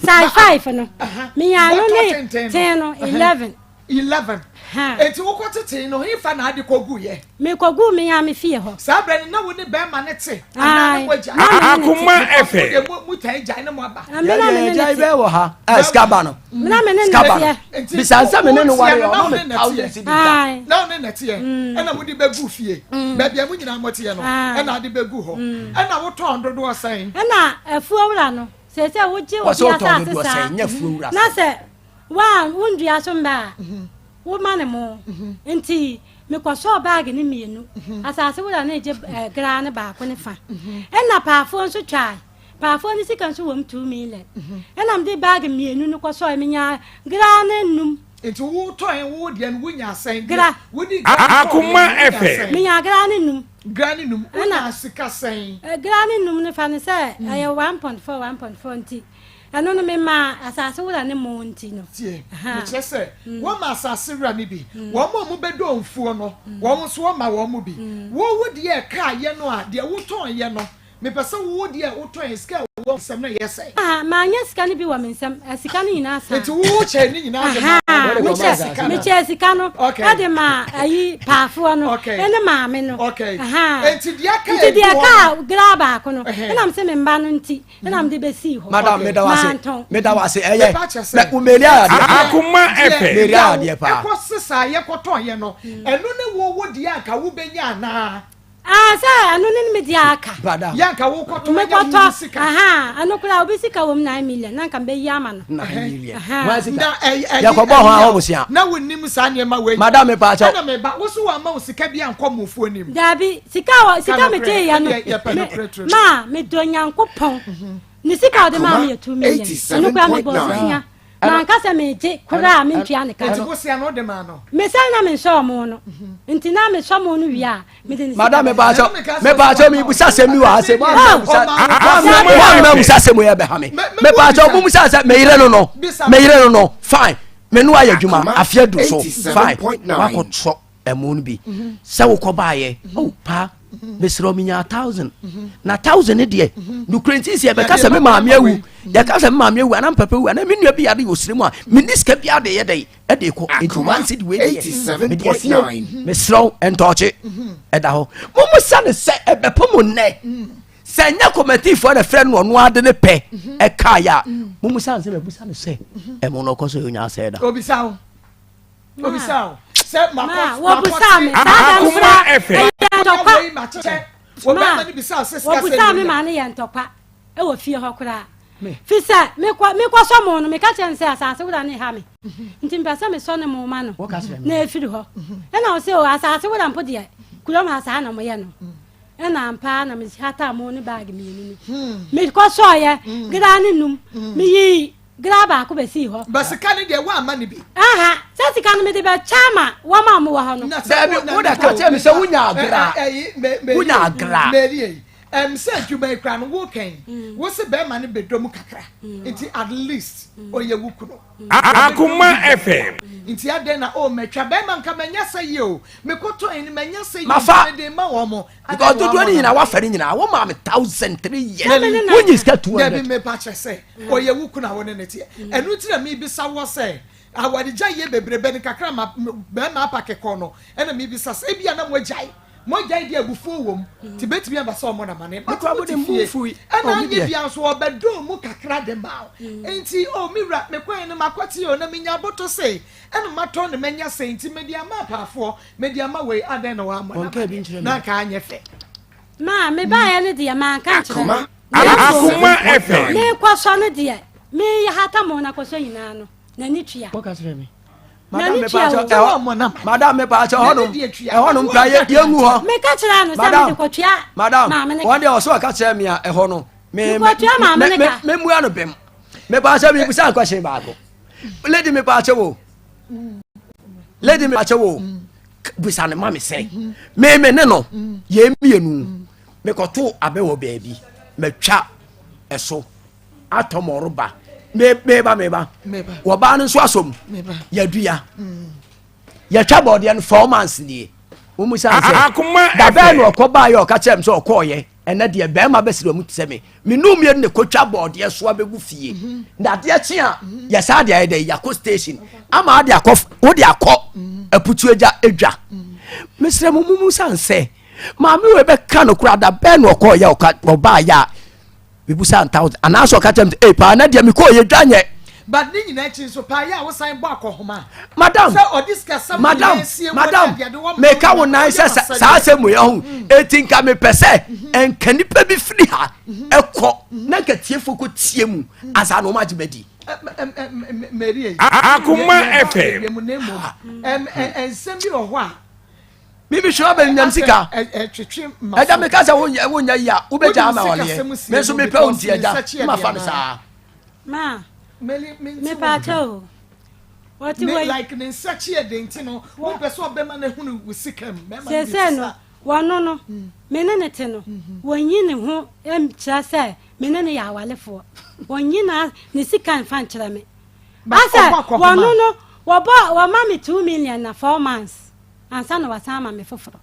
size 5 no me nya no ne ten no 11. 11. Enti wokɔ tetee no hefa na ade kɔgu yɛ? Mekɔgu me ya me fie hɔ. Saa berɛ no na wo ne bɛrima no te anaa ne moagya? Akoma FM. Mo mo taa gyae ne mo aba. Yɛgyae bɛɛ wɔ ha. Ɛ sika ba no. Sika ba no. Bisa sɛ me ne no ware yɛ ɔma me thousand cedi da. Na wo ne na teɛ ɛna mode bɛgu fie. Baabi a mo nyinaa moteɛ no ɛna ade bɛgu hɔ. Ɛna wotɔn dodoɔ sɛn? Ɛna afuo wura no seesei wogye obi asase saa na sɛ Wa wo ndua so mba a, wo ma no mo. Ntsi mekɔsɔɔ baage no mienu, asaase wura no regye graa no baako ne fa. Nna paafoɔ nso twae, paafoɔ no sika nso wɔ mu 2 million. Nna mede baage mienu no kɔsɔe, menyaa graa no num. Nti wo tɔe wo deɛ no wo nyaa sɛn? Gra. Wo de gra no tɔɔ Akoma no wo nyaa FM. sɛn? Menyaa gra no num. Gra no num, wo nyaa sika sɛn? Gra no num no fa no sɛ ɛyɛ 1.4 1.4 nti Ɛno no memaa asase wura no mo nti no. Tie, mekyerɛ sɛ, wɔma asase wura no bi, wɔn a wɔbɛdɔ mfuo no, wɔn nso wɔma wɔn bi. Wo wo deɛ ɛkaeɛ no a, deɛ wotɔeɛ no, mepɛ sɛ wo wo deɛ wotɔeɛ, sika a ɛwɔ wo nsam no yɛ sɛn? Aha, manyɛ sika no bi wɔ me nsam, sika no nyinaa saa. Nti wo wokyɛɛ ne nyinaa de maa wɔn? Mekyɛɛ sika no. Mekyɛɛ sika no de maa ayi paafoɔ no ne maame no. Okay. Nti deɛ aka Nti deɛ ɛkaa graa baako no, ɛnam sɛ me mma no nti, ɛna mede bɛsii hɔ. Madam, meda wo ase. Mantɔn. Meda wo ase. Ɛyɛ. Mepa kyɛ sɛ. Mɛ wo meri ayɛ adeɛ paa. Akoma FM. Meri ayɛ adeɛ paa. Ɛkɔ sesa a yɛkɔtɔn yɛ no, ɛno ne wo wo deɛ anka wobɛnya anaa? Ah, sɛ ɛno ne me deɛ aka. Madam. Yɛ anka wokɔtɔn anya wo Mekɔtɔ, sika. aha, ɛno koraa obi sika wɔ mu 9 million, na nka mebɛyi ama no. 9 million. Aha. Wɔn sika. Na ɛyi ɛyi Yɛkɔbɔ ho ahɔ bosia. Na wonim saa nneɛma wei. Madam, mepa kyɛw. Ɛna meba, wo so wɔamma wo sika bi ankɔ mofoɔ nim. Dabi, sika wɔ sika me gye yɛ no. Ma me dɔ Nyankopɔn. Ne sika ɔde maa me yɛ 2 million. Ɛno koraa me bɔ bosea. Na nka sɛ me gye koraa me ntua ne ka. Nti bosea no ɔde maa no. Me sɛ na me nsɔ ɔmo no. Nti na me sɔ mo no wie a me de ne sika. Madam, me ba kyɛw, me ba kyɛw, me busa sɛm bi wɔ ha sɛ mo amma busa, mo amma busa sɛm yɛ bɛ ha me. Me ba kyɛw, mo busa sɛ me yere no no, me yere no no, fine. Me no ayɛ adwuma, afeɛ du so, fine. Wakɔtɔ ɛmo no bi sɛ wokɔ baayɛ, oh paa, mesrɛ menya 1,000 na 1,000 ne deɛ nokura nti sɛ yɛbɛka sɛ me maame awu, yɛka sɛ me maame awu anaa mpapa awu anaa me nua bi yare wɔ sire mu a, menni sika bi ade yɛ dɛn ɛde kɔ. Nti 1 cedi wei deɛ mede asie, mesrɛ wo ntɔɔkye ɛda hɔ. Momu sa ne sɛ ɛbɛpɔ mo nnɛ sɛ nyɛ kɔmatifoɔ na frɛ no ɔno ade ne pɛ ɛkaeɛ a, momu sa ne sɛ mabusa ne sɛ ɛmo no ɔkɔ so yɛ onya asɛe da. Obisa wo. Obisa wo. Sɛ makɔ Wɔbusaa me saa da no koraa ɛyɛ ntɔkwa. Wɔbɛma no bisa sɛ sika sɛ Wɔbusaa me maa no yɛ ntɔkwa ɛwɔ fie hɔ koraa. Fi sɛ mekɔ mekɔsɔ mo no, meka kyerɛ no sɛ asase wura no ha me nti mpɛ sɛ mesɔ ne mo ma no na ɛfiri hɔ. Ɛna ɔsɛ o asase wura mpo deɛ kurom ha saa na moyɛ no. Ɛna ampa na mehata mo ne baage mmienu no mekɔsɔɔyɛ graa ne num meyii gra baako bɛsii hɔ. Ba sika no deɛ woamma no bi. Aha, sɛ sika no mede bɛkyɛ ama wɔn a wɔwɔ hɔ no. Dabi, wo da ka kyerɛ me sɛ wonya agra. Wonya agra. Mary, sɛ adwuma yi kora no wokɛn, wo se bɛrima no bɛdɔ mu kakra. Nti at least ɔyɛ wo kunu. Akoma FM. Nti adɛn na o mɛtwa bɛrima nka manya sɛ yie o. Mekɔtɔn no manya sɛ yie Mafa. mede ma wɔn mo. Because dodoɔ no nyinaa wafa no nyinaa wo maa me 1,003 years wonyi sika 200. Dabi, mepa kyerɛ sɛ ɔyɛ wo kunu a wo ne ne teɛ. Ɛno nti na mebisa wɔ sɛ awaregya yie bebrebe no kakra ma bɛrima apake kɔ no, ɛna mebisa sɛ ebia na moagyae moagyae deɛ abufuo wɔ mu nti bɛtumi aba sɛ ɔmmɔ n'amane, but Mekura mo mote de fie mfui. ɛna Oh, me anyɛ deɛ. bia nso ɔbɛdɔɔ mu kakra de ma wo. Nti o me wura, mekɔɛ no makɔte o na menya aboto sei ɛna matɔn ne manya sei nti mede ama apaafoɔ, mede ama wei, adɛn na wammɔ Wɔnka bi n'amane nkyerɛ me. na anka anyɛ fɛ. Ma mebaeɛ no deɛ manka nkyerɛ no. Akoma FM. Mekɔsɔ no deɛ meyɛ hata mo na kɔsɔ nyinaa no n'ani tua. Wɔka kyerɛ me. N'ani tua o. Madam, mepa kyɛw, ɛhɔnom ɛhɔnom kura yɛngu hɔ. Meka kyerɛ no sɛ mede kɔtua Madam, maame ne wɔn deɛ ɔsɛ ɔka kyerɛ me a ɛhɔ no. Mekɔtua maame ne ka. Memmua no bem. Mepaakyɛ mebusa nkɔhye baako. Lady mepaakyɛ wo. Lady mepaakyɛ wo. Busa ne ma me sɛ. Me me ne no yɛn mmienu mekɔto abɛ wɔ baabi matwa ɛso atɔ mɔroba meba meba wɔbaa no nso asom yɛdua yɛtwa bɔɔdeɛ no 4 months nie. Wɔn mu san sɛ dabɛn na ɔkɔ baayɛ ɔka kyerɛ m sɛ ɔkɔɔyɛ. Ɛnɛ deɛ bɛrima bɛsiri ɔmu te sɛ me menu mmienu ne kɔtwa bɔɔdeɛ so abɛgu fie mhm. Na adeɛ kye a mhm. Yɛsaa deɛ ayɛ dɛ yɛakɔ station ama ade akɔ wode akɔ mhm. Aputu agya adwa mesrɛ mo mumu san sɛ maame wei bɛka no koraa da bɛn na ɔkɔɔyɛ ɔbaayɛ a mebusa 1,000 anaasɛ ɔka kyerɛ me sɛ paa na deɛ mekɔɔ yɛ dwa nyɛ. But ne nyinaa akyi nso paa yɛ a wosan bɔ akɔhoma. Madam, sɛ ɔde sikasɛm madam, nyinaa sie madam, wɔ ne adeade wɔ meka wo nan sɛ saa asɛm mu yɛ ho mm. Eti nka mepɛ sɛ mhm. Nka nipa bi firi ha mhm. Ɛkɔ na nka tiefo kɔ tie mu ansa na wɔn agye madi. Akoma FM. Nsɛm bi wɔ hɔ a Bibi hwɛ ɔbɛ nyam sika. Ɛgya mi ka sɛ wonyɛ wonyɛ yi a wobɛgya ama wɔleɛ. Me nso mepɛ wo nti ɛgya ma fa no saa. Ma mepa kyɛ o. Wɔte wɔ yi. Like ne nsa kyi yɛ den ti no wopɛ sɛ ɔbɛma no ahunu wo sika mu. Sese no wɔno no me ne ne te no wɔnyi ne ho nkyerɛ sɛ me ne ne yɛ awalefoɔ. Wɔnyi na ne sika nfa nkyerɛ me. Asɛ wɔno no wɔbɔ wɔma me 2 million na 4 months ansa na wasan ama me foforɔ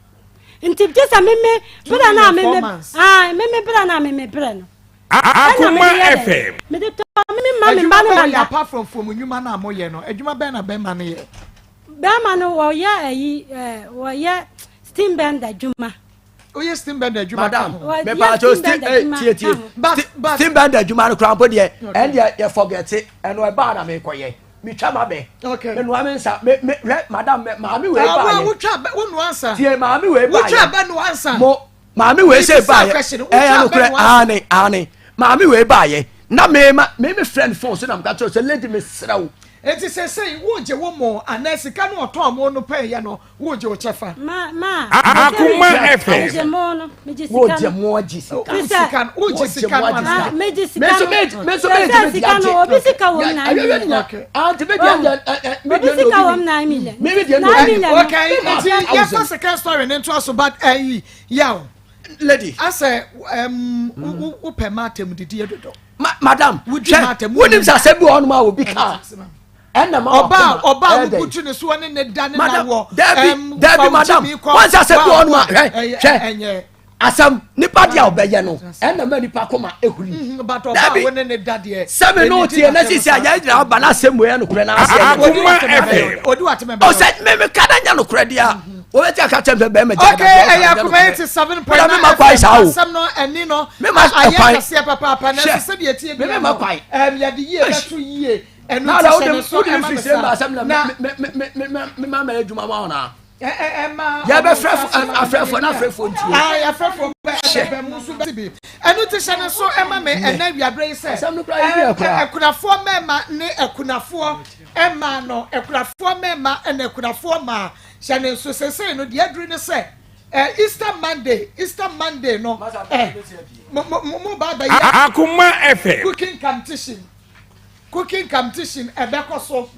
nti gye sɛ meme berɛ no a meme ah meme berɛ no a meme berɛ no. Akoma FM. Mede tɔ meme ma me mma no ma da. Apart from fom nnwuma no a moyɛ no, adwuma bɛn na bɛrima no yɛ? Bɛrima no wɔyɛ ayi ɛɛ wɔyɛ steam bender adwuma. Woyɛ steam bender adwuma? Madam, mepaakyɛw, steam eh, tie tie, steam bender adwuma no koraa mpo deɛ ɛn deɛ yɛ forget ɛno ɛbaa na mekɔyɛ metwa ma bɛ menoa me nsa me me hwɛ madam maame wei ah, baayɛ wotwa bɛ wonoa nsa tie maame wei baayɛ wotwa bɛ noa nsa mo maame wei sɛ baayɛ ɛyɛ no korɛ aane aane maame wei baayɛ na me ma me me friend phone so na meka kyerɛ sɛ lady mesrɛ wo. Eti sɛsɛyi wogye wo mo anaa sika no ɔtɔn mo no pɛn yɛ no wogye wo kyɛfa. Ma ma. Akoma FM. Megye mo no megye sika no. Wogye mo agye sika. Sika no wogye sika no anaa. Megye sika no. Me nso me sɛ sika no obi sika wɔ mu 9 million. Ante me deɛ deɛ me obi deɛ sika wɔ mu 9 million. Me me deɛ 9 million. Okay, nti yɛfa second story ne ntoa so but ɛyi yaw. Lady. Asɛ ɛm wopɛ ma atɛm didie dodo. Madam, hwɛ wonim sɛ asɛm bi wɔ hɔnom a obi kaa ɛna ma ɔbaa ɔbaa wo butu ne soɔ ne ne da ne na wɔ. Dabi dabi madam, wɔn sɛ asɛm bi wɔ hɔnom a hwɛ hwɛ asɛm nipa deɛ a ɔbɛyɛ no ɛna ma nipa kɔma ehuri. Dabi sɛmi n'o tiɛ na sisi a yɛn gyina ɔba n'asɛm mu yɛ nukurɛ n'asɛm. Akoma FM. Ɔsɛ mímí kada nya nukurɛ deɛ wɔbɛ ti a ka kyɛn fɛ bɛrɛ mɛ jɛ Okay, ɛyɛ Akoma 87.9 FM asɛm no ɛni no ayɛ kɛseɛ papaapa na ɛsɛ sɛdeɛ ɛtie bia no yɛde yie bɛto yie ɛno nti hyɛ ne so ɛma me saa na mema mɛyɛ adwuma ma wo naa yɛbɛfrɛ afrɛfoɔ na afrɛfoɔ ntie afrɛfoɔ bɛbɛ mu nso bɛte bi ɛno nti hyɛ ne so ɛma me ɛnɛ awiaberɛ yi sɛ akunafoɔ mmarima ne akunafoɔ mmaa no akunafoɔ mmarima ne akunafoɔ mmaa hyɛ ne nso sesei no deɛ aduru ne sɛ Easter Monday, Easter Monday no mo mo mo ba abɛyɛ Akoma FM. Cooking competition, cooking competition ɛbɛkɔ so,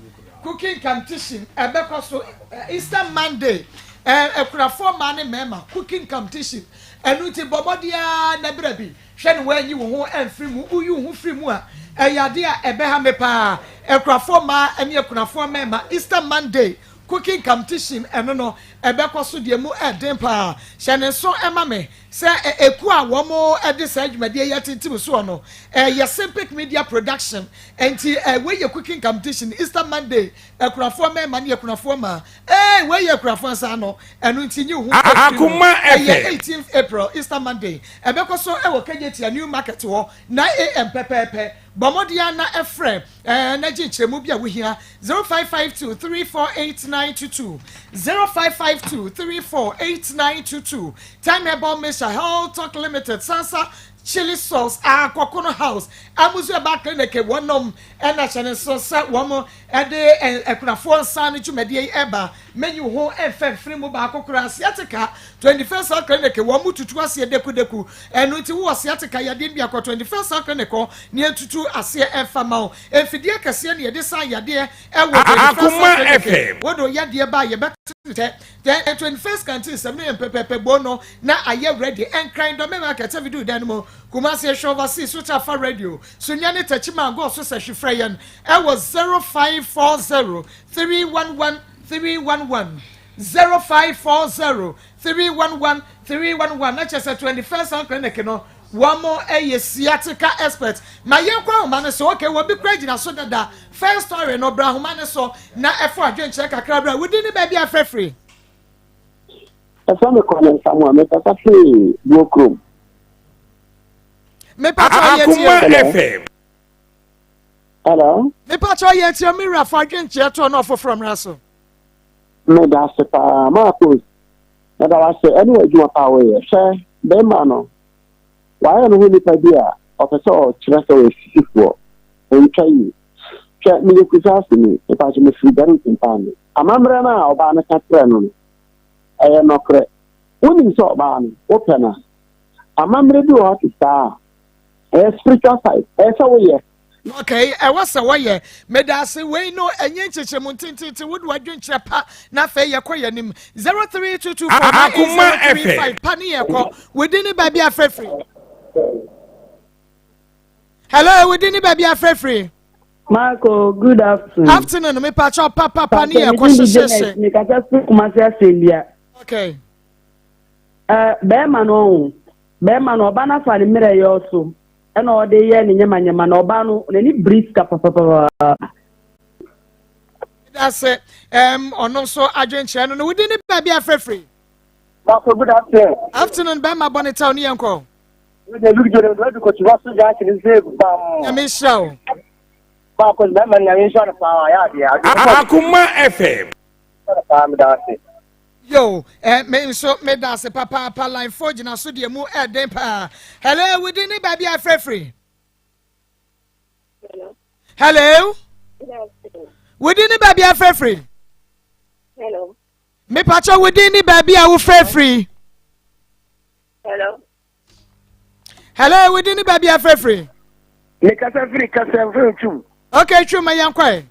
cooking competition ɛbɛkɔ so Easter Monday, akurafoɔ mmaa ne mmarima cooking competition. Ɛno nti bɔ mmɔden ara na bra bi hwɛ ne wɔanyi wo ho amfiri mu. Woyi wo ho firi mu a ɛyɛ adeɛ a ɛbɛha me paa. Akurafoɔ mmaa ne akunafoɔ mmarima Easter Monday cooking competition ɛno no ɛbɛkɔ so deɛ mu ɛden paa. Hyɛ ne nso ɛma me sɛ ekuo a wɔn de saa dwumadie yi atintim soɔ no ɛyɛ Simpic Media Production. Nti wei yɛ cooking competition Easter Monday akunafoɔ mmarima ne akunafoɔ mmaa. Ee wei yɛ akunafoɔ nsa ano ɛno nti nyi wo ho mfiri mu. Akoma Ɛyɛ FM. 18th April Easter Monday ɛbɛkɔ so ɛwɔ Kejetia New Market hɔ 9 am pɛpɛɛpɛ. Bɔ mmɔden ara na frɛ na gye nkyerɛmu bi a wohia 0552 348922, 0552 348922. Time Herbal Mixture, Health Talk Limited, Sansa. Chili sauce a Kɔkono House Amuzu Herbal Clinic wɔnom na hyɛ no nso sɛ wɔn de akunafoɔ nsa ano dwumadie yi ɛba. Menyi wo ho mfa mfiri mu baako koraa. Sciatica 21st Health Clinic wɔn mu tutu aseɛ dekudeku. Ɛno nti wowɔ sciatica yadeɛ no bi a kɔ 21st Health Clinic hɔ na yɛntutu aseɛ mfa ma wo. Mfidie akɛseɛ na yɛde sa yadeɛ ɛwɔ 21st Akoma Health Clinic. FM. Wode wo yadeɛ ba a yɛbɛte kyɛ. Then 21st Canteen sɛm no yɛ mpɛpɛpɛ boo no na ayɛ ready. Nkran Dɔme Market Avidu dan no mu. Kumasi Ehwɛ Overseas so Tafa Radio Sunyani Techiman Go so sɛ hwe frɛ yɛn ɛwɔ 0540 311 311 0540 311 311 na kyerɛ sɛ 21st Sound Clinic no wɔn yɛ sciatica expert. Ma yɛnkɔ ahoma no so. Okay, wɔbi kura gyina so dada. First story no bra ahoma no so na ɛfo adwenkyerɛ kakra bra. Wodi ne baabi afrɛfiri. Ɛfɛ mi kɔ ne nsamu a mekasa firi buo kurom. Mepatwa yɛ tie. Akoma FM. Hello. Mepatwa yɛ tie mi wura fo adwenkyerɛ toɔ na ɔfoforɔ mmra so. Meda ase paa Marcos. Meda wase ɛne w'adwuma paa woyɛ. Hwɛ bɛrima no wayɛ ne ho nipa bi a ɔpɛ sɛ ɔkyerɛ sɛ ɔyɛ sisifoɔ. Ɔntwa yie. Hwɛ meyɛ kusa ase ni mepatwa mefiri Darrington paa mi. Amammerɛ no a ɔbaa no ka kyerɛ no no ɛyɛ nɔkorɛ. Wonim sɛ ɔbaa no wopɛ no a amammerɛ bi wɔ hɔ te saa a ɛyɛ spiritual side ɛyɛ sɛ woyɛ. Okay, ɛwɔ sɛ wɔyɛ. Meda ase. Wei no ɛnyɛ nkyekyɛmu ntententen. Wode wadwenkyerɛ pa na afei yɛkɔ yɛn anim. 0322498035 pa ne yɛkɔ. Wodi ne baabi afrɛfiri. Hello, wodi ne baabi afrɛfiri. Marco, good afternoon. Afternoon, mepa kyɛw pa pa pa ne yɛkɔ hyehyɛhyɛ. Mekasa firi Kumasi Asɛnnua. Okay. Bɛrima no ɔho, bɛrima no ɔba no afa ne mmerɛ yɛ ɔso ɛna ɔde yɛ ne nyɛmanyɛma na ɔba no n'ani biri sika papapapa. Ase ɔno nso adwenkyerɛ no no wodi ne baabi afrɛfiri. Marco, good afternoon. Afternoon, bɛrima bɔ ne tɛw ne yɛn kɔ. Wode Luke Jordan do adu kɔtu waso gya akyere sɛ bam. Nyame nhyira wo. Marco, bɛrima nyame nhyira no paa yɛ adeɛ. Akoma FM. Paa meda ase. Yo, me nso meda ase papaapa. Line 4 gyina so deɛ mu ɛden paa. Hello, wodi ne baabi afrɛfiri. Hello, wodi ne baabi afrɛfiri. Hello. Mepakyɛ wodi ne baabi a wofrɛfiri. Hello. Hello, wodi ne baabi afrɛfiri. Mekasa firi kasa mfiri twum. Okay, twum ma yɛn kɔɛ.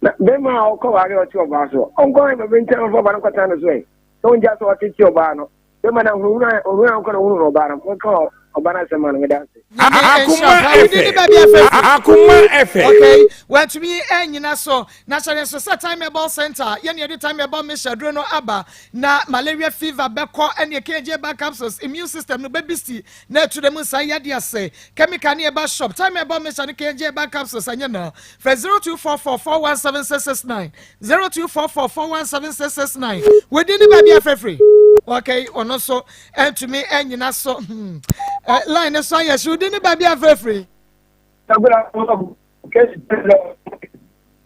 Na bɛrima a ɔkɔ ware ɔte ɔbaa so ɔnkɔ ware baabi nkyɛn ɔmfa ɔbaa no nkɔtena no so ɛ sɛ ɔngya sɛ ɔtete ɔbaa no bɛrima no ahunahuna ohun a ɔnkɔ na ohunu no ɔbaa no monka ɔbaa no asɛm ma no meda ase. Akoma FM. Akoma FM. Okay, wantumi anyina so na hyɛ ne nso sɛ Time Herbal Center yɛne yɛde Time Herbal Mixture duro no aba na malaria fever bɛkɔ ɛne KJ bar capsules immune system no bɛbisi na ɛtu dɛ mu nsa yɛde ase chemical ne ɛba shop Time Herbal Mixture ne KJ bar capsules ɛnyɛ no frɛ 0244 417669 0244 417669 wɔdi ne baabi afrɛfrɛ. Okay, ɔno nso ɛntumi ɛnyina so. Line no so ayɛ hye. Wodi ne baabi afrɛfrɛ.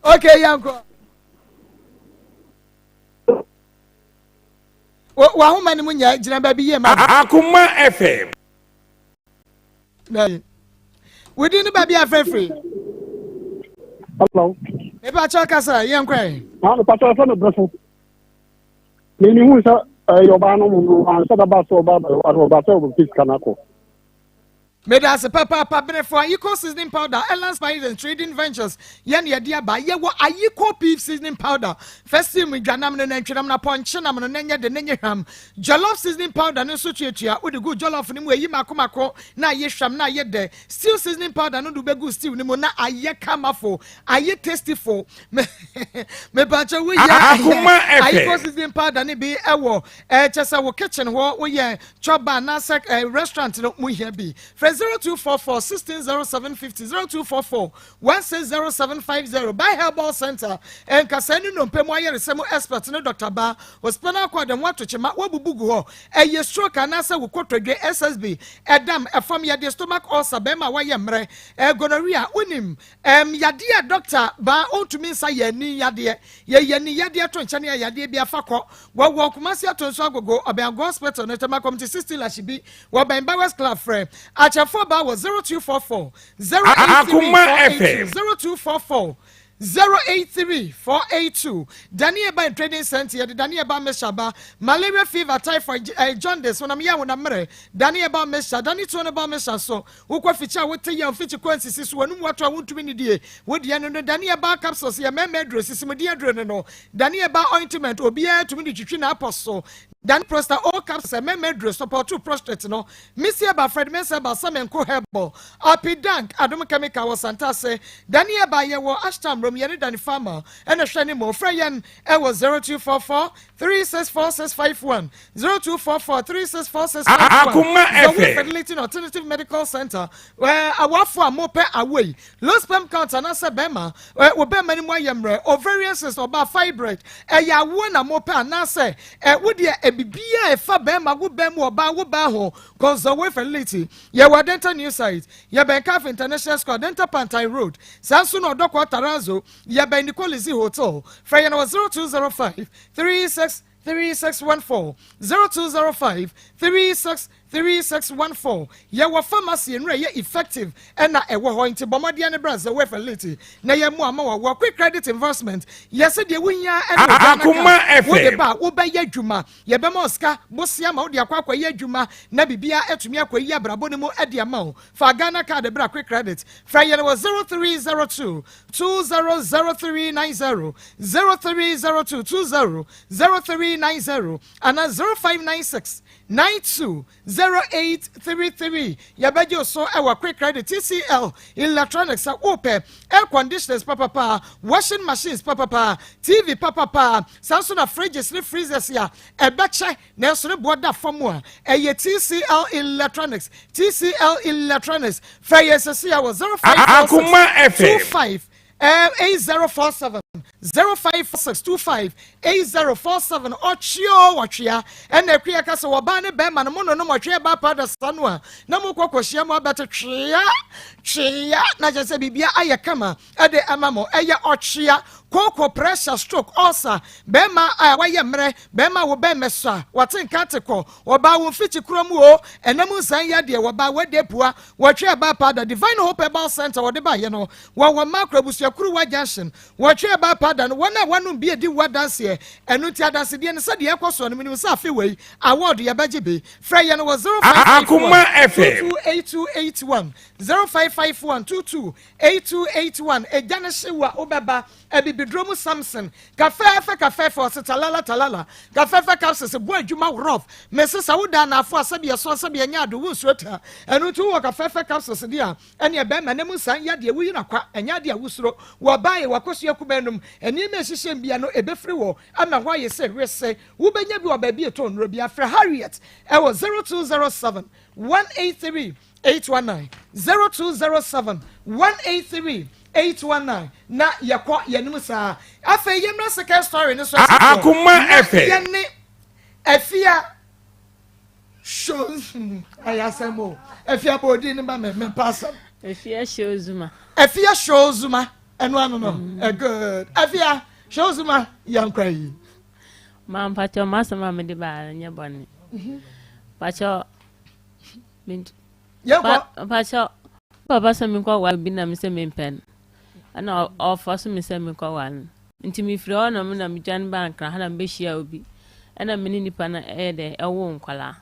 Okay, yankɔ wahoma no mu nya gyina baabi yie ma. Akoma FM. Wodi ne baabi afrɛfrɛ. Hello. Mepa kyɛw kasa yɛnkɔ ɛ. Ah, mepa kyɛw sɛ mebrɛ Mimi hu sɛ ɛyɛ ɔbaa no mu no ansa da ba sɛ ɔbaa bɛware ɔbaa sɛ ɔbɛpɛ sika no akɔ. Meda ase papaapa. Benefo Ayiko seasoning powder, Airline Spices and Trading Ventures yɛne yɛde aba. Yɛwɔ Ayiko beef seasoning powder, festim dwanam no, nantwinam no, apɔnkyenam no, n'anyɛ de n'anyɛ hwam. Jollof seasoning powder no nso tuatua wode gu jollof no mu eyi mako mako na ayɛ hwam na ayɛ dɛ. Stew seasoning powder no de wobɛgu stew no mu na ayɛ kamafo, ayɛ tastyful. Mepakyɛ woyɛ Akoma FM. Ayiko seasoning powder no bi ɛwɔ ɛkyɛ sɛ wo kitchen hɔ woyɛ chop bar anaasɛ restaurant no mu hia bi. Frɛ 0244 160750, 0244 160750. By Herbal Center nkasa ne nnompe mu ayɛresɛ mu expert ne Dr. Ba o spinal cord ho atokyema wabubu gu hɔ, ɛyɛ stroke anaasɛ wo kotodwe, SSB ɛdam ɛfam yɛde stomach ulcer, bɛrima a wayɛ mmerɛ, gonorrhea, wonim yadeɛ a doctor ba ɔntumi nsa yɛ ani yadeɛ, yɛyɛ ni yadeɛ to nkyɛn yɛ yadeɛ bi afa kɔ. Wɔwɔ Kumasi ato nso agogo ɔbɛn Ago Hospital no Tema Community 16 Lashibi, wɔbɛn Bowers Club. Frɛ akyɛ. Sikafo baa wɔ 0244 083 482 0244 083 482 Daniel Ban Trading Center yɛde Daniel Ban Mixture ba Malaria fever typhoid eh, jaundice honam yɛ honam mmerɛ Daniel Ban Mixture Dani tuo no ba mixture so wokɔ fikyi a wote yɛ mfikyi kɔ nsisi so wɔnum wato a wontumi nidie wodeɛ no no Daniel Ban capsules yɛ mmarima aduro sisimudi aduro no no Daniel Ban ointment obiara tumi de twitwi n'apɔ so Dani Prosta O capsules mmarima aduro sɔpɔto prostrate no Missy Eba Fred Mensah Eba Samenko Herbal Api Dank Adom Chemical wɔ Santase Dani Eba yɛwɔ Ashtown Rom yɛne Dani Farmer ɛna hwɛ ne mo frɛ yɛn ɛwɔ 0244 364651 0244 364651 Akoma Zoe FM. Fertility and Alternative Medical Center ɛɛ awafo a mopɛ awo yi low sperm count anaasɛ bɛrima ɛɛ wo bɛrima no mu ayɛ mmerɛ ovarian cyst ɔbaa fibroid ɛyɛ awoɔ na mopɛ anaasɛ ɛ wo deɛ ɛbibia a ɛfa bɛrima wo bɛn mu ɔbaa wo baa ho kɔ Zoe Fertility yɛwɔ Adenta New Site yɛbɛn Caf International School Adenta Pantan Road saa nso na Ɔdɔkɔ Tarazo yɛbɛn Nicolizzi Hotel frɛ yɛn wɔ 0205 36 3614 0205 36 3614 Yɛwɔ pharmacy nnuro a ɛyɛ effective ɛna ɛwɔ hɔ nti bɔ mmɔden ne bra Zoe Fertility na yɛ mmoa ma wɔwɔ quick credit investment yɛsɛ deɛ wohia ɛne wo Ghana Akoma card wode FM. ba a wobɛyɛ adwuma yɛbɛma wo sika bosea ma wode akɔ akɔyɛ adwuma na biribiara atumi akɔ yi abrabɔ no mu de ama wo fa Ghana card bra quick credit frɛ yɛn wɔ 0302 200390 0302 200390 anaa 0596 920833 yɛbɛgye wo so ɛwɔ quick credit TCL electronics a wopɛ air conditioners papapa washing machines papapa TV papapa saa nso na fridges ne freezers a ɛbɛkyɛ nanso ne boɔ da fam a ɛyɛ TCL electronics TCL electronics fɛ yɛ sɛsi a wɔ 0546 Akoma FM. 25 8047 054625 8047 ɔtwea ɔtwea ɛna akua ka sɛ wɔbaa ne bɛrima no mo no nom ɔtwea ba pa da sa no a na mokɔ kɔhyia mu abɛte twea twea na kyerɛ sɛ biribia ayɛ kama ɛde ama mo ɛyɛ ɔtwea kooko pressure stroke ulcer bɛrima a wayɛ mmerɛ bɛrima wo bɛrima so a wɔte nka te kɔ ɔbaa wo mfikyi kuro mu o ɛnam nsan yɛ deɛ wɔbaa wɔde pua wɔtwe ɛbaa pa da divine hope herbal center wɔde baayɛ no wɔwɔ makro abusuakuruwa junction wɔtwe ɛbaa pa da no wɔn a wɔnom bi edi wɔ adanseɛ ɛno nti adansedeɛ no sɛdeɛ ɛkɔ soɔ no menim sɛ afe wei award yɛbɛgye bi frɛ yɛn wɔ 0551 Akoma FM. 228281 0551 228281 egya no hye wo a wobɛba abibiduro mu samson kafɛɛfɛ kafɛɛfɛ ɔse talala talala kafɛɛfɛ capsules bɔ adwuma rough mese sɛ woda anaafo a sɛbi ɛso sɛbi ɛnyɛ ado wo nsuo ta ɛno nti wowɔ kafɛɛfɛ capsules deɛ a ɛne ɛbɛrima ne mu nsan yadeɛ woyi no akwa ɛnyɛ adeɛ a wosuro wɔ ɔbaa yɛ wakɔsua kuma nom nneɛma ɛhyehyɛ mbia no ɛbɛfiri wɔ ama hɔ ayɛ sɛ wese wobɛnya bi wɔ baabi ɛtɔ nnuro bi afrɛ harriet ɛwɔ 0207 183 819 0207 183 819 na yɛkɔ yɛnim saa afei yɛmmra second story no so Akoma Na FM. yɛne afia show ɛyɛ asɛm o afia bɔ odi ne ma me mempa asɛm Efia show Zuma. afia show zuma ɛno ano no ɛ good afia show zuma yɛnkora yi Ma mpakyɛ m'asɛm a mede baa no nyɛ bɔne. Mpakyɛ Yɛnkɔ. Mpakyɛ papa sɛ menkɔ ware obi na me sɛ mempɛ no. Ɛna ɔfa so me sɛ menkɔ ware no. Nti mefiri hɔ nom na medwane baa Nkran ha na mebɛhyia obi. Ɛna me ne nipa no ɛyɛ dɛ ɛwoo nkwalaa.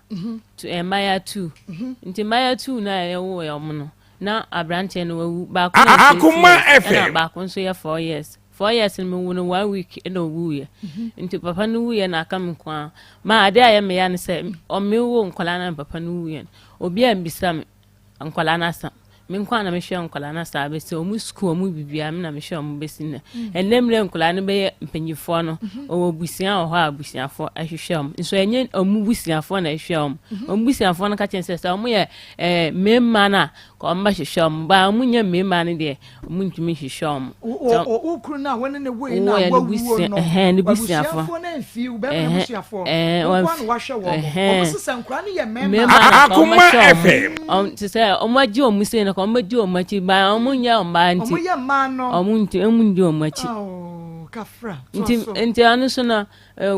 Tu mmaayewa tu. Nti mmaayewa tu no a yɛwoo wɔn no na aberanteɛ no wawu. Baako yɛ 6 Akoma years ɛna FM. baako nso yɛ 4 years. 4 years no mewu no 1 week ɛna owuiɛ. Nti papa no wuiɛ na aka me nko ara. Ma adeɛ a ɛyɛ me ya ne sɛ ɔmewo nkwadaa no na papa no wuiɛ no obi ambisa me nkwadaa no asa. Me nko ara na mehwɛ nkwadaa no asa abɛsi ɔmo sukuu ɔmo biribiara me na mehwɛ ɔmo bɛsi nnɛ. Ɛnnɛ mmerɛ nkwadaa no bɛyɛ mpanyinfoɔ no ɔwɔ busua wɔ hɔ a abusuafoɔ ɛhwehwɛ ɔmo. Nso ɛnyɛ ɔmo busuafoɔ na ɛhwehwɛ ɔmo. Ɔmo busuafoɔ no ka kyerɛ sɛ sɛ ɔmo yɛ ɛɛ mmarima no a ka ɔmo bɛhwehwɛ ɔmo. Ba ɔmo nyɛ mmarima no deɛ ɔmo ntumi nhwehwɛ ɔmo. Wo kunu no a wɔne ne woe no a Woyɛ ne wawuo busua no ɛhɛn ne busuafoɔ. abusuafoɔ no amfi wo bɛrima no Ɛhɛn abusuafoɔ ɛhɛn wo nko wɔmf ara na wahwɛ wɔn ɔmo ɛhɛn sesa nkwadaa no yɛ mmarima mmarima na ka ɔmo Akoma bɛhwɛ ɔmo. FM. Ɔmo te sɛ ɔmo agye ɔmo sei no ka ɔmo bɛdi ɔmo akyi ba ɔmo nyɛ mmaa nti ɔmo yɛ mmaa no ɔmo nti ɔmo ndi ɔmo akyi. Oh, kafra toa Nti so nti ɔno so no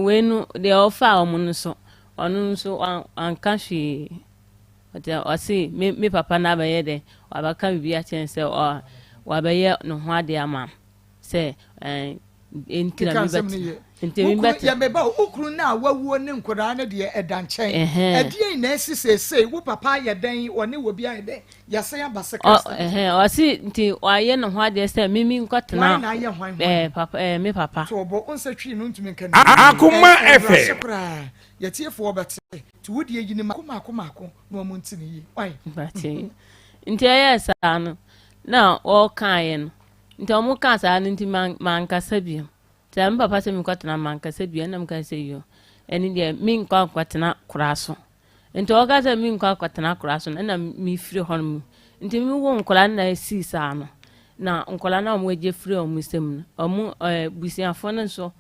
wei no deɛ ɔfaa ɔmo no so ɔno nso anka hwee. Ɔte ɔse me me papa no abɛyɛ dɛn wabɛka biribi akyerɛ no sɛ ɔ wabɛyɛ ne ho adeɛ ama sɛ ɛn nti na Keka nsɛm no mebɛtena yie. nti Wo kunu mebɛtena. yɛ meba o, wo kunu no a wawuo ne nkwadaa no deɛ ɛda nkyɛn. Ɛhɛn. Ɛdeɛn na asi seesei? Wo papa ayɛ dɛn? Ɔne obi ayɛ dɛn? Yɛasan aba second Ɔ step. ɛhɛn ɔse nti wayɛ ne ho adeɛ sɛ me menkɔtena Hwan na ayɛ hwan hwan? ɛɛ papa ɛɛ me papa. To ɔbɔ, wo nsa twi no ntumi nka ne yie. Akoma Ɛ ɛbrɛ ase FM. koraa. Yɛtiefoɔ bɛte. Nti wo deɛ yi no mako mako mako na wɔn nte no yie. Wai? Mate. Nti ɛyɛɛ saa no na ɔkaeɛ no nti ɔmo kaa saa no nti mankasa bio. Nti me papa sɛ menkɔtena mankasa bio ɛna meka sɛ yo ɛne deɛ menkɔ akɔtena koraa so. Nti ɔka sɛ menkɔ akɔtena koraa so no ɛna mefiri hɔ no mu. Nti mewo nkwadaa no na ɛsii saa no na nkwadaa no a wɔn agye firi wɔn nsam no wɔn ɛɛ busuafoɔ no nso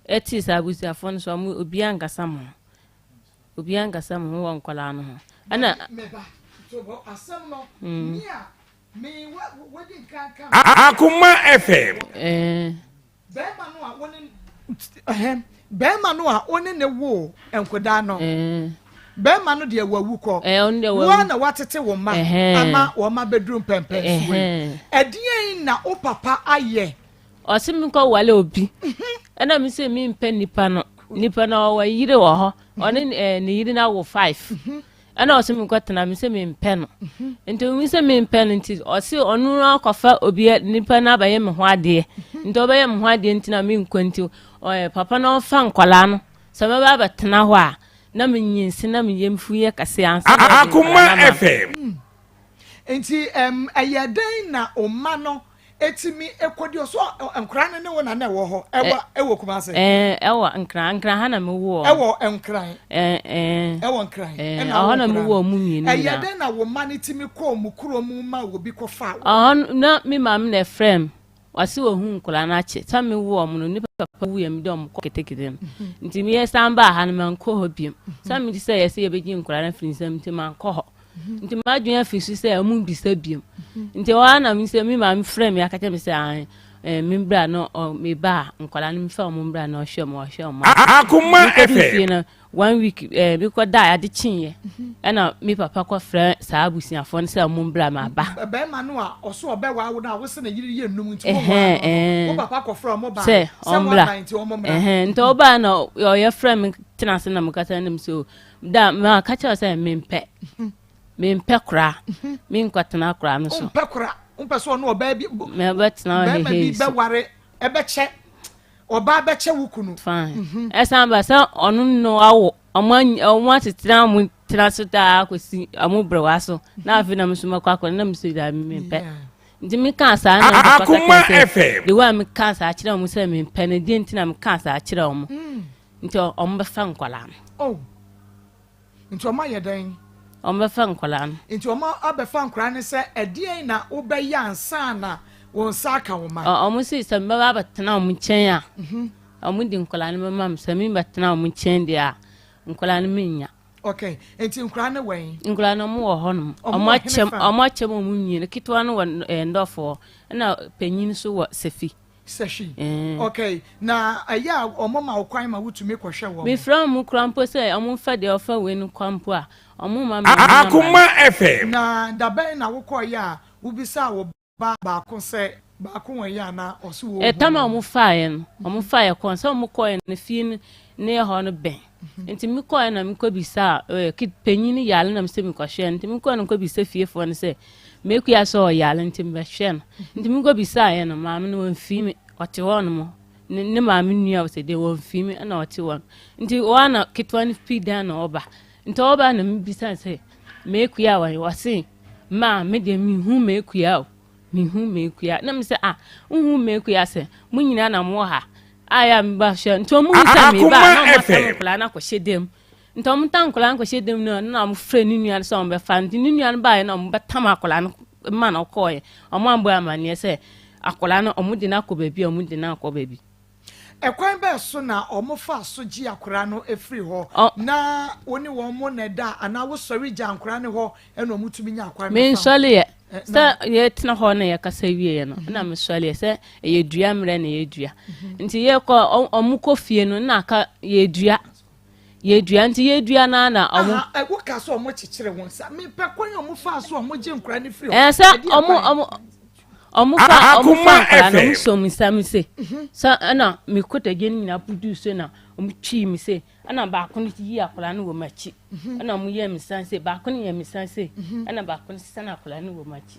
ɛte saa abusuafoɔ no nso wɔn obiara nkasa mo ho. Obiara nkasa mo ho wɔ nkwadaa no ho. Ɛna. Meba asɛm no mm. nea Akoma FM. Bɛrima no a wo ne bɛrima no a wo ne ne wo nkwadaa no. Bɛrima no deɛ wawu kɔ. Wo na watete wo mma ama wɔn mma bɛduru mpɛmpɛnsoɔ yi. Ɛdeɛn na wo papa ayɛ? Ɔse menkɔ wale obi. Ɛna me sɛ mempɛ nipa no. Nipa no ɔwɔ yere wɔ hɔ. Ɔne ne yere no awo five. Ɛna ɔse menkɔtena me sɛ mempɛ no. Nti me sɛ mempɛ no nti ɔse ɔno no akɔfa obi nipa no abɛyɛ me ho adeɛ. Nti ɔbɛyɛ me ho adeɛ nti na menkɔ nti ɔyɛ papa no ɔmfa nkɔlaa no sɛ mɛba abɛtena hɔ a na menyinse na me yam fu yɛ kɛse ansa na ɔde Akoma nkɔlaa no ama me. FM. Nti ɛyɛ dɛn na wo mma no Etumi ekodi ɔso nkran no ne wo na na ɛwɔ hɔ ɛwɔ ɛwɔ Kumase. Ɛɛ ɛwɔ nkran nkran ha na me wo wɔn. Ɛwɔ nkran. Ɛɛ ɛɛ. Ɛwɔ nkran. Ɛɛ ɛhɔ na me wo wɔn mmienu nyinaa. Ɛyɛ dɛn na wo mma no tumi kɔɔ mo kuro mu ma obi kɔ fa wo. Ɔhɔ na me maame na ɛfrɛ me ɔse ohu nkwadaa no akyɛ sɛ me wo wɔn no ne papa wuiɛ me de wɔn kɔ ketekete no nti me yɛ san baa ha no mankɔ hɔ biom sɛ me ti sɛ yɛsɛ yɛbɛgye nkwadaa no afiri nsam nti mankɔ hɔ. Nti m'adwene afi so sɛ ɔmo mbisa biom. Nti ɛhɔ ara na me sɛ me maame frɛ me aka kyerɛ me sɛ ae eh, me mbra no ɔ me ba a nkwadaa no mefa ɔmo mbra na ɔhwɛ ɔmo ɔhwɛ ɔmo. Akoma Mekɔdu fie FM. no one week eh, mekɔ da ade kyeeɛ ɛna me papa kɔ frɛ saa abusuafoɔ no sɛ ɔmo mbra maba. Bɛrima no a ɔso ɔbɛwaa wo no a wose ne yere yɛ num nti wonwaa Ɛhɛn no no, ɛɛ wo papa kɔfrɛ ɔmo bae sɛ sɛ mo ɔmbra aba nti ɔmo mmra. ɛhɛn nti ɔbaa na ɔyɛ frɛ me tena ase na mekasa na me sɛ o Da maka kyerɛ sɛ mempɛ mempɛ kora menkɔtena kora no so. Wompɛ kora wompɛ sɛ ɔne ɔbaa bi mɛbɛtena bɛrima bi hehe so. bɛware ɛbɛkyɛ ɔbaa bɛkyɛ wo kunu. Fine ɛsan ba sɛ ɔno no awo ɔmo ɔmo asetena ɔmo tena so daa kɔsi ɔmo brɛwa so na afei na me nso mɛkɔ akɔ na me nso da mempɛ nti meka saa na papa ka kyerɛ sɛ the way a meka saa kyerɛ ɔmo sɛ mempɛ no deɛ nti na meka saa kyerɛ ɔmo. Nti ɔmo bɛfa nkwadaa no. Oh, nti ɔmo ayɛ dɛn? Ɔmo bɛfa nkwadaa no. Nti ɔmo abɛfa nkwadaa no sɛ ɛdeɛn na wobɛyɛ ansa na wo nsa aka wo mma? Ɔmo se sɛ mɛba abɛtena ɔmo nkyɛn a, ɔmo de nkwadaa no bɛma me. Sɛ mebɛtena ɔmo nkyɛn deɛ a, nkwadaa no mennya. Okay, nti nkwadaa no wɔ he? Nkwadaa no ɔmo wɔ hɔnom. Ɔmo wɔ hene fa? Ɔmo akyɛm ɔmo mmienu. Ketewa no wɔ Ndɔfoɔ, ɛna panyin nso wɔ Safi. Sahwi. Ɛɛ. Okay, na ɛyɛ a wɔn ma wo kwan ma wotumi kɔhwɛ wɔn? Mefrɛ wɔn koraa mpo sɛ wɔn mfa deɛ ɔfa wei no kwan mpo a, wɔn mma me wɔn number no. Akoma FM. Na da bɛn na wokɔeɛ a wobisaa wo ba baako sɛ baako wɔ he anaa ɔse wɔnhu Ɛtam a no? wɔn faeɛ no, wɔn faeɛ kɔɔ sɛ wɔn kɔeɛ no fie no ne ɛhɔ no bɛn. Nti mekɔeɛ na mekɔbisaa ɛɛ kid panyin no yare na mesɛ mekɔhwɛ no. Nti mekɔeɛ no mekɔbisa fiefoɔ no sɛ Mekua sɛ ɔyare nti mebɛhwɛ no. Nti mekɔbisaeɛ no, maame no wamfii me. Ɔte hɔ nom. Ne, ne maame nua ɔsɛ deɛ wamfii me ɛna ɔte hɔ no. Nti hɔ ara na ketewa no fii dan na ɔba. Nti ɔba na mebisa no sɛ, Mekua wɔ he? Ɔse, maa me deɛ menhu Mekua o. Menhu Mekua. Na mesɛ, ah, wonhu Mekua sɛ mo nyinaa na mowɔ ha. A yɛ a meba hwɛ. Nti ɔmo hu sɛ meba a, na ɔmo atam nkwadaa no akɔhyɛ dan mu. Nti ɔmo tam nkwadaa no kɔhyɛ dan mu no na ɔmo frɛ ne nua no sɛ ɔmo bɛfa no. Nti ne nua no baeɛ na ɔmo bɛtam akwadaa no ma no kɔɔeɛ. Ɔmo ambɔ amaneɛ sɛ akwadaa no ɔmo de no akɔ baabi a ɔmo de no ankɔ baabi. Ɛkwan bɛn so na wɔfaa so gyee akwadaa no firii hɔ? Na wo ne wɔn na ɛda anaa wosɔre gyaa nkwadaa no hɔ na wɔtumi nyaa kwan bɛfa wo? Mensɔreeɛ. Sɛ yɛtena hɔ na yɛkasa wieeɛ no, na mesɔreeɛ sɛ ɛyɛ dua mmerɛ na yɛdua. Nti yɛkɔ, wɔkɔ fie no na aka yɛdua. Yɛdua nti yɛdua no ara na ɔmo. Aha, wo ka sɛ ɔmo kyekyere wɔn nsa. Mepɛ kwan a ɔmo faa so a ɔmo gye nkora no firi hɔ. Ɛɛ sɛ ɔmo ɔmo ɔmo fa ɔmo fa nkora no ɔmo sɔ mi nsa mi se. Mhm. Sɛ ɛna mi kotodwe no nyinaa budu so na ɔmo twii mi se ɛna baako no yi akora no wɔ m'akyi. Mhm. Ɛna ɔmo yɛ mi san se baako no yɛ mi san se mhm. ɛna baako no sisan akora no wɔ m'akyi.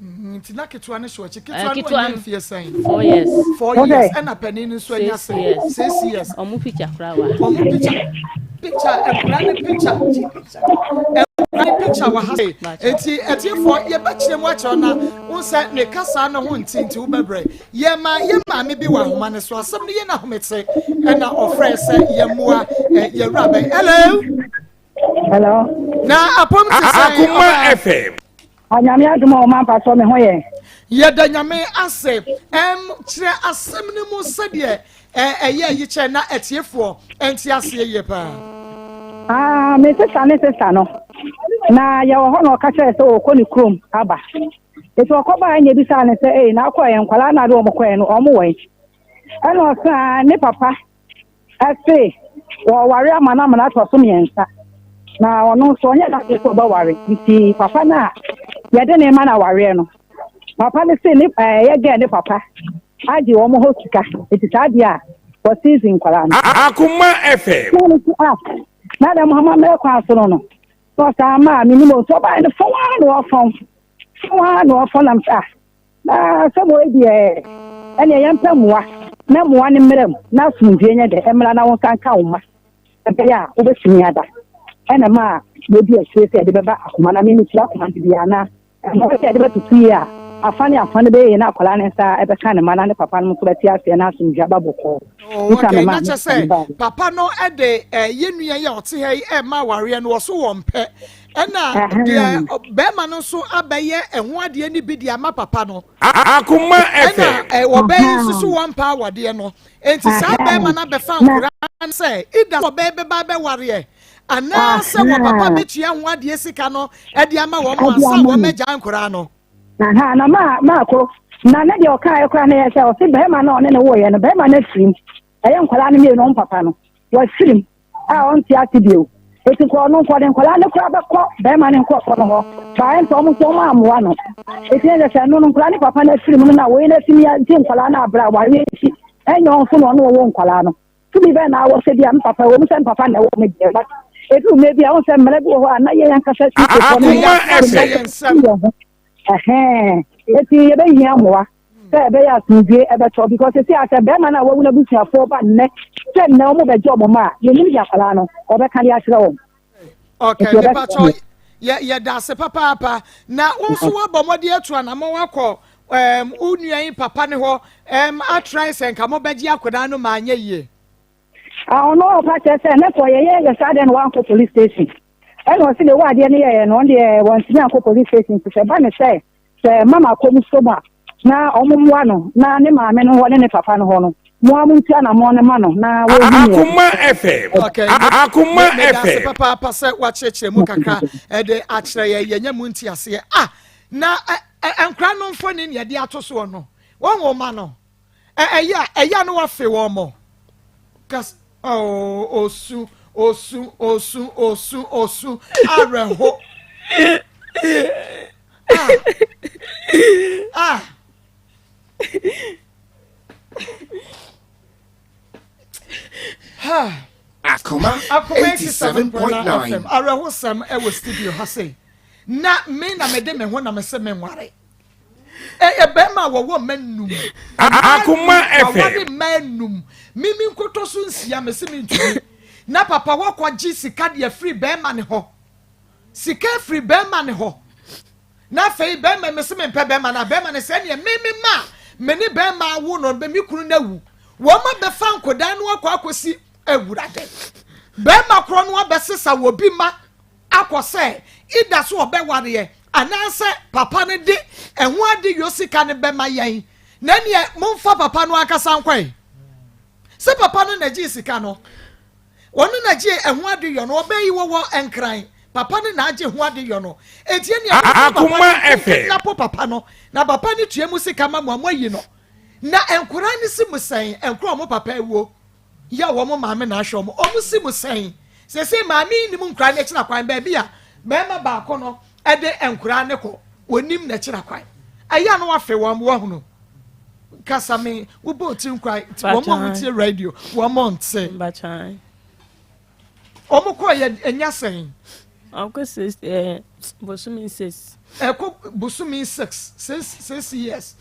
Mm, nti na ketewa no hyɛ ɔkyi ketewa no wanya mfie sɛn. 4 years. 4 years ɛna panin no nso anya sɛn 6 years. Ɔmo picture koraa wa. Ɔmo picture picture nkura ne picture nkura ne picture wɔ ha se eti etiefoɔ yɛbɛkyerɛ mu akyerɛ na n sɛ ne kasa no ho nti nti wobɛbrɛ yɛma yɛ maame bi wɔ ahoma no so asɛm no yɛ n'ahomete ɛna ɔfrɛ sɛ yɛmmoa yɛwura bɛn hello. Hello. Na apɔm te sɛ Akoma FM. Onyame adom a ɔma mpa so me ho yɛ. Yɛda Nyame ase. Ɛm kyerɛ asɛm no mu sɛdeɛ ɛyɛ yi kyɛ na atiefoɔ nte aseɛ yie paa. Ah, me sista ne sista no. Na yɛwɔ hɔ na ɔka kyerɛ sɛ ɔkɔ ne kurom aba. Nti ɔkɔ baa nyɛ bisaa ne sɛ, ei, na akɔɛ nkwadaa na ade wɔn kɔɛ no, wɔn wɔ yi. Ɛna ɔsaa ne papa Ɛse wɔware ama no amena atɔ so miɛnsa na ɔno nso ɔnyɛ n'adwene sɛ ɔbɛware nti papa no a yɛde ne ma no awareɛ no papa no se ne ɛyɛ gɛɛ ne papa agye wɔn hɔ sika nti saa deɛ a wɔseason nkwadaa no. Akoma FM. Na ne se ah na dɛm hama mmerɛ kwan so no no na ɔsan maa me nim o nti ɔbaeɛ no fɔn ara na ɔfɔn fɔn ara na ɔfɔn nam sɛ ah Na asɛm wei deɛ, ɛneɛ yɛmpɛ mmoa, na mmoa no mmra mu, na asomdwoeɛ nyɛ dɛ mmra na wo nsa nka wo mma, ɛbɛyɛ a wobɛtumi ada. Ɛna ɛma yɛdi akyire sɛ yɛde bɛba akoma, na me mekyerɛ akoma no biara, na mmoa sɛ yɛde bɛtoto yie a, afa ne afa no bɛyɛ yie na akwadaa no nsa ɛbɛka ne mma na ne papa no nso bɛte aseɛ na asomdwoeɛ aba bɔkɔɔ. Oh, okay. Na kyɛ sɛ papa no de eh, yɛn nua yi a ɔte ha yi ɛma awareɛ no ɔso wɔn pɛ ɛna deɛ bɛrima no nso abɛyɛ ɛho adeɛ no bi de ama papa no. Akoma FM. Ɛna ɔbɛn yi nso so wɔn mpa awadeɛ no nti saa bɛrima no abɛfa nkora sɛ ida ɔbɛn bɛba abɛwareɛ anaasɛ wɔ papa bɛtua ho adeɛ sika no ɛde ama wɔn ansa wɔn agya nkora no. Aha, na maa maako na ne deɛ ɔkaeɛ koraa no yɛ sɛ ɔse bɛrima no a ɔne ne woeɛ no bɛrima no afirim ɛyɛ nkwadaa no mmienu ɔmo papa no wafirim a ɔnte ase bio eti nka ɔno nka ɔde nkwadaa no koraa bɛkɔ bɛrima no nkurɔfoɔ no hɔ baa nti ɔmo nso ɔmo ammoa no eti ne sɛ no no nkwadaa ne papa no afirim no na wei no atumi agye nkwadaa no abere a wareɛ nti ɛnyɛ ɔnso na ɔno ɔwɔ nkwadaa no Tumi bɛn na awɔ sɛ bi a me papa, ɛwɔ mu sɛ me papa na ɛwɔ me deɛ, but ɛduru mmerɛ bi a, wohu sɛ mmara bi wɔ hɔ a na yɛn ankasa Kristofoɔ no Akoma FM. yɛn ho. Ɛhɛn. Eti yɛbɛhia mmoa sɛ ɛbɛyɛ asomdwie ɛbɛtɔ because sisi a sɛ bɛrima no a wawu n'abusuafoɔ ba nnɛ sɛ nnɛ wɔn bɛgye wɔn mma a, yɛnim deɛ akwadaa no ɔbɛka de akyerɛ wɔn. Okay, Nti nipa yɛbɛsrɛ kyɛw mo. yɛ yɛda ase papaapa na wo nso woabɔ mmɔden atu anamɔ wakɔ um, wo nua yi papa ne hɔ um, atrae sɛ nka mobɛgye akwadaa no ma anyɛ yie. Ah, ɔno ɔpa kyerɛ sɛ ne kɔ yɛyɛ yɛ saa deɛ na wankɔ police station ɛna ɔsi de wɔ adeɛ no yɛyɛ no ɔno deɛ wɔntumi ankɔ police station nti sɛ ba ne sɛ Sɛ mama kɔm sɔ mu a, na wɔmmoa no na ne maame no hɔ ne ne papa no hɔ no, mo ara montu anammɔn no ma no na wɔnhu nea Akoma FM. Okay. Akoma Meda ase FM. papaapa sɛ wakyerɛkyerɛ mu kakra ɛde akyerɛ yɛ yɛnya mu nteaseɛ. Ah, na nkora no mfoni ne yɛde ato soɔ no, wɔn wɔn ma no. Ɛyɛ a ɛyɛ a na wafe wɔn mo. Kas oh osu osu osu osu osu awerɛho. Ah ah. Ha. Akoma Akoma 87.9 87.9. FM awerɛhosɛm ɛwɔ studio ha sei na me na mede me ho na me se me nware. Ɛyɛ bɛrima a wɔwɔ mma num. Akoma FM. Waware mma num. Mimi nkotɔ so nsia mese mentumi. Na papa wakɔgye sika de afiri bɛrima ne hɔ. Sika afiri bɛrima ne hɔ. Na afei bɛrima mese mempɛ bɛrima no a bɛrima no sɛ ɛneɛ me me ma me ne bɛrima awo no me kunu no awu. Wɔn abɛfa nkodan no akɔ akɔsi awurade. Bɛrima korɔ no abɛsesa wɔ bi ma akɔ sɛ either sɛ ɔbɛwareɛ anaasɛ papa no de ɛho adeyɔ sika no bɛma yɛn na ɛneɛ momfa papa no ankasa nkɔe sɛ papa no na gyee sika no ɔno na gyee ɛho adeyɔ no ɔbɛyi wɔwɔ nkran papa no na agye ho adeyɔ no enti ɛneɛ momfa papa no kidnapo papa no na papa no tua mu sika ma mo a moayi no na nkora no si mo sɛn nkora ɔmo papa awuo Yɛ a wɔn maame na ahwɛ wɔn. Wɔn si mu sɛn? Seesei maame yi nim nkwadaa no akyiri akwan, baabi a barima baako no de nkwadaa no kɔ, wɔnim n'akyiri akwan. Ɛyɛ a na wafe wɔn, wahunu. Kasa me, wobɔ tiri nkwa, wɔn a wɔtie radio, wɔn nte. Wɔn kɔ yɛ enya sɛn? Ɔkɔ six ɛɛ eh, bosomi six. Ɛkɔ bosomi six six six years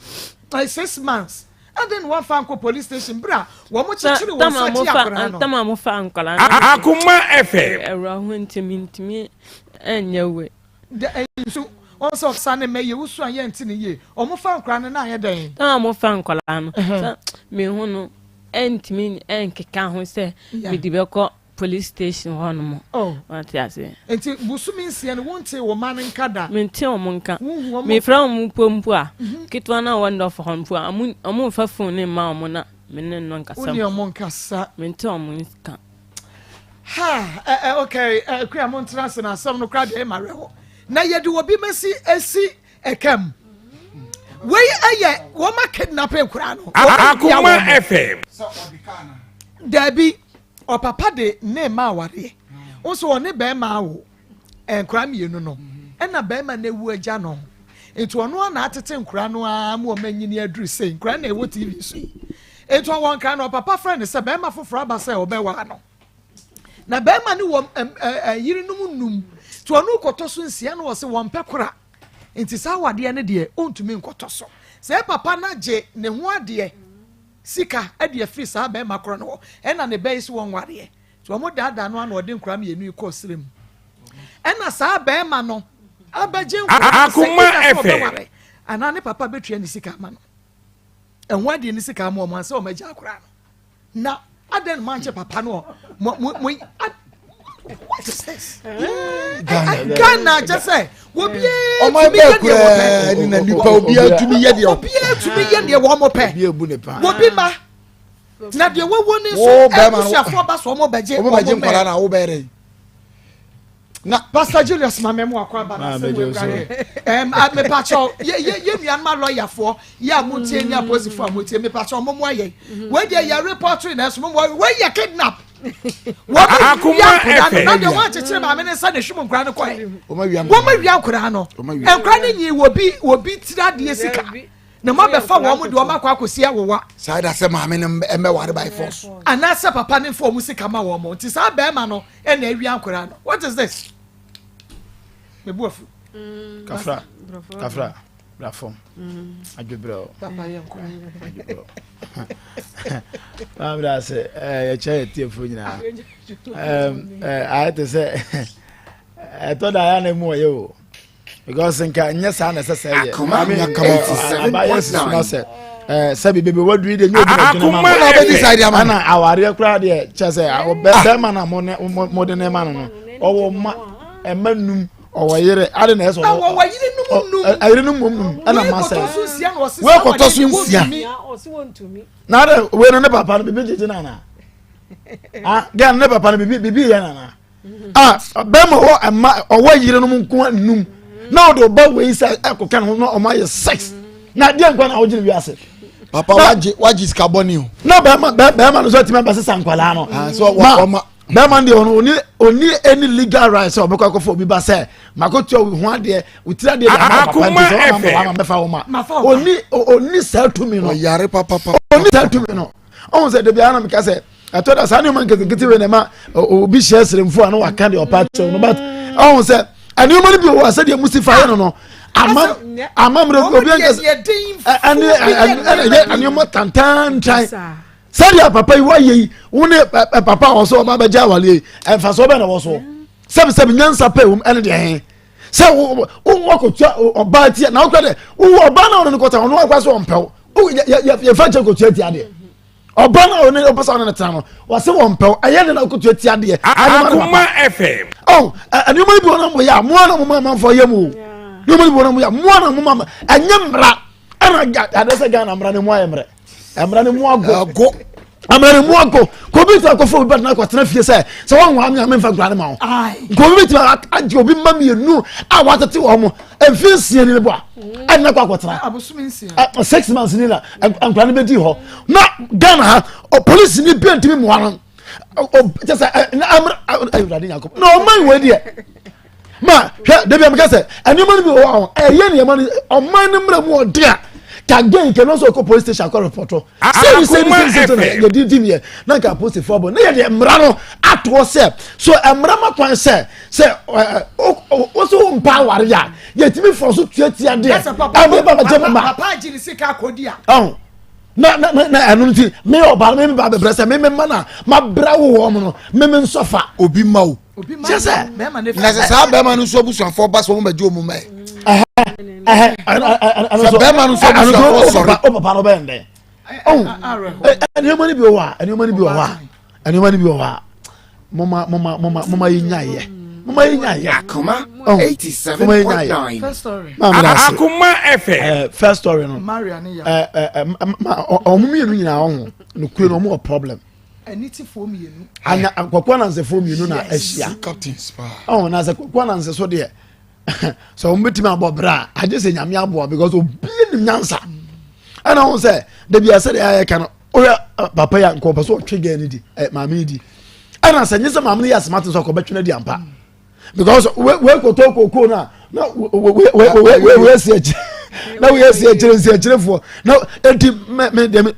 ɛɛ eh, 6 months. Ɛde na wɔn fa nkɔ police station bere a wɔn kyekyere wɔn nsa gye akwaraa no. Tama mo fa nkwaraa no. Akoma FM. Ɛwura ho ntumi ntumi ɛnyɛ we. De nso wɔn sɛ ɔsa ne mɛ yɛ wusu a yɛn ti ne yie wɔn fa nkwaraa no na ayɛ dɛn. Tama mo fa nkwaraa no. Sɛ mi hu no ɛntumi ɛnkeka ho sɛ mi de bɛkɔ police station hɔ nom. Oh. Wate ase. Nti bosome 6 no wonte wo mma no nka da? Mente wɔn nka. Wonhu wɔn? Mefrɛ wɔn mpo mpo a, mhm. ketewa no a wɔn dɔfo hɔ mpo a, wɔn mfa phone no mma wɔn na me ne no nkasa. Wo ne wɔn nkasa. Mente wɔn nka. Ha, ɛ ɛ okay, ɛ kua mo ntena ase na asɛm no kora deɛ ɛma werɛ Na yɛde obi mɛsi esi ɛkam. Wei ɛyɛ wɔn ma kidnapping koraa no. Akoma FM. Dabi. Ɔpapa de ne mma awareɛ nso ɔne bɛrima awo nkora mmienu no ɛna bɛrima no awu agya no nti ɔno ara na atete nkora no ara ma wɔn anyini aduru sei nkora na ɛwɔ tv so yi nti ɔwɔ nkora no ɔpapa frɛ no sɛ bɛrima foforɔ aba sɛ ɔbɛwaa no na bɛrima no wɔ yerenom num nti ɔno kɔtɔ so nsia no wɔ se wɔn pɛ kora nti saa awadeɛ no deɛ ɔntumi nkɔtɔ so sɛ papa no agye ne ho adeɛ sika de afiri saa barima korɔ no hɔ, ɛna ne ba yi so wɔnwareɛ, nti wɔn daadaa no ara na ɔde nkwadaa mmienu yi kɔɔ serɛ mu, ɛna saa barima no abɛgye nkwadaa no sɛ either sɛ ɔbɛware anaa ne papa bɛtua ne sika ama no, ɛho adeɛ ne sika ama wɔn ansa wɔn agya akwadaa no. Na adɛn na moankyɛ papa no mo mo mo what is this? Ghana kyɛ sɛ obiara tumi yɛ deɛ wɔpɛ. Ni na nipa obiara tumi yɛ deɛ obiara tumi yɛ deɛ wɔn pɛ. Obi ma na deɛ wɔwɔ ne nso abusuafoɔ ba so wɔn bɛgye wɔn mɛ. Na wo bɛyɛ dɛ. Na Pastor Julius ma mɛmu akɔ aba na sɛ mo awurade ɛm mepakyɛw yɛ yɛ yɛ nuanom alɔyafoɔ yɛ a mo tie ne apolisifoɔ a mo tie mepakyɛw mo mo ayɛ mm-hmm. wei deɛ yɛ report na ɛso mo mo wei yɛ kidnap wɔn wia nkwadaa no na deɛ wɔn akyekyere maame ne nsa na ehwim nkwadaa no kɔɛ wɔn awia nkwadaa no nkwadaa no nyi wɔ bi wɔ bi tiri adeɛ sika na mo abɛfa wɔn de wɔn akɔ akɔsi awowa. Saa da sɛ maame no mmɛware by force. Anaasɛ papa no nfa wɔn sika ma wɔn nti saa bɛrima no ɛna awia nkwadaa no what is this mebu afu. Kafra kafra bra fam adwobrɛ o. Papa yɛ nkwa. Adwobrɛ o. Maame da ase yɛkyɛ yɛ tiefo nyinaa. Ayɛ te sɛ ɛtɔ da ayɛ na emu ɔyɛ o. Because nka nyɛ saa na ɛsɛ sɛ yɛ. Akoma Maame 87.9. abayɛ susu na sɛ sɛbi bebe wadu yi de nye obi na gyina ma Akoma na ɔbɛdi saa de ama no. Ɛna awareɛ koraa deɛ kyɛ sɛ bɛrima na mo ne mo de ne ma no no ɔwɔ ma ɛma num ɔwɔ yere ade na ɛsɛ ɔwɔ ɔwɔ yere num num ɛyere num num num ɛna ma sɛ wei kɔtɔ so nsia na ade wei no ne papa no bibi gyegye nana ah gɛn ne papa no bibi bibi yɛ nana. a bɛrima wɔ ɛma ɔwɔ yerenom nko num na ɔde ɔba wei sɛ ɛkɔka ne ho na ɔma yɛ sex na adeɛ nkwa na ɔgyina wiase. papa wagye wagye sika bɔne o. na bɛrima bɛrima no nso atumi aba sisa nkwadaa no. Ah, so ma ɔma bɛrima no deɛ ɔno oni oni any legal right sɛ ɔbɛkɔ akɔfɔ obi ba sɛ makotua wo ho adeɛ wotiri adeɛ de ama papa nti sɛ ɔma ma mɛfa wo ma oni oni saa tumi no. ɔyare papapa. oni saa tumi no ɔhun sɛ debi anam ka sɛ ɛtɔ da saa nneɛma nketenkete wei na ɛma obi hyɛ sremfo a na waka deɛ ɔpa kyerɛw no but ɔhun sɛ nneɛma no bi wɔ hɔ a sɛdeɛ musifa yɛ no no ama amammerɛ obi ankasa ɛne ɛne ɛyɛ nneɛma tantantan sɛdeɛ papa yi wayɛ yi wo ne papa a wɔsɔ ɔba abɛgye awale yi ɛnfa so ɔbɛn na wɔ so sɛbisɛbi nyansa pɛ wɔm ɛne deɛ hɛn sɛ wo wo wakɔtua ɔbaa tia na wokura dɛ wo ɔbaa na ɔne no kɔta ɔno akora so ɔmpɛw yɛfa nkyɛn kɔtua tia deɛ ɔba no a ɔne ɔpɛ sɛ ɔne no tena no wɔse wɔn pɛw ɛyɛ de na ɔkɔtua tia deɛ Akoma FM. ɔ nneɛma no bi wɔn mo yɛ a moa na mo ma amanfoɔ yɛ mu o nneɛma no bi wɔn mo yɛ a moa na mo ma ɛnyɛ mmara ɛna adeɛ sɛ Ghana mmara no mu ayɛ mmerɛ mmara no mu ago mmara no mu ago kò obi tún akɔfo obi bɛtena akɔtena fie sɛ sɛ wɔn wɔn amia mɛnfa nkura ne ma wo nka obi bɛtumi agye obi mma mmienu a wɔatete wɔn mo mfe nsia ni ne bɔ a ɛna kɔ akɔtena 6 months ni na nkura no bɛdi hɔ na Ghana ha polisi ni bi ntumi mmoa no. Kyɛ sɛ na amra awurade nyankopɔn na ɔman wei deɛ ma hwɛ dabi a meka sɛ nneɛma no bi wɔ hɔ a ɛyɛ nneɛma no ɔman no mmerɛ mu ɔde a kagɛn kɛ no nso ɔkɔ police station akɔ repɔtɔ sɛbi sɛbi sɛbi sɛbi na yɛde di miɛ na nka apolisifoɔ abɔ ne yɛde mmara no atoɔ sɛ so mmara ma kwan sɛ sɛ ɛ ɛ woso wo mpa aware a yɛtumi fɔ so tuatua deɛ ɛmɛ ba bɛgye mo ma papa agye ne sika akɔdi a ɔho na na na ɛno nti me ɔbaa no me ba bɛbrɛ sɛ me me ma na ma brɛ wo wɔn no me me nsɔfa obi ma wo kyɛ sɛ na sɛ saa bɛrima no nso abusuafoɔ ba sɛ wɔn bɛgye wɔn mma yɛ sɛ bɛrima no nso abusuafoɔ sɔre o papa no bɛyɛ ndɛ ɔn nneɛma no bi wɔ hɔ a nneɛma no bi wɔ hɔ a nneɛma no bi wɔ hɔ a moma moma moma moma yɛ nya yɛ moma yɛ nya yɛ akoma ɔn 87.9 moma yɛ nya yɛ maame na ase akoma fm ɛɛ first story no ɛɛ ɛɛ ma ɔmo mmienu nyinaa ɔho no kure no ɔmo wɔ problem anitifoɔ mmienu. Anya kwaku anansefoɔ mmienu na ahyia. Ɔn na sɛ kwaku ananse so deɛ sɛ wɔn bɛtumi abɔ bra a agye sɛ nyame aboa because obi nim nyansa. Ɛna wɔn sɛ dabi asɛ deɛ ayɛ ka no oyɛ papa yi a nkɔpɛ so ɔtwe gɛɛ ne di ɛ maame yi di. Ɛna sɛ nye sɛ maame no yɛ asomate nso akɔbɛtwe no di ampa. Because we we kɔtɔ kookoo na na we we we we we esi akyire na we esi akyire nsi akyirefoɔ na eti mɛ mɛ deɛ mɛ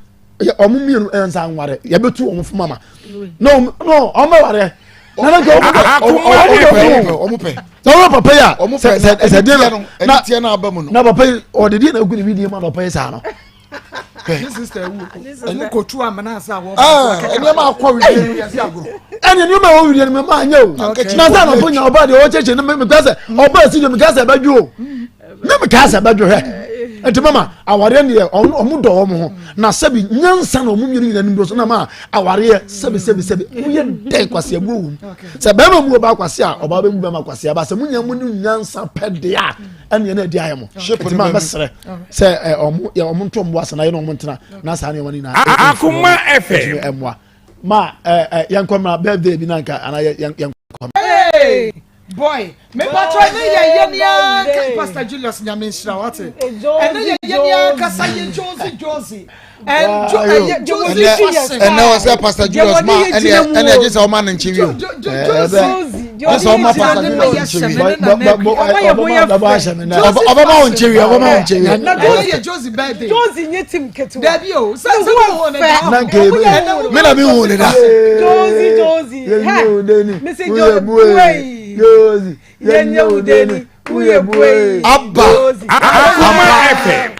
ɔmo mmienu nsa nware yɛbɛtu ɔmo fo mama no no ɔmo bɛ ware nana nka ɔmo bɛ ɔmo pɛ sɛ ɔmo papa yi a sɛ sɛ sɛ deɛ na na papa yi ɔde deɛ na egu ne widie mu a papa yi saa no. ɔmo kotu amena asa wɔ. nneɛma akɔ widie no yɛ agorɔ. ɛnni nneɛma ɛwɔ widie no mɛ maa nyɛ o na sɛ anafo nya ɔba deɛ ɔkyɛkyɛ no mɛ kasa ɔba esi deɛ mɛ kasa ɛbɛdwo o. Ne me kaa sɛ bɛdwo hwɛ nti mama awareɛ no yɛ ɔmo dɔ wɔn ho na sɛbi nyansa na ɔmo mmienu nyinaa nim so na ma awareɛ sɛbi sɛbi sɛbi woyɛ dɛn kwasi amu owum sɛ bɛrima mu ɔbaa kwasi a ɔbaa bɛ mu bɛrima kwasi aba sɛ mo nyɛ mo ne nyansa pɛ deɛ a ɛne ɛna ɛdi ayɛ mo nti ma bɛsrɛ sɛ ɛ ɔmo yɛ ɔmo nto ɔmo ase na yɛ na ɔmo ntena na saa nneɛma no nyinaa Akoma FM ɛmoa ma ɛ ɛ yɛn kɔ birthday bi na nka ana yɛn yɛn kɔ. Boy, me patro ne yɛ yɛ ni aka Pastor Julius nyame nhyira wate. Ɛne yɛ yɛ ni aka sa yɛ Josie Josie. And jo ɛyɛ Josie fashion. Ɛnɛ wɔ sɛ Pastor Julius ma ɛne ɛne ɛgye sɛ ɔma ne nkye wi o. Josie Ɛsɛ ɔma Pastor Julius nkye wi. Ɔbɛma wo nkye wi ɔbɛma wo nkye wi. Na Josie yɛ Josie birthday. Josie nye tim ketewa. Dabi o. Sɛ sɛ wo ne da. Na nke Me na mi hu ne da. Josie Josie. Hɛ. Mesi Josie buei. Josie yɛnyɛ wo deni woyɛ buei. Aba. Akoma FM.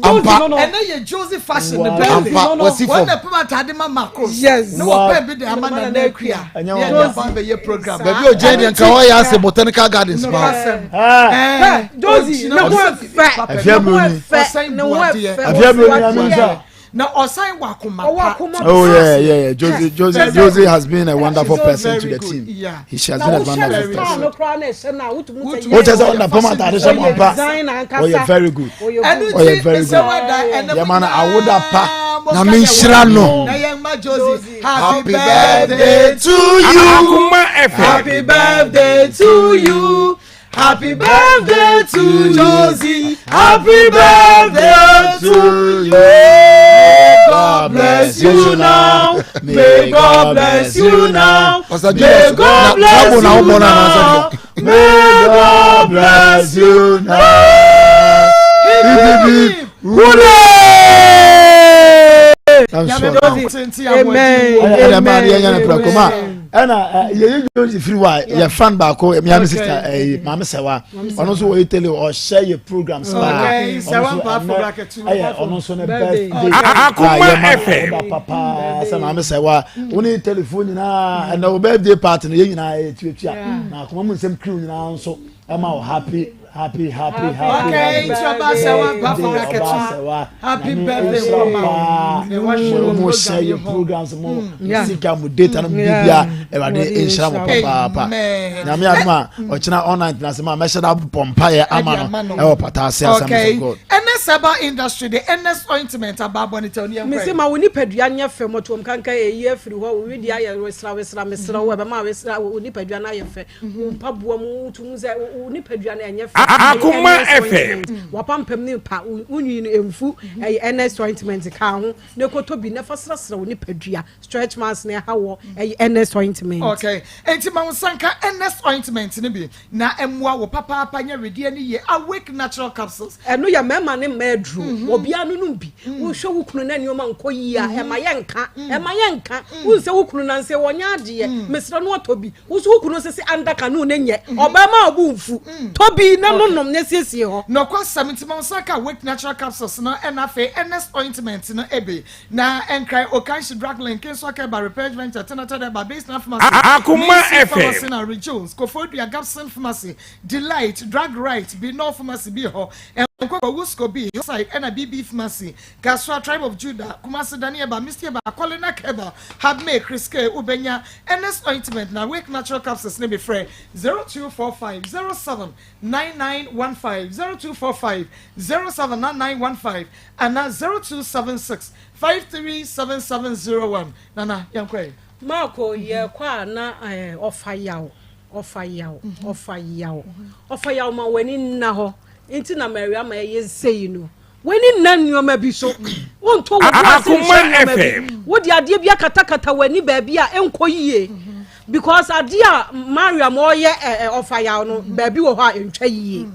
Ampa. Ɛnɛ yɛ Josie fashion ne birthday. Ampa wɔsi fam. Wɔn na pɛm ataade ma Marcos. Yes. Ne wɔ pɛn bi de ama Nana Akua. Ɛnyɛ Yɛ wɔn. de aba bɛyɛ program. Baabi o gyɛn deɛ nka wɔyɛ ase botanical gardens paa. Hɛ Josie ne ho ɛfɛ. Afia Ne ho Broni. ɛfɛ. Ne ho ɛfɛ. Afia Broni nyame nhyira. Na ɔsan wɔ akoma Ɔwɔ pa. akoma Oh pa. yeah, yeah, yeah. Josie, Josie, Josie has been a wonderful She's person to very the good. team. Yeah. He, she has Na been a wohyɛ wonderful ne style person. no koraa na ɛhyɛ no a wotumi sɛ O kyɛ sɛ ɔna pɔm ataade hyɛ mu ampa. design ankasa. Ɔyɛ very good. Ɔyɛ Ɛno good. Ɔyɛ nti very mesɛ good. wada ɛnɛ Yɛma no awoda pa. Na me nhyira no. Na yɛn ma Josie happy Happy birthday birthday to you. Akoma FM. Happy birthday to you. Happy birthday to Josie. Happy birthday to you. God bless you now. May God bless you now. Pastor May Julius, God na bless trouble na you wobɔ no anaasɛ now. deɛ. May God bless you now. Hip, hip, hip. Hooray! Amen. ɛna maa yɛn yɛn pɛrɛ koma Amen. ɛna yɛyɛ josi firi wa yɛ fan baako miami sista ɛyi maame sɛwa ɔno nso wɔ italy ɔhyɛ yɛ programs paa Okay, ɔno Sɛwa nso Mpaafo ɛnɛ Braketu. ɛyɛ ɔno nso ne birthday Akoma a yɛ ma FM. ɔda papa sɛ maame sɛwa wɔn ne italy fo nyinaa ɛnɛ o birthday party no yɛn nyinaa yɛ tuatua na akoma mu nsɛm crew nyinaa nso ɛma o happy happy happy happy Okay, happy nti ɔbaa sɛwa Mpaafo birthday Braketu. ɔbaa sɛwa Happy Nyame birthday, nhyira Mama. paa Ne wahyɛ mo wɔ mo program hyɛ yi yɛ ho. programs mo Yeah. sika mo data no mo Yeah. bibia awurade Awurade nhyira mo nhyira papaapa Amen. nyame adom a ɔkyena all night na sɛ ma mɛhyɛ da bɔ mpaeɛ ama Ɛde ama no no. ɛwɔ pata ase assemblies Okay. of god Ɛnɛ Ernest Herbal Industry de Ernest Ointment aba abɔ ne tɛw ne yɛn Mese ma wo nipadua nyɛ fɛ, mmɔtoam kankan ɛyi afiri hɔ, wo wedeɛ ayɛ wesra wesra, mesrɛ wo ɛbɛma wesra wo nipadua no ayɛ fɛ, wo mpaboa mu wotum sɛ wo nipadua no ɛnyɛ fɛ. Akoma Ɛyɛ Ernest FM. Ointment, wapampam ne pa, wo nwi no ɛmfu, ɛyɛ Ernest Ointment ka ho na ɛkɔtɔ bi na fa srasra wo nipadua, stretch marks na ɛha wɔ, ɛyɛ Ernest Ointment. Okay, enti ma wo nsa nka Ernest Ointment no bi na ɛmmoa wo papaapa nyɛ wedeɛ no yie, Awake Natural Capsules. Ɛno yɛ mmarima ne mmaa aduro. Obiara no nom bi. Wohwɛ wo kunu na nneɛma nkɔ yie a, ɛma yɛnka. Ɛma yɛnka. Wohu sɛ wo kunu nansa yi ɔnyɛ adeɛ. Mesrɛ no ɔtɔ bi. Wo nso wo kunu nso se under canoe no nyɛ. Ɔbarima a wo bo mfu. Tɔ bi na no nom na siesie hɔ. Nokwasɛm nti ma wo nsa ka Awake Natural Capsules no ɛna afei Ernest Ointment no bi. Na Nkran, Okanshi, Drug Link, Kingswalk Herbal, Repairs Venture, Tenated Herbal, Baseline Pharmacy, Akoma Macy FM. Pharmacy na Rejones, Koforidua, Gabson Pharmacy, Delight, Drug Right, Binor Pharmacy bi hɔ, Nkɔkɔ, Wusco bi, Hillside ɛna BB Pharmacy, Kasoa, Tribe of Judah, Kumasi, Dani Herbal, Misty Herbal, Kolinak Herbal, Habmay, Chris K, wobɛnya Ernest Ointment na Awake Natural Capsules no bi frɛ 0245 07 9915, 0245 07 9915 anaa 0276 537701. Nana, yɛnkɔ ɛ. Marko, yɛkɔ a na eh, ɔfa yaw, ɔfa yaw, ɔfa yaw, ɔfa yaw ma w'ani nna hɔ. Nti na Mariama ɛyɛ sei no. W'ani nna nneɛma bi so. Wonto wo bo ase Akoma nhyɛ nneɛma bi. FM. Wode adeɛ bi akatakata w'ani baabi a ɛnkɔ yie. Because adeɛ a Mariam ɔyɛ ɛ, ɛ, ɔfa yaw no, baabi wɔ hɔ a ɛntwa yie.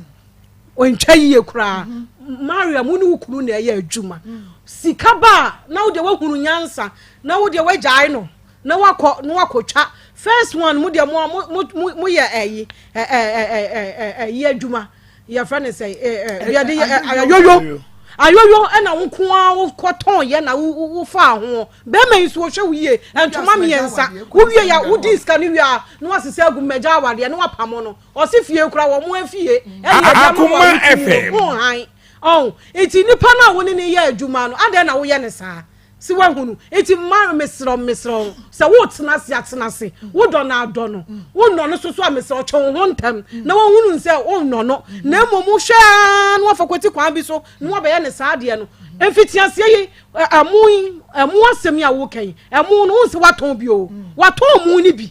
Ɔntwa yie koraa. Mariam, wo ne wo kunu na ɛyɛ adwuma. Sika ba a, na wo deɛ woahunu nyansa, na wo deɛ woagyae no, na woakɔ, na woakɔtwa. First one, mo deɛ mo, mo, mo, moyɛ ɛyi, ɛ, ɛ, ɛ, ɛ, ɛ, ɛyi adwuma. Yɛfrɛ no sɛ, ɛ, ɛ, yɛde yɛ, ɛ, ayoyo. Ayoyo ɛna wo nko ara wokɔtɔn yɛ na wo, wo, wofaa ho. Bɛrima yi nso ɔhwɛ wo yie, ntoma mmiɛnsa. Wowie ya, wodi sika no wie a, na wasesa agu mmɛgya awadeɛ, na wapamo no. Ɔse fie kora wɔn afie ɛne ɛde ama Akoma wɔn tumi FM. ho han ɔn nti nipa no a wo ne ne yɛ adwuma no adɛn na woyɛ ne saa si wahunu nti mma mesrɛ mesrɛ sɛ wotena ase atena ase wodɔ no adɔ no wonnɔ no soso a mesrɛ ɔtwe wo ho ntɛm na wɔhunu sɛ wonnɔ no na mmom wohwɛ ara na wafa kwati kwan bi so na wabɛyɛ ne saa adeɛ no mfitiaseɛ yi ɛmo yi ɛmo asɛm yi a woka yi ɛmo no wohu sɛ watɔn bi o watɔn mu no bi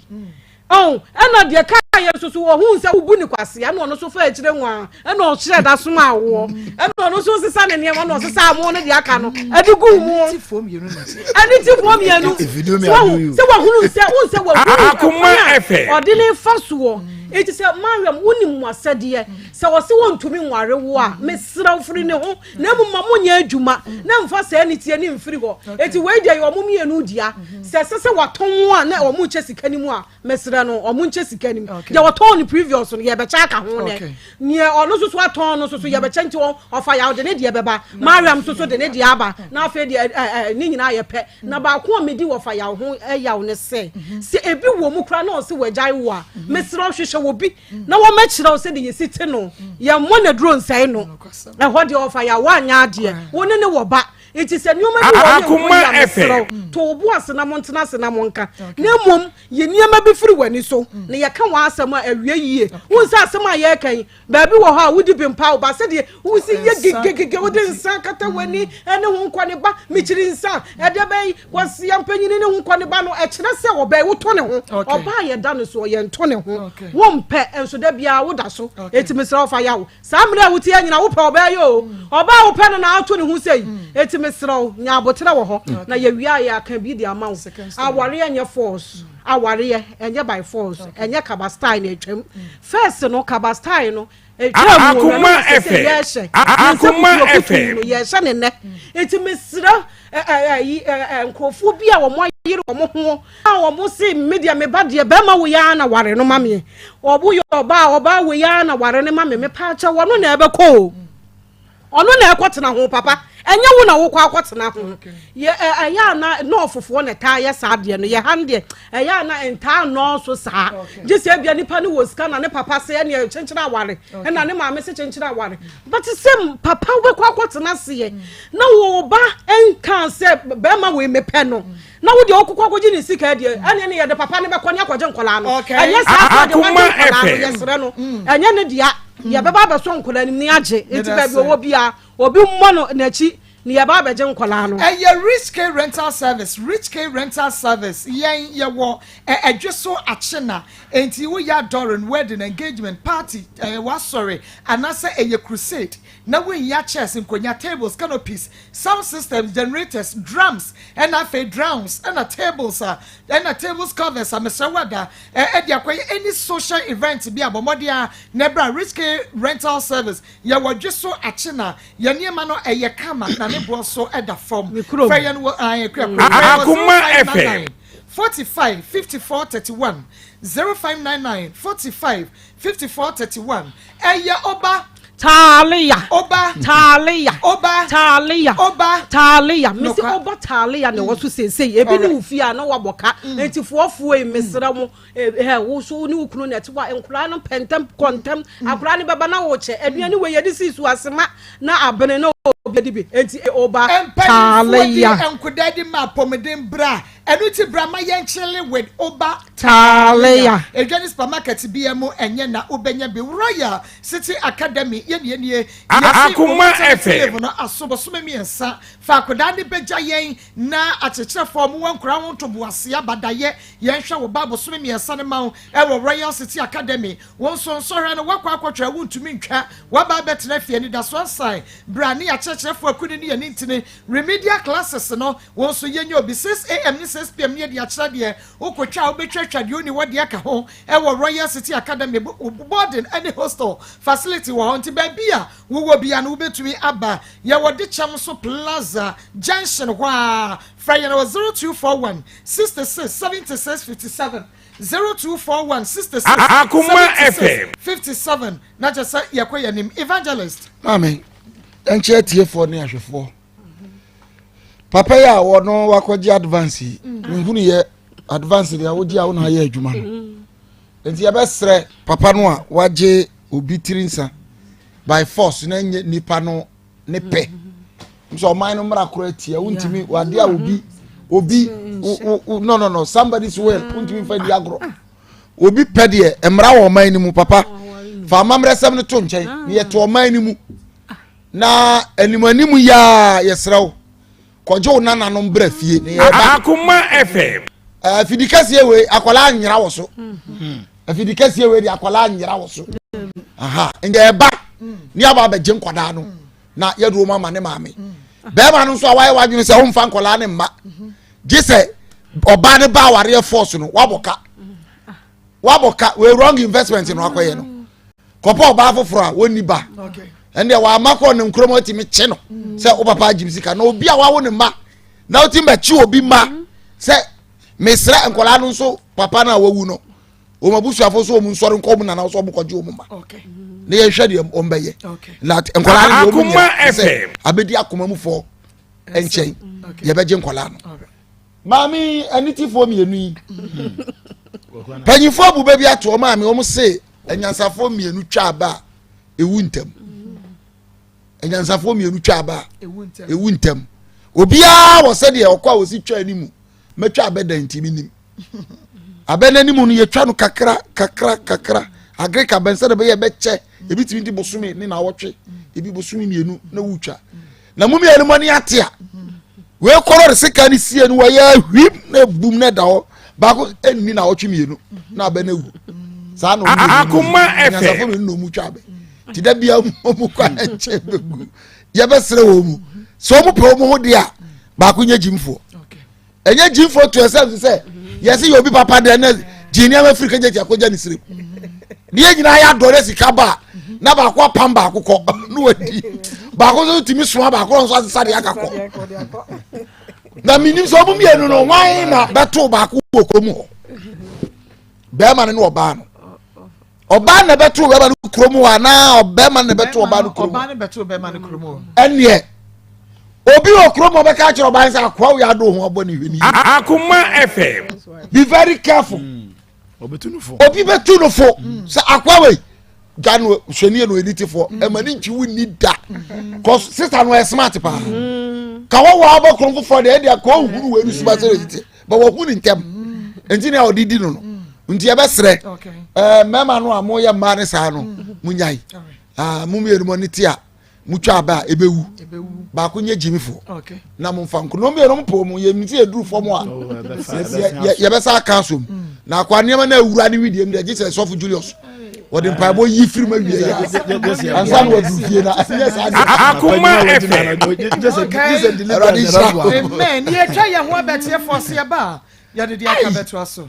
Ɔn, ɛna deɛ kaeɛ nso so ɔhuu sɛ wobu no kwasea, ɛna ɔno nso faa akyire nwaa, ɛna ɔhyerɛ da somaa woɔ, ɛna ɔno nso sesa ne nneɛma, ɛna ɔsesa amo no deɛ aka no ɛde guu mu. Ɛne tifoɔ mmienu. So wahu sɛ wahunu sɛ wohu sɛ wahunu Akoma ɛkwan a FM. ɔde ne fa soɔ. Eti sɛ Mariam wonim wasɛdeɛ sɛ ɔse wɔntumi nware wo a, mesrɛ wo firi ne ho na mmom ma monyɛ adwuma na mfa saa aniteɛ no mfiri hɔ. Enti wei deɛ yɛ wɔn mmienu dea. Sɛ ɛsɛ sɛ wɔatɔn wo a na wɔn nkyɛ sika no mu a, mesrɛ no wɔn nkyɛ sika no mu. Deɛ wɔtɔn no previous no yɛbɛkyɛ aka ho nɛ. Neɛ ɔno nso so atɔn no nso so yɛbɛkyɛ nti ɔfa yaw de ne deɛ bɛba. Mariam nso so de ne deɛ aba. Na afei deɛ ɛ ɛ ne nyinaa yɛ pɛ. Na baako a medi wɔfa yaw ho yaw ne sɛ, sɛ ebi wɔ mu koraa na ɔse wagyae wo a, mesrɛ wo hwehwɛ obi na wɔmɛkyerɛ wo sɛdeɛ yɛsi te no. Yɛmmɔ no aduro nsɛe no. Ɛhɔ deɛ ɔfa yaw anyɛ adeɛ. Wo ne ne wɔ ba. Nti sɛ nneɛma bi wɔ hɔ ne nkɔ yie a, mesrɛ wo, to wo bo ase na montena ase na monka. Na mmom yi nneɛma bi firi w'ani so na yɛka w'asɛm a awie yie. Wohu sɛ asɛm a yɛreka yi, baabi wɔ hɔ a wodi bem paa o, ba sɛdeɛ wosi yɛ gegegege, wode nsa kata w'ani ne ho nkɔ ne ba, mekyiri nsa, ɛdeɛ bɛyi, kwasia mpanyini ne ho nkɔ ne ba no, ɛkyerɛ sɛ ɔbɛn wotɔ ne ho. Ɔbaa yɛda no soɔ, yɛnto ne ho. Wompɛ, nso da biara woda so. Enti mesrɛ wo fa yaw. Saa mmerɛ a wote ha nyina wopɛ ɔbaa yi oo, ɔbaa a wopɛ no na ato ne ho sei, enti mesrɛ wo nya aboterɛ wɔ hɔ na yɛwie a yɛaka bi de ama wo. Awareɛ nyɛ force, awareɛ ɛnyɛ by force, ɛnyɛ kaba style na ɛtwam. First no kaba style no ɛtwam o, na ɛno na sɛsɛ yɛhyɛ, yɛn nsa kutuo kutu no yɛhyɛ ne nnɛ. Enti mesrɛ ɛyi nkurɔfoɔ bi a wɔn ayere wɔn ho a wɔn se me deɛ me ba deɛ bɛrima wo ya na ware no ma me, ɔbo yɛ ɔbaa ɔbaa wo ya na ware no ma me, me paakyɛ wɔn na ɛbɛkɔ o, ɔno na ɛkɔtena ho papa, ɛnyɛ wo na wokɔ akɔtena ho. Yɛ ɛyɛ ana nɔɔfofoɔ na ɛtaa yɛ saa deɛ no, yɛ ha no deɛ ɛyɛ ana ntaa nɔɔso saa, gye sɛ ebia nipa no wɔ sika na ne papa se ɛneɛ kyenkyene aware, ɛna ne maame se kyenkyene aware, but sɛ papa wobɛkɔ akɔtena aseɛ na wo ba nka sɛ bɛrima wei mepɛ no, na wo deɛ wokokɔ akɔgye ne sika deɛ, ɛne ne yɛde papa no bɛkɔ ne akɔgye nkɔlaa no. Ɛnyɛ saa sɛ ɔde wagye nkɔlaa no, yɛsrɛ no, ɛnyɛ ne dea. Yɛbɛba abɛsɔ nkwadaa no mu na yɛagye. Nti baabi ɔwɔ biara, obi mmɔ no n'akyi na yɛba abɛgye nkwadaa no. Ɛyɛ Rich K Rental Service, Rich K Rental Service, yɛn yɛwɔ ɛ Ɛdweso Akyena, enti woyɛ adɔren, wedding, engagement, party, ɛyɛ w'asɔre anaasɛ ɛyɛ crusade na wonhia chairs, nkonya, tables, canopies, sound systems, generators, drums, ɛna afei drowns, ɛna tables a ɛna tables covers a mesrɛ wo ada ɛ ɛde akɔyɛ any social event bi a bɔ mmɔden ara na bra Rich K Rental Service. Yɛwɔ dwe so akye na yɛn nneɛma no ɛyɛ kama na ne boɔ so ɛda fam. Frɛ yɛn wɔ ae kura kuro. Frɛ yɛn wɔ 0599 45 54 31 0599 45 54 31 Ɛyɛ oba. Taaliya. Oba. Taaliya. Oba. Taaliya. Oba. Taaliya. Mesi oba taaliya na ɛwɔ so seesei. Ebi ne wo fie a na wabɔ ka. Nti foɔfoɔ yi mesrɛ mo. Hɛ, wo so wo ne wo kunu na ɛte hɔ a, nkwadaa no pɛ ntɛm kɔ ntɛm. Mm. Akwadaa no bɛba na wokyɛ. Aduane wei yɛde sii so asema na abene na obi adi bi. Enti e, oba Mpanimfoɔ di nkodaa di ma apɔmuden bra. Ɛno ti bra ma yɛn kyele with oba taaleya. Edwa ne supermarket bia mu ɛnyɛ na wobɛnya bi. Royal City Academy yɛ nie nie. Yɛsi Akoma FM. FM. No aso bosome mmiɛnsa. Fa akwadaa ne bɛgya yɛn na akyerɛkyerɛfoɔ a wɔwɔ nkoraa ho ntoboaseɛ abadayɛ Yɛnhwɛ wo ba bosome mmiɛnsa no ma wo wɔ Royal City Academy. Wo nso nsɔhwɛ no woakɔ akɔtwerɛ a wontumi ntwa. Woaba abɛtena fie anidasoɔ nsae. Bra ne yɛakyerɛkyerɛfoɔ akunini ne yɛn ntini. Remedial classes no wo nso yɛnyɛ obi 6am ne 6pm ne yɛde akyerɛ deɛ wokɔtwa a wobɛtwatwa deɛ ɔnni hɔ deɛ ka ho wɔ Royal City Academy. Boarding ne hostel facility wɔ hɔ nti baabi a wowɔ biara no wobɛtumi aba. Yɛwɔ Dekyɛm so Plaza junction hɔ ara. Frɛ yɛn wɔ 0241 66 76 57, 0241 66 Akoma 76 FM. 57 na kyerɛ sɛ yɛkɔ yɛn anim. Evangelist. Maame, ɛnkyɛ atiefoɔ ne ahwɛfoɔ. Papa yi a wɔno wakɔgye advance yi, menhunu yɛ advance deɛ wogye a wo na ayɛ adwuma no. Nti yɛbɛsrɛ papa no a wagye obi tiri nsa by force na ɛnyɛ nipa no ne pɛ nso ɔman no mmara koro atia wontumi wade a obi obi no no no somebody's will wontumi nfa di agorɔ obi pɛ deɛ mmara wɔ ɔman no mu papa fa amammerɛsɛm no to nkyɛn ne yɛto ɔman no mu na anim anim yaa yɛsrɛ wo kɔgye wo nananom brɛ fie ne yɛba Akoma FM. Afidi kɛseɛ wei akwadaa nyera wɔ so afidi kɛseɛ wei de akwadaa nyera wɔ so aha nka ɛba ne aba abɛgye nkwadaa no na yɛde wɔn ama ne maame bɛrima no nso a wayɛ wadwene sɛ ɔmfa nkwadaa ne mma gye sɛ ɔbaa ne ba awareɛ force no wabɔ ka wabɔ ka wei wrong investment no akɔyɛ no kɔpɔ ɔbaa foforɔ a wɔnni ba ɛndeɛ wama kɔ ne nkurom atumi kye no sɛ wo papa agyim sika na obi a wawo ne mma na wotumi bɛkye obi mma sɛ mesrɛ nkwadaa no nso papa no a wawu no wɔn abusuafo nso wɔn nsɔre nkɔ wɔn nana nso wɔn kɔgye wɔn mma na yɛhwɛ deɛ wɔn bɛyɛ na nkwadaa no deɛ wɔn nyɛ sɛ abɛdi akoma mu fɔ nkyɛn yɛbɛgye nkwadaa no maame anitifoɔ mmienu yi mpanyinfoɔ abu bɛ bi ato wɔn maame wɔn se anyansafoɔ mmienu twa aba a ewu ntɛm anyansafoɔ mmienu twa aba a ewu ntɛm obiara wɔ sɛdeɛ ɔkɔ a wɔsi twa anim mɛtwa abɛ dan nti mi nim abɛ n'anim no yɛtwa no kakra kakra kakra agric abɛn sɛdeɛ bɛyɛ bɛkyɛ ebi tumi di bosome ne na awɔtwe ebi bosome mmienu na wotwa na mu mmienu mo ani ate a wei kɔrɔ de sika ne sie no wɔyɛ ahwim na ebum na ɛda hɔ baako ɛnni na awɔtwe mmienu na abɛ no awu saa na ɔmo Akoma mmienu nyansafo mmienu na ɔmo twa abɛ ti da bia ɔmo kɔ nkyɛn bɛgu yɛbɛsrɛ wɔn mu sɛ ɔmo pɛ ɔmo ho deɛ a baako nyɛ gyimfoɔ ɛnyɛ gyimfoɔ to ɛsɛ sɛ yɛsɛ yɛ obi papa deɛ na gye nneɛma firi kagya ti akɔgya ne sirem ne yɛ nyinaa yɛ adɔ ne sika ba a na baako apam baako kɔ na wadi baako nso tumi soa baako nso asesa deɛ aka kɔ na menim sɛ ɔmo mmienu no hwan na bɛto baako wɔ kurom hɔ bɛrima no ne ɔbaa no ɔbaa na ɛbɛto bɛrima no kurom hɔ anaa ɔbɛrima na ɛbɛto ɔbaa no kurom ɔbaa no bɛto bɛrima no kurom hɔ ɛneɛ obi wɔ kurom hɔ bɛka akyerɛ ɔbaa sɛ akoa wo yɛ ado ho abɔ ne hwɛ ne yie Akoma FM. be very careful mm. obi bɛtu no fo mm. sɛ akoa wei gya no hwɛnie no ɛni tefoɔ mm. ɛma ne nkyi wo nni da cause sister no ɛ smart paa ka wɔwɔ abɔ kurom foforɔ deɛ ɛdeɛ kɔ ohuru wei no suba sɛ ɛyi te but wɔhu ne ntɛm nti na ɔde di no no. Nti yɛbɛsrɛ ɛɛ mmarima no a moyɛ mmaa ne saa no mm. monyae. Ah, mo mmienu mo ani te a motwa aba a ɛbɛwu baako nyɛ gyimifoɔ na momfa nko na mmienu mpo mu yɛnim sɛ yɛduru fam a oh, yɛbɛsa aka asom mm. na akoa nneɛma no awura ne wedeɛ mu deɛ gye sɛ sɔfo Julius wɔde mpaebɔ yi firi mu awie yɛ ansa na wɔduru fie na ɛnyɛ saa deɛ akoma fm awurade nhyira amen yɛtwa yɛn ho abɛteɛfoɔ se ɛba a yɛde deɛ aka bɛtoa so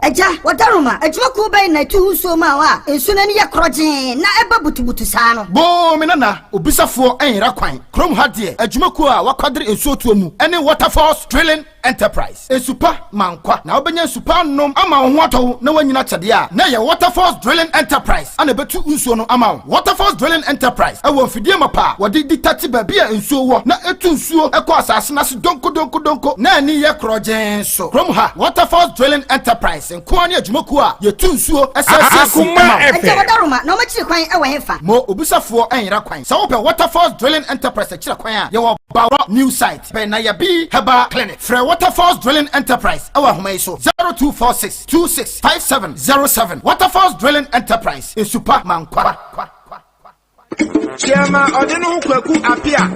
Agya, wɔdaroma, adwuma kuw bɛn na ɛtu ho nsuo ma wo a nsu no ani yɛ korɔgyee na ɛba butubutu saa no? Boo me nana, obisafoɔ nyera kwan. Kurom ha deɛ, adwuma kuo a wakwadere nsuo tuo mu ne Waterfalls Drilling Enterprise. Nsu pa ma nkwa, na wobɛnya nsu pa anom ama wo ho atɔ wo na woanyini akyɛ deɛ a, na ɛyɛ Waterfalls Drilling Enterprise na ɛbɛtu nsuo no ama wo. Waterfalls Drilling Enterprise wɔ mfidie mapa a wɔde ditakye baabi a nsuo wɔ na ɛtu nsuo kɔ asase no ase donkodonkodonko na ani yɛ korɔgyee nso. Kurom ha, Waterfalls Drilling Enterprise nko ara ne adwumakuo a yɛtu nsuo san siesie ma wo. Agya Wadaroma, na wɔakyiri kwan wɔ hefa? Mo obisafoɔ nyera kwan. Sɛ wopɛ Waterfalls Drilling Enterprise akyira kwan a, yɛwɔ Bawrɔ New Site, bɛn Nayabi Herbal Clinic. Frɛ Waterfalls Drilling Enterprise wɔ ahoma yi so, 0246 26 5707. Waterfalls Drilling Enterprise, nsu pa ma nkwa. Chairman ɔde ne ho Kwaku Apia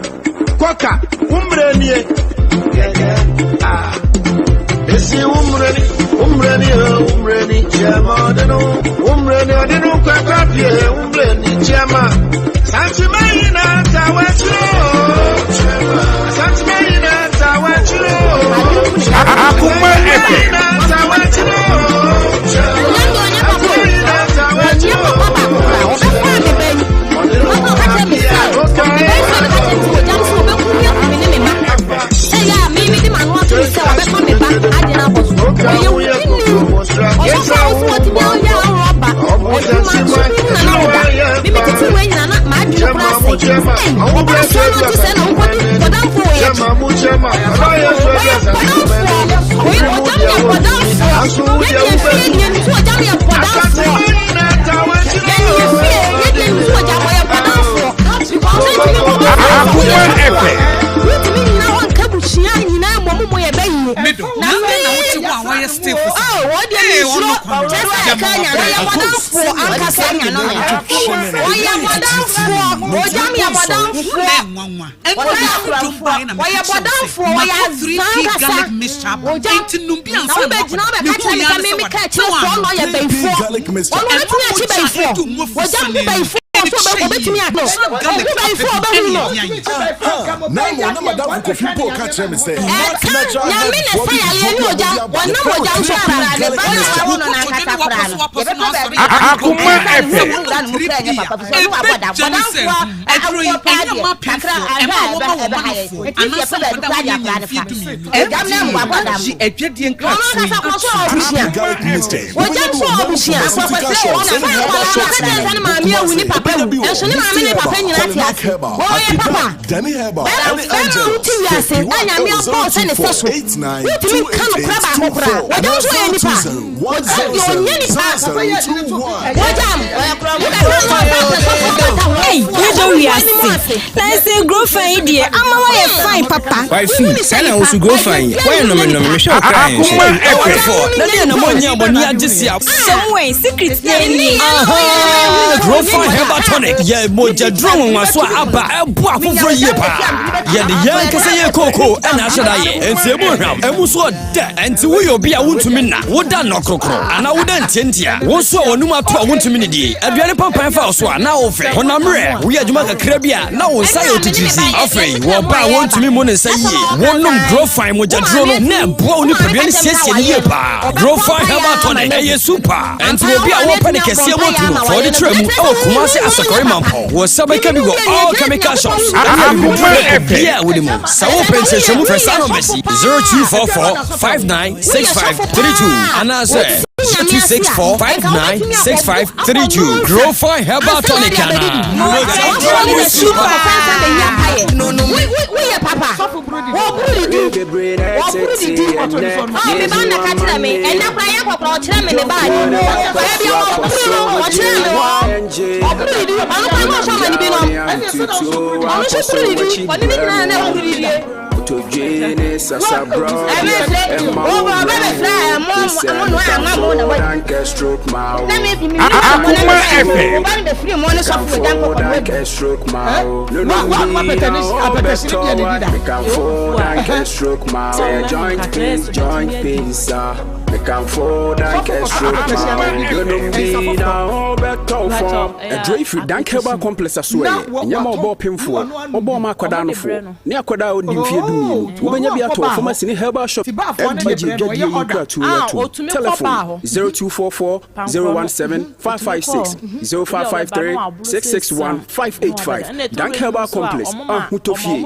Kɔka wo mmerɛ nie ah. Esi wo mmerɛ ni wo mmerɛ ni eh, wo mmerɛ ni Chairman ɔde ne ho wo mmerɛ ni ɔde ne ho Kwaku Apia eh, wo mmerɛ ni Chairman Santima yi na nta w'akyiri o Santima yi na nta w'akyiri o Akuma FM. Nta w'akyiri o Akuma FM. Ɔyɛ bɔdamfoɔ, ɔyɛ azaa ankasa. Ogya, na wobɛgyina wobɛka kyerɛ me sɛ me meka akyerɛ sɛ ɔno ɔyɛ bayifoɔ. Ɔno ɔbɛtumi akye bayifoɔ. Ogya hu bayifoɔ nso ɔbɛtumi akye no. Ɔhu bayifoɔ ɔbɛhu no. Na na madamfo Kofi mpo ka kyerɛ me sɛ Ɛka Nyame na ɛsa yareɛ ne ogya, wɔnam ogya nso koraa ne ba na wawo no n'ankasa koraa no. Yɛbɛfa baabi Akoma FM. Aduro yi, ɛnyɛ mma apemfoɔ, ɛma a wɔma wɔn mma nufoɔ, anaasɛ nkwadaa a wɔnyɛ nyaa mfeɛ 12. FDA agye adwadie nkratoɔ yi ato Happy Garlic Mixture. Wobɛnya bi wɔ modern pharmaceutical shops ne herbal shops nyinaa mu. Kumasi, wobɛnya bi wɔ Misty Herbal, Polymac Herbal, Apidan, Danny Herbal, ɛne Angelus. Frɛ Piwak ɛwɔ 024 89 28824 anaa 020 100 0021. Ei, medɔ wiase. Nanso growfan yi deɛ ama woayɛ fine papa. Wifey, saa na wo so growfan yi, woayɛ nomenome, mehwɛ wo koraa ɛnhwɛ. Akoma Na deɛ na moanyɛ a mo ani agye sea. Sɛm wɛn, secret deɛ nie. Ahaa, Growfan Herbal Tonic yɛ mogyaduro nwonwaso a aba ɛboa afoforɔ yie paa. Yɛde yɛn ankasa yɛn kookoo ɛna ahyɛ da yɛ. Enti emu hwam, emu nso ɔdɛ. Enti woyɛ obi a wontumi nna, woda nnɔkorokoro anaa woda ntiantia, wo nso a w'anum ato a wontumi nnidie, aduane pampan fa wo so a na wofɛ, honam werɛ, woyɛ adwuma kakra bi a na wo nsa yɛ otikyirisi. Afei, wɔ ɔbaa a wɔntumi mmu ne nsa yie, wonom Grofine mogyaduro no na ɛboa wo nipadua no siesie no yie paa. Grofine Herbal Tonic, ɛyɛ super. Enti obi a wɔpɛ ne kɛseɛ mu aduro, fa wɔde kyerɛ mu ɛwɔ Kumasi Asakɔre Mampɔn. Wo nsa bɛka bi wɔ all chemical shops ɛne abibiduro baabiara a wode mu. Sɛ wopɛ nkyerɛkyerɛmu frɛ saa nɔmba yi, 0244 596532 anaasɛ 0264 596532. Grofine Herbal Tonic anaa? Woyɛ papa wɔburu didi wɔburu didi ɔ me ba na ka kyerɛ me ɛnɛ kora yɛ kɔkora ɔkyerɛ me ne baa ni baabi a wɔburu no ɔkyerɛ me wɔ ɔburu didi ɔno kora na ɔsɔ ama ne bi nom ɔno nso buru didi ɔne ne nyinaa na ɛburu didi. Kotodwe ne sasabrɔ deɛ ɛmma wo werɛ nho Fisɛ mekamfo danke stroke ma wo Akoma FM. Mekamfo danke stroke ma wo Nonom bi na wobɛtɔ wa Mekamfo danke stroke ma wo Joint pains, joint pains ah Mekamfo danke stroke ma wo Nonom bi na wobɛtɔ fam Aduro yi firi Dank Herbal Complex asoɛeɛ. Ɛnyɛ ma ɔbaa ɔpemfoɔ, ɔbaa ɔma akwadaa nofoɔ, ne akwadaa a ɔndi mfeɛ 12. Wobɛnya bi atɔ wɔ pharmacy ne herbal shop. FDA gye dwadie yi nkratoɔ yi atom. Telephone, 0244 017 556, 0553 661 585. Dank Herbal Complex, Ahotɔ Fie.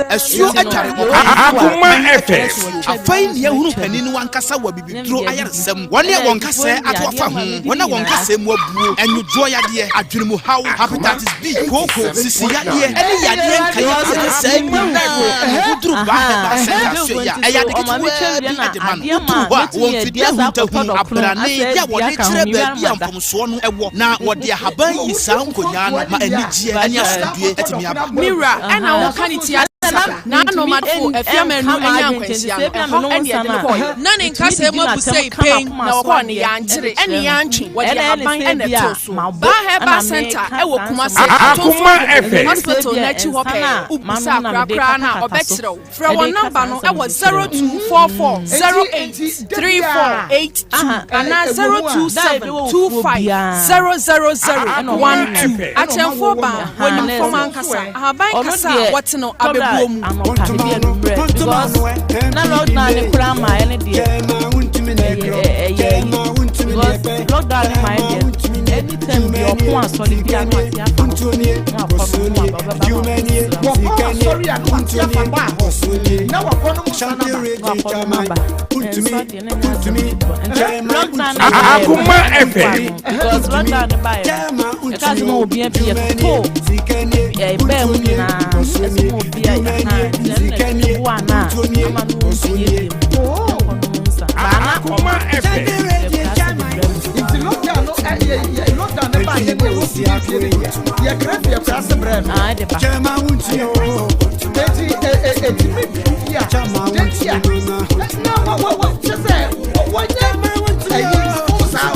Asuo atware ɔkwan Akoma FM. Afei ne yɛahunu panin no ankasa wɔ abibiduro ayaresa mu. Wɔn a wɔn kasɛɛ ato afa ho, wɔn a wɔn kasɛɛ mu abuo, nwodwoɔ yadeɛ, adwene mu haw, hepatitis B, kooko, sisi yadeɛ, ne yadeɛ nkaeɛ a ɛte saa nyinaa no, woduru Baa Herbal Centre asoɛeɛ a, ɛyɛ ade ketewaa bi de ma no. Woduru hɔ a, wɔwɔ mfidie ahuntahu, abrane, yi a wɔde kyerɛ baabi a mfomsoɔ no wɔ, na wɔde ahaban yi saa nkonyaa no ma anigyeɛ ne asomdwoeɛ atumi aba. Me wura, ɛna woka ne ti asɛm N'ano madfo afiamanu anya nkwanhyia no, ɛhɔ ɛne yɛde no kɔeɛ. Na ne nkasɛɛ mu abu sei pɛn na wɔkɔɔ no yɛankyere ɛne yɛantwe, wɔde ahaban ɛna ɛtoo so. Baa Herbal Centre ɛwɔ Kumasi, Atonso Hospital no akyi hɔ pɛɛ. Wobisa akora koraa no a, ɔbɛkyerɛ wo. Frɛ wɔn nɔmba no wɔ 0244 08 3482 anaa 027 25 000 12. Akyɛnfoɔ baa, wɔnim fam ankasa, ahaban kasa a wɔte no abɛbuo mu. Wɔkɔ asɔre a na wate afa baa hɔ na wakɔ nom nsa no aba. Akoma FM. Because lockdown no baeɛ no, ɛka sɛ ma obi afi yɛ toto ɛbɛɛ mu nyinaa ɛsɛ ma obi a ɛha nti ɛno na ɛtumi boa no a ama no ɔmpie bio ɛkɔ nom nsa baa na Akoma FM. Nti lockdown no ɛ yɛ yɛ lockdown no ba yɛ ne ɛwɔ fie fie ne yɛ yɛ kra fie kra se brɛ no. Ah, ɛde ba. Eti ɛ ɛ eti mi bi a deti a na wa wa wa kyɛ sɛ wɔnyɛ ɛyi fo saa o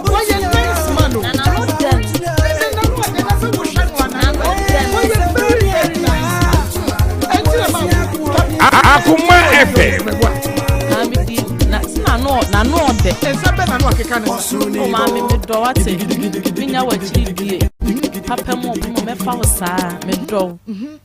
wɔyɛ nice man o. Na n'ano dɛn. Ɛsɛ n'ano ɔdɛ na sɛ wohwɛ no ana wɔyɛ very very nice man. Ɛnti na ma Akoma FM. Maame di na si n'ano n'ano ɔdɛ. Nsa bɛ n'ano akeka ne. O maame mi dɔ wate mi nya wɔ akyiri die papa mu obi mu mɛfa wo saa mi dɔ wo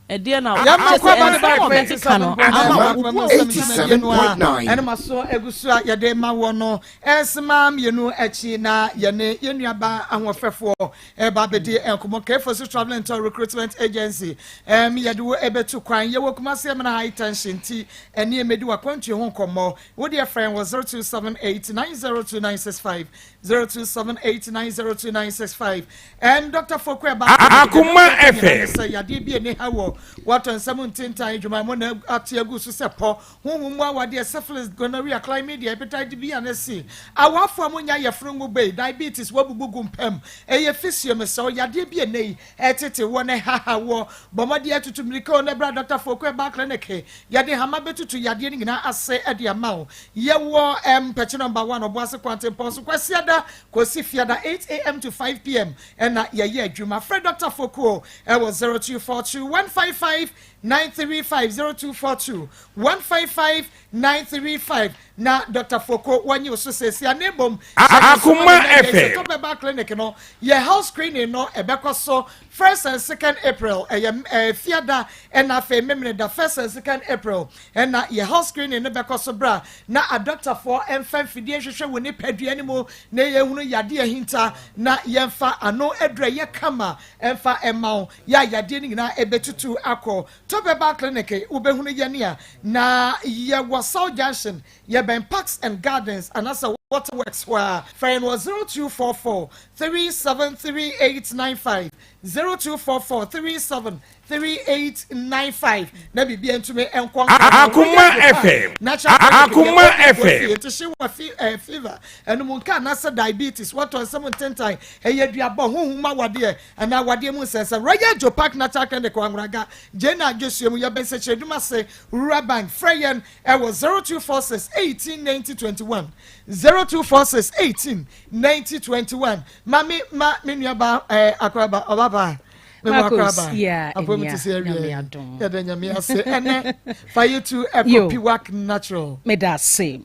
ɛdeɛ na Yɛma kyɛ kɔ sɛ ba ne nsɛm ba a ɔbɛkeka no ama wo bu 87.9. ɛne ma so egu so a yɛde ma wɔ no ɛsema mmienu akyi na yɛne yɛn nuaba ahoɔfɛfoɔ ɛba abɛdi nkɔmɔ kfoc travel and tour recruitment agency ɛm yɛde wo ɛbɛtu kwan yɛwɔ Kumasi Emena high tension ti ɛne ɛmɛdi wakwantuo ho nkɔmɔ wodeɛ frɛ wɔ 0278 902965 0278 902965 ɛm Dr. Foku ɛba Akoma FM. sɛ yadeɛ bi ɛni ha wɔ wɔtɔ nsɛm ntentan adwuma mu na ate agu so sɛ pɔ honhom mu awadeɛ syphilis gonorrhea chlamydia hepatitis B and C awafoɔ a monya yɛforo ngo bei diabetes wabubu gu mpam ɛyɛ fisio mesɛw yadeɛ bi ɛnɛ yi ɛtete wɔ ne haha wɔ bɔmmɔdeɛ atutu mmirika o ne bra Dr. Foku ɛba clinic yɛde hama bɛtutu yadeɛ no nyinaa ase ɛde ama wo yɛwɔ mpɛkye number 1 ɔboase kwantempɔn so kwasiada kɔsi fiada 8 am to 5 pm ɛna yɛyɛ adwuma frɛ Dr. Foku ɛwɔ 0242 155 935 0242 155 935 na Dr. Foko wɔnye wo so sɛsi a ne mmom Akoma FM. Tobeba clinic no yɛ health screening no ɛbɛkɔ so first and second April ɛyɛ fiada ɛna afei memeneda first and second April ɛna yɛ health screening no bɛkɔ so bra na adɔktafoɔ ɛmfa mfidie nhwehwɛ wɔ nipadua no mu na yɛhunu yadeɛ hinta na yɛmfa ano adura yɛ kama ɛmfa ɛma wo yɛ a yadeɛ no nyinaa ɛbɛtutu akɔ Tobeba clinic wobɛhunu yɛne a na yɛwɔ South Junction yɛbɛn Parks and Gardens anaasɛ Waterworks hɔ a frɛ no wɔ 0244 373895. 0244 37 3895 na biribi ntumi nkɔ nka. Akoma FM. Natural tonic deɛ Akoma ɔdi wɔ FM. fie nti hye wɔ fi eh, fever ɛnum nka anaasɛ diabetes wɔtɔ nsɛm ntentan ɛyɛ aduabɔ honhom awadeɛ anaa awadeɛ mu nsɛnsɛm. Royal Joe Park Natural Clinic wɔ Anworaga Gyena Adwesua mu yɛbɛn Sɛkyerɛdum ase Rural Bank. Frɛ yɛn ɛwɔ 0246 18 90 21 0246 18 90 21. Ma me ma me nua ba eh, akoraba ɔbabaa. Me mu Marcus, akoraba. yeah, Apɔ mu enia, te sɛ awie. Nyame adom. Yɛda Nyame ase. Ɛnɛ fa yɛ tu ɛkɔ Yo. Piwak Natural. Meda ase.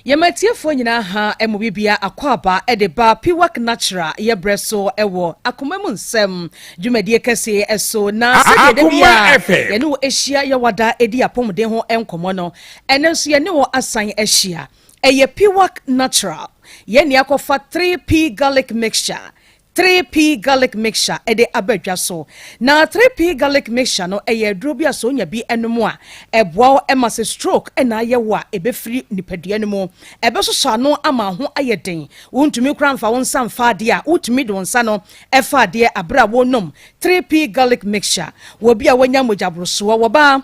Yɛma atiefoɔ nyinaa ha mu bibia akwaaba de ba Piwak Natural yɛ berɛ so wɔ akoma mu nsɛm dwumadie kɛseɛ so. Na sɛdeɛ da Akoma biara FM. yɛne wo ahyia yɛwada di apɔmuden ho nkɔmmɔ no, ɛnɛ nso yɛne wo asan ahyia. Ɛyɛ Piwak Natural. Yɛn ne akɔfa 3P Garlic Mixture 3P Garlic Mixture de aba dwa so. Na 3P Garlic Mixture no yɛ aduro bi a sɛ wonya bi nom a, ɛboa wo ma sɛ stroke na ayɛ wo a, ɛbɛfiri nipadua no mu. Ɛbɛsosɔ ano ama wo ho ayɛ den. Wontumi koraa mfa wo nsa mfa adeɛ a, wotumi de wo nsa no fa adeɛ aberɛ a worenom 3P Garlic Mixture. Wɔ bi a wanya mogyaborosoɔ, wɔ baa.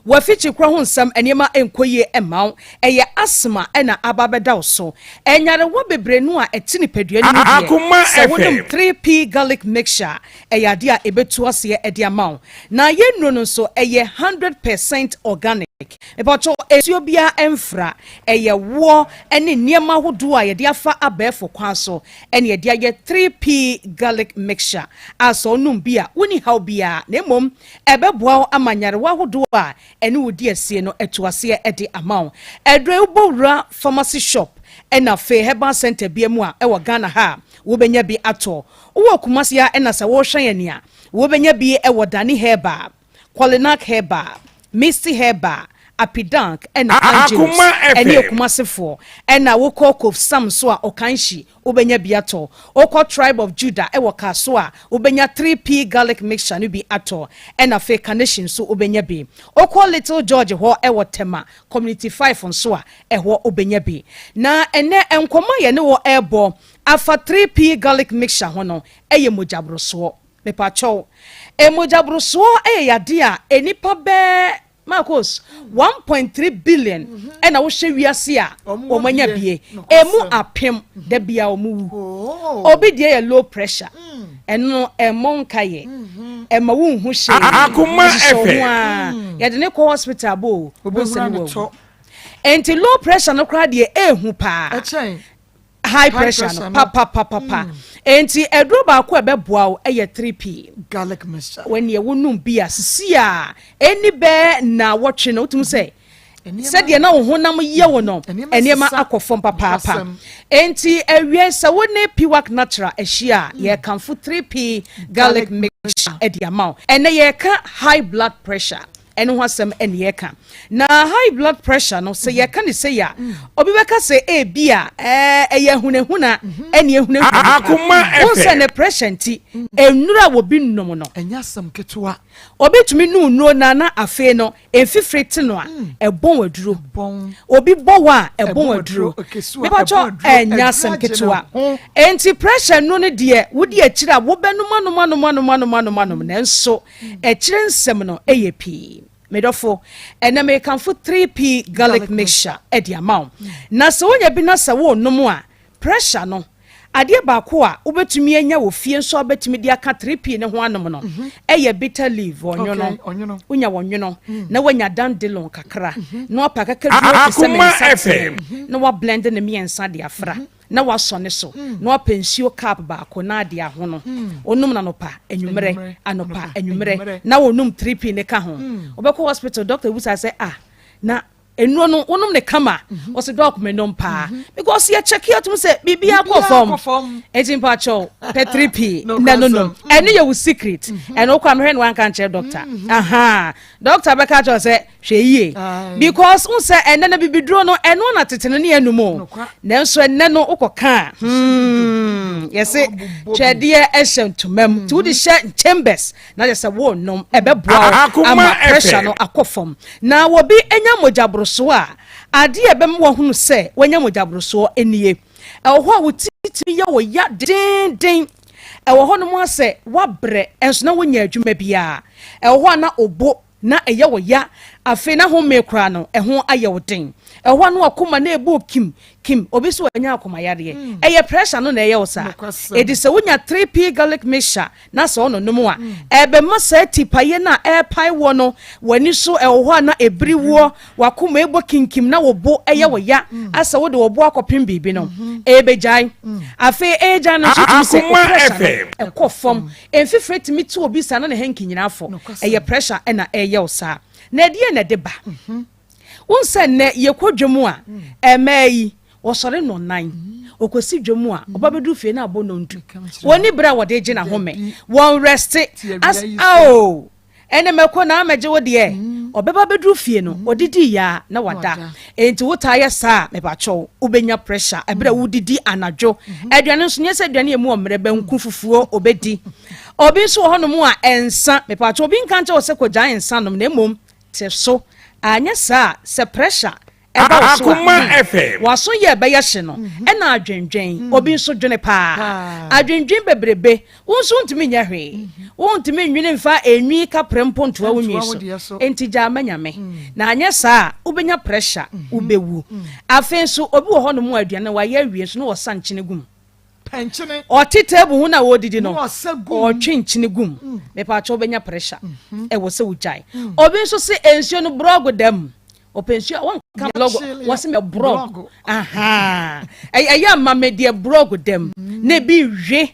W'afikyikora ho nsɛm, nneɛma nkɔ yie mma wo, ɛyɛ asthma na aba abɛda wo so. Nyarewa bebree no a ɛte nipadua no mu deɛ, Akoma sɛ wonom FM. 3P Garlic Mixture a, ɛyɛ adeɛ a ɛbɛtu aseɛ de ama wo. Na yɛn nnuro no nso, ɛyɛ 100% organic. Mepakyɛw, nsuo biara mfra. Ɛyɛ woɔ ne nneɛma ahodoɔ a yɛde afa abɛɛfo kwan so na yɛde ayɛ 3P Garlic Mixture a sɛ wonom bi a, wonni haw biara na mmom Ɛbɛboa wo ama nyarewa ahodoɔ a ɛne wo di asie no atu aseɛ de ama wo. Aduro yi wobɔ wura pharmacy shop ɛna afei herbal centre bia mu a ɛwɔ Ghana ha a wobɛnya bi atɔ. Wowɔ Kumasi ha ɛna sɛ worehwɛ yɛn a wobɛnya bi wɔ Dani Herbal, Qualinac Herbal, Misty Herbal, Apidank ɛna Angelus Akoma ɛne FM. Okumasefoɔ. Ɛna wokɔ Kofsam nso a Okanshi wobɛnya bi atɔ. Wokɔ Tribe of Judah wɔ Kasoa a, wobɛnya 3P Garlic Mixture no bi atɔ, ɛna afei Carnation nso wobɛnya bi. Wokɔ Little George hɔ wɔ Tema Community 5 nso a, ɛhɔ wobɛnya bi. Na ɛnnɛ nkɔmmɔ a yɛne wo rebɔ afa 3P Garlic Mixture ho no yɛ mogyaborosoɔ. Mepakyɛw, mogyaborosoɔ yɛ yadeɛ a nnipa bɛɛ Marcos, 1.3 billion ɛna wohwɛ wiase a wɔn anya bie emu apem da bia wɔn wu. Oh. Obi deɛ yɛ low pressure, ɛno ɛmmɔ nka yɛ, ɛma wo nhu hwee, Akoma ɛhyehyɛ wo ho FM. ara, yɛde ne kɔ hospital bo o, Obɛhura wonsɛ ne ne wawu. tɔ. Enti low pressure no koraa deɛ ɛɛhu paa. Ɛkyɛn. High pressure no papapapapa. Enti aduro baako a ɛbɛboa wo yɛ 3P. Garlic mixture. Wɔneɛ wonom bi a sisi a ɛni bɛɛ naawɔtwe no wotumi sɛ sɛdeɛ na wo honam yɛ wo no nneɛma akɔ fam papaapa. Enti awie sɛ wo ne Piwak Natural ahyia a yɛkamfo 3P garlic mixture de ama wo. Ɛnɛ yɛreka high blood pressure. Ɛno ho asɛm na yɛreka. Na high blood pressure no, sɛ yɛka no sei a, obi bɛka sɛ ebia ɛyɛ ahunahuna ɛne ehunahuna nipa. Akoma Wohu sɛ FM. ne pressure nti, nnuro a obi nom no, Ɛnyɛ asɛm ketewa. Obi tumi nom nnuro na na afei no mfifire te no a, ɛbɔn aduro. Ɛbɔn. Obi bɔ wɔ a, ɛbɔn Ɛbɔn aduro. aduro. Okesuwa, Mepakyɛ, ɛbɔn aduro. ɛnyɛ Aduro asɛm agye ne ketewa. ho. Enti pressure nnuro no deɛ, wodi akyire a, wobɛnom anom anom anom anom anom anom nanso Akyire nsɛm no yɛ pii. Me dɔfo, ɛnnɛ merekamfo 3P Garlic Mixture de ama wo. Na sɛ wonya bi na sɛ worenom a, pressure no, adeɛ baako a wobɛtumi anya wɔ fie nso a wobɛtumi de aka 3P no ho anom no yɛ bitter leaf, ɔnwono. Wonya ɔnwono na woanya dandelion kakra na woapɛ akakaduro te sɛ me Akoma nsa FM. teɛ na woablend ne mmiɛnsa de afra. na wasɔ ne so na wapɛ nsuo cup baako na ade ahono. Wonom no anɔpa, anwummerɛ, anɔpa, anwummerɛ, na wonom 3P ne ka ho. Wobɛkɔ hospital, doctor bɛbisa sɛ, ah, na nnuro no wonom ne kama? Wɔsi dɔk menom paa. Because yɛ check yɛ tum sɛ biribiara kɔ fam. Eti mpakyɛw pɛ 3P na no nom. Ɛno yɛ wo secret. Ɛno wokɔ a mehwɛ no wanka nkyerɛ doctor. Aha. Doctor bɛka kyerɛ sɛ hwɛ yie because n sɛ ɛnɛ no bibiduro no ɛno na tete no ne ɛnum o nanso ɛnɛ no wokɔ ka a hmm, yɛse twɛdeɛ ɛhyɛ ntoma mu nti wode hyɛ chambers na kyɛ sɛ wonom ɛbɛboa wo ama pressure no akɔ fam. Na wɔbi anya mogyaborosoɔ a, adeɛ a ɛbɛma wahunu sɛ wanya mogyaborosoɔ nie, ɛwɔ hɔ a wo ti tumi yɛ wo ya denden. Ɛwɔ hɔnom a sɛ woabrɛ nso na wonnya adwuma biara. Ɛwɔ hɔ a na wo bo na ɛyɛ wo ya, afei na home koraa no, ɛho ayɛ wo den. Ɛwɔ hɔ a na w'akoma na ɛbɔ kim, kim. Obi nso wanya akomayareɛ. Ɛyɛ pressure no na ɛyɛ wo saa. Enti sɛ wonya 3P garlic mixture na sɛ ɔnonom a, ɛbɛma saa tipaeɛ no a ɛrepae woɔ no, w'ani so ɛwɔ hɔ a na ɛbiri woɔ, w'akoma ɛbɔ kinkim na wo bo ɛyɛ wo ya, asɛ wode wo bo akɔpem biribi no, ɛbɛgyae. Afei ɛregyae no nso wotumi sɛ wo pressure no ɛkɔ fam. Mfifire tumi tu obi saa na ne hanky nyinaa fɔ. Ɛyɛ pressure na ɛreyɛ wo saa. Na ɛdeɛn na ɛde ba? Wohu sɛ nnɛ yɛkɔ dwam a, mmaa yi, wɔsɔre nnɔnnan, wɔkɔsi dwam a, wɔba bɛduru fie na abɔ nnɔndu. Wɔnni berɛ a wɔde gye n'ahome. Wɔn rɛste. As, ao! Ɛnɛ mɛkɔ na amɛgye wo deɛ. Ɔbɛba bɛduru fie no, ɔdidii a na wada. Enti wotaa yɛ saa a, mepakyɛw, wobɛnya pressure ɛberɛ a wodidi anadwo. Aduane nso, nyɛ sɛ aduane a ɛmu ɔmmerɛ, banku, fufuo, obɛdi. Obi nso wɔ hɔnom a, nsa, mepakyɛw, obi nka nkyerɛ wo sɛ kɔgyae nsa nom, na mmom te so. Anyɛ saa a, sɛ pressure ɛba wo so a, w'aso yɛ ɛbɛyɛ hye no, ɛna adwendwen. Obi nso dwene paa. Adwendwen bebrebe, wo nso wontumi nyɛ hwee. Wontumi nnwene mfa enwi kaprɛ mpo ntoa wo nwi so. Enti gyaa ma Nyame. Na anyɛ saa a, wobɛnya pressure, wobɛwu. Afei nso, obi wɔ hɔnom a aduane no wayɛ awie nso na ɔsa nkyene gu mu. Ɔte table ho na ɔredidi no, ɔretwe nkyene gu mu. Mepaakyɛw wobɛnya pressure. Ɛwɔ sɛ wogyae. Obi nso se nsuo no borɔgo da mu. Ɔpɛ nsuo a wɔnka blɔg wɔse mɛ brɔg ahaa ɛyɛ ama me deɛ brɔg dɛm na ebi we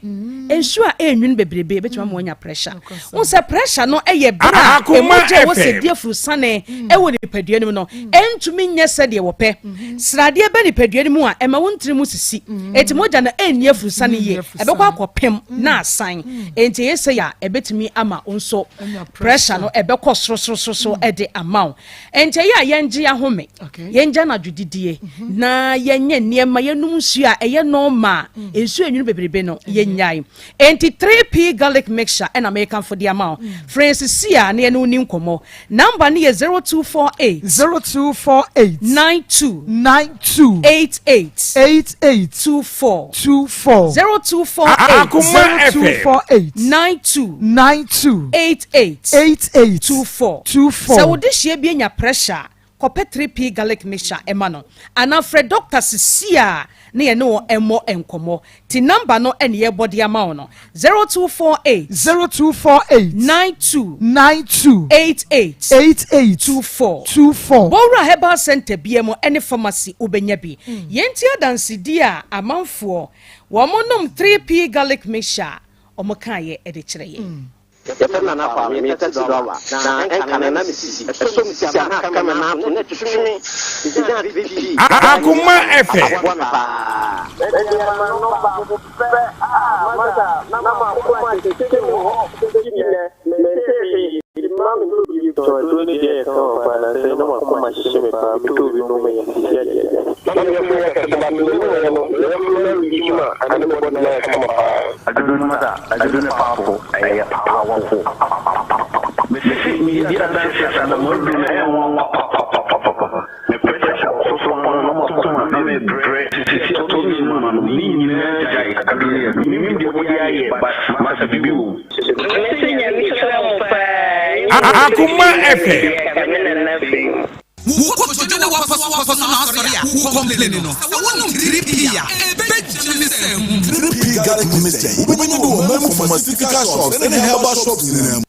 nsuo a ɛnwunu bebrebe ebɛtumi ama wanya pressure wo sɛ pressure no ɛyɛ berɛ a ɛmogya ɛwɔ sɛ di afurusane ɛwɔ nipadua no mu no ɛntumi nyɛ sɛdeɛ wɔpɛ sradeɛ bɛ nipadua no mu a ɛma wo ntiri mu sisi enti mogya no ɛnni afurusane yie ɛbɛkɔ akɔpem na asan enti ɛyɛ sɛ yɛ a ɛbɛtumi ama wo nso pressure no ɛbɛkɔ sorosoroso ɛde ama wo. Ɛnkyɛ yɛ a yɛngye ahome, yɛngya anadwo didie, na yɛnyɛ nneɛma, yɛnom nsuo a ɛyɛ normal, nsuo enwunu bebrebe no yɛnnyae. Enti 3P garlic mixture ɛna mekamfo de ama wo. Frɛ yɛn sisi a na yɛne wo ni nkɔmmɔ. Number no yɛ 0248. 0248. 92. 92. 88. 88. 24. 24. 0248. 0248. 92. 92. 88. 88. 24. 24. Sɛ wo dehyeɛ bi anya pressure a, kɔpɛ 3P garlic mixture ma no anaa frɛ doctor sisi a na yɛne wo mmɔ nkɔmmɔ. Ti number no ne yɛrebɔ de ama wo no, 0248. 0248. 92. 92. 88. 88. 24. 24. Bowura Herbal Centre bia mu ne pharmacy wobɛnya bi. Yɛntie adansedie a amanfoɔ wɔn nom 3P garlic mixture a wɔn kaeɛ de kyerɛ yɛn. Yɛfrɛ me Nana Kwame, meyɛ taxi driver, na ɛnka no na me sisi ɛsɔ me sisi a na aka me nan to na ɛtwetwe me, megyina 3P Akoma FM. aboa me paa. Mede ama no baako pɛ a masa na makoma tete me hɔ bɛsi nnɛ mentee hwee mma mentɔ bio. Tɔn aduro no deɛ yɛ kama paa na sɛ na makoma hyehye me paa metɔ bi nom yɛ sisi adeɛ. Na me yafunu yɛ kɛse but me nyiniiɛ no me yafunu no areduce ma ɛne me body no ayɛ kama paa. Aduro no masa aduro no powerful ɛyɛ powerful papapapapapa. Mese medi adanse sɛ anamɔ aduro no ɛyɛ nwanwa papapapapapa me pressure kɔ soro paa na makoma na me brɛ sisi ɛtɔ me mu ano ne nyinaa gyae aduro no yɛ menim deɛ mode ayɛ but masa bibi wɔ mu. Mese Nyame hyira mo paa Akoma FM. Deɛ me nana firi mu. Wo kotodwe ne w'apɔso apɔso na asɔre a wo complaini no, sɛ wonom 3P a, ɛbɛgyina ne sɛ ahum. 3P Garlic Mixture yi, wobɛnya bi wɔ ɔman mu pharmaceutical shops ne herbal shops nyinaa mu.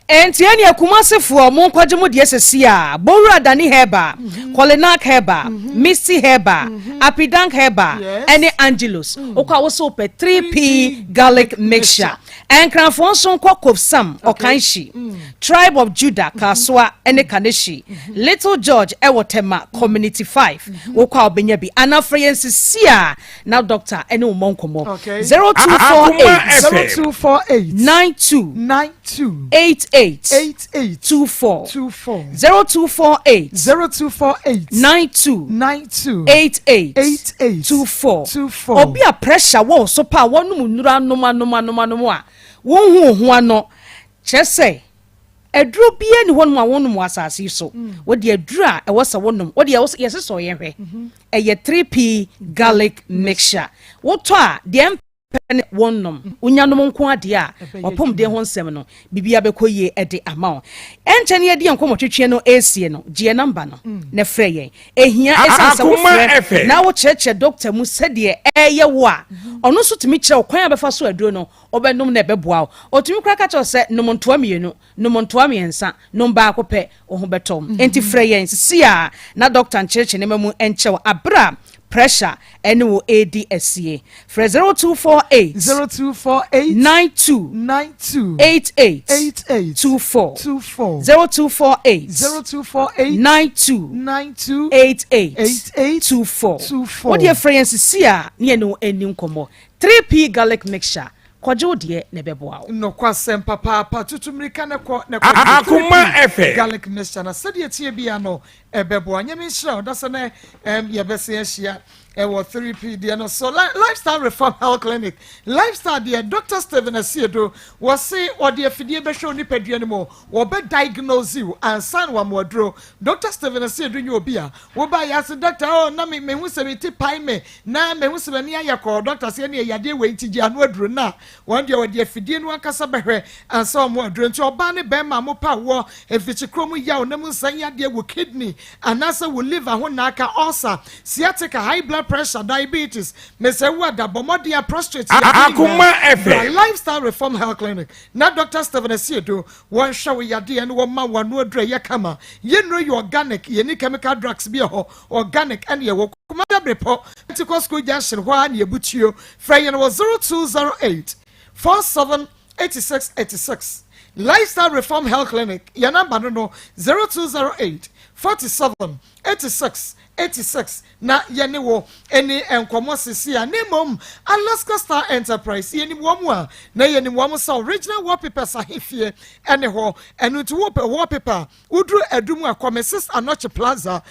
Enti ɛneɛ Kumasefoɔ monkɔgye mo deɛ sɛsi a, Bowura Dani Herbal, Kolinak Herbal, Misty Herbal, Apidank Herbal, ɛne Angelus. Wokɔ a wose wopɛ 3P Garlic Mixture. Nkranfoɔ nso nkɔ Kofsam, Ɔkanhyi, Tribe of Judah, Kasoa ne Kaneshie, Little George wɔ Tema Community 5. Wokɔ a wobɛnya bi. Anaa frɛ yɛn sisi a na doctor ne wo mmɔ nkɔmmɔ. 0248 0248 92 92 88 88 24 24 0248 0248 92 92 88 88 24 24 Obi a pressure wɔ wo so paa wɔnom nnuro anom anom anom anom a wonhu wo ho ano kyerɛ sɛ aduro biara ni hɔnom a wonom wɔ asase yi so wode aduro a ɛwɔ sɛ wonom wode ɛwɔ sɛ yɛsesɔ yɛn hwɛ ɛyɛ 3P garlic mixture wotɔ a deɛ. Pɛ ne wɔnnom. Wonya nom nko ara deɛ a, w'apɔmuden ho nsɛm no, biribiara bɛkɔ yie de ama wo. Ɛnkyɛ na yɛde yɛn nkɔmmɔtwetweɛ no resie no, gye yɛn namba no na frɛ yɛn. Ɛhia ɛsiane sɛ wofrɛ na wokyerɛkyerɛ dɔkta mu sɛdeɛ ɛreyɛ wo a, ɔno nso tumi kyerɛ wo kwan a wobɛfa so aduro no wobɛnom na ɛbɛboa wo. Ɔtumi koraa ka kyerɛ wo sɛ nom ntoa mmienu, nom ntoa mmiɛnsa, nom baako pɛ, wo ho bɛtɔ wo. Enti frɛ yɛn seesei ara na dɔkta nkyerɛkyerɛ nneɛma mu nkyerɛ wo aberɛ a pressure ɛne wo redi asie. Frɛ 0248 0248 92 92 88 88 24 24 0248 0248 92 92 88 88 24 24. Wo deɛ frɛ yɛn sisi a ne yɛne wo ani nkɔmmɔ. 3P garlic mixture kɔgye wo deɛ na ɛbɛboa wo. Nokwasɛm papaapa tutu mmirika na kɔ na kɔgye Akoma 3P FM. garlic mixture na sɛdeɛ ɛteɛ biara no Ɛbɛboa. Nyame nhyira wo. Dasɛ nɛ ɛm yɛbɛsen ahyia ɛwɔ 3P deɛ no so. Lifestyle Reform Health Clinic. Lifestyle deɛ Doctor Stephen Asiedu wɔse wɔde afidie bɛhwɛ wo nipadua no mu. Wɔbɛ diagnose wo ansa na wɔama wo aduro. Doctor Stephen Asiedu nyɛ obi a woba yɛ ase doctor oh na me mehu sɛ me ti pae me na mehu sɛ m'ani ayɛ kɔɔ. Doctor se ɛneɛ yadeɛ wei nti gye ano aduro na wɔn deɛ wɔde afidie no ankasa bɛhwɛ ansa wɔn aduro. Nti ɔbaa ne bɛrima a mopɛ awoɔ Mfikyikuro mu yaw na mu nsan yadeɛ, wo kidney anaasɛ wo liver ho nnaka, ulcer, sciatica, high blood pressure, diabetes, mesɛ wo ada, bɔ mmɔden a prostrate yadeɛ Akoma nyinaa, bra FM. Lifestyle Reform Health Clinic na Doctor Stephen Asiedu wɔnhwɛ wo yadeɛ na wɔma wo ano aduro a ɛyɛ kama. Yɛn nnuro yɛ organic, yɛnni chemical drugs bi wɔ hɔ, organic ɛne ɛwɔ Kumasi Abrepɔ, Pentecost School Junction hɔ ara na yɛbutuo. Frɛ yɛn wɔ 0208 47 86 86 Lifestyle Reform Health Clinic, yɛn namba no no 0208 47 86 86 na yɛne wo ɛni nkɔmmɔ sisi a. Na mmom Alaska Star Enterprise, yɛnim wɔn a na yɛnim wɔn sɛ original wallpapers ahefie ɛne hɔ. Ɛno nti wopɛ wallpaper a, woduru Adum a, kɔ Mrs Anokye Plaza,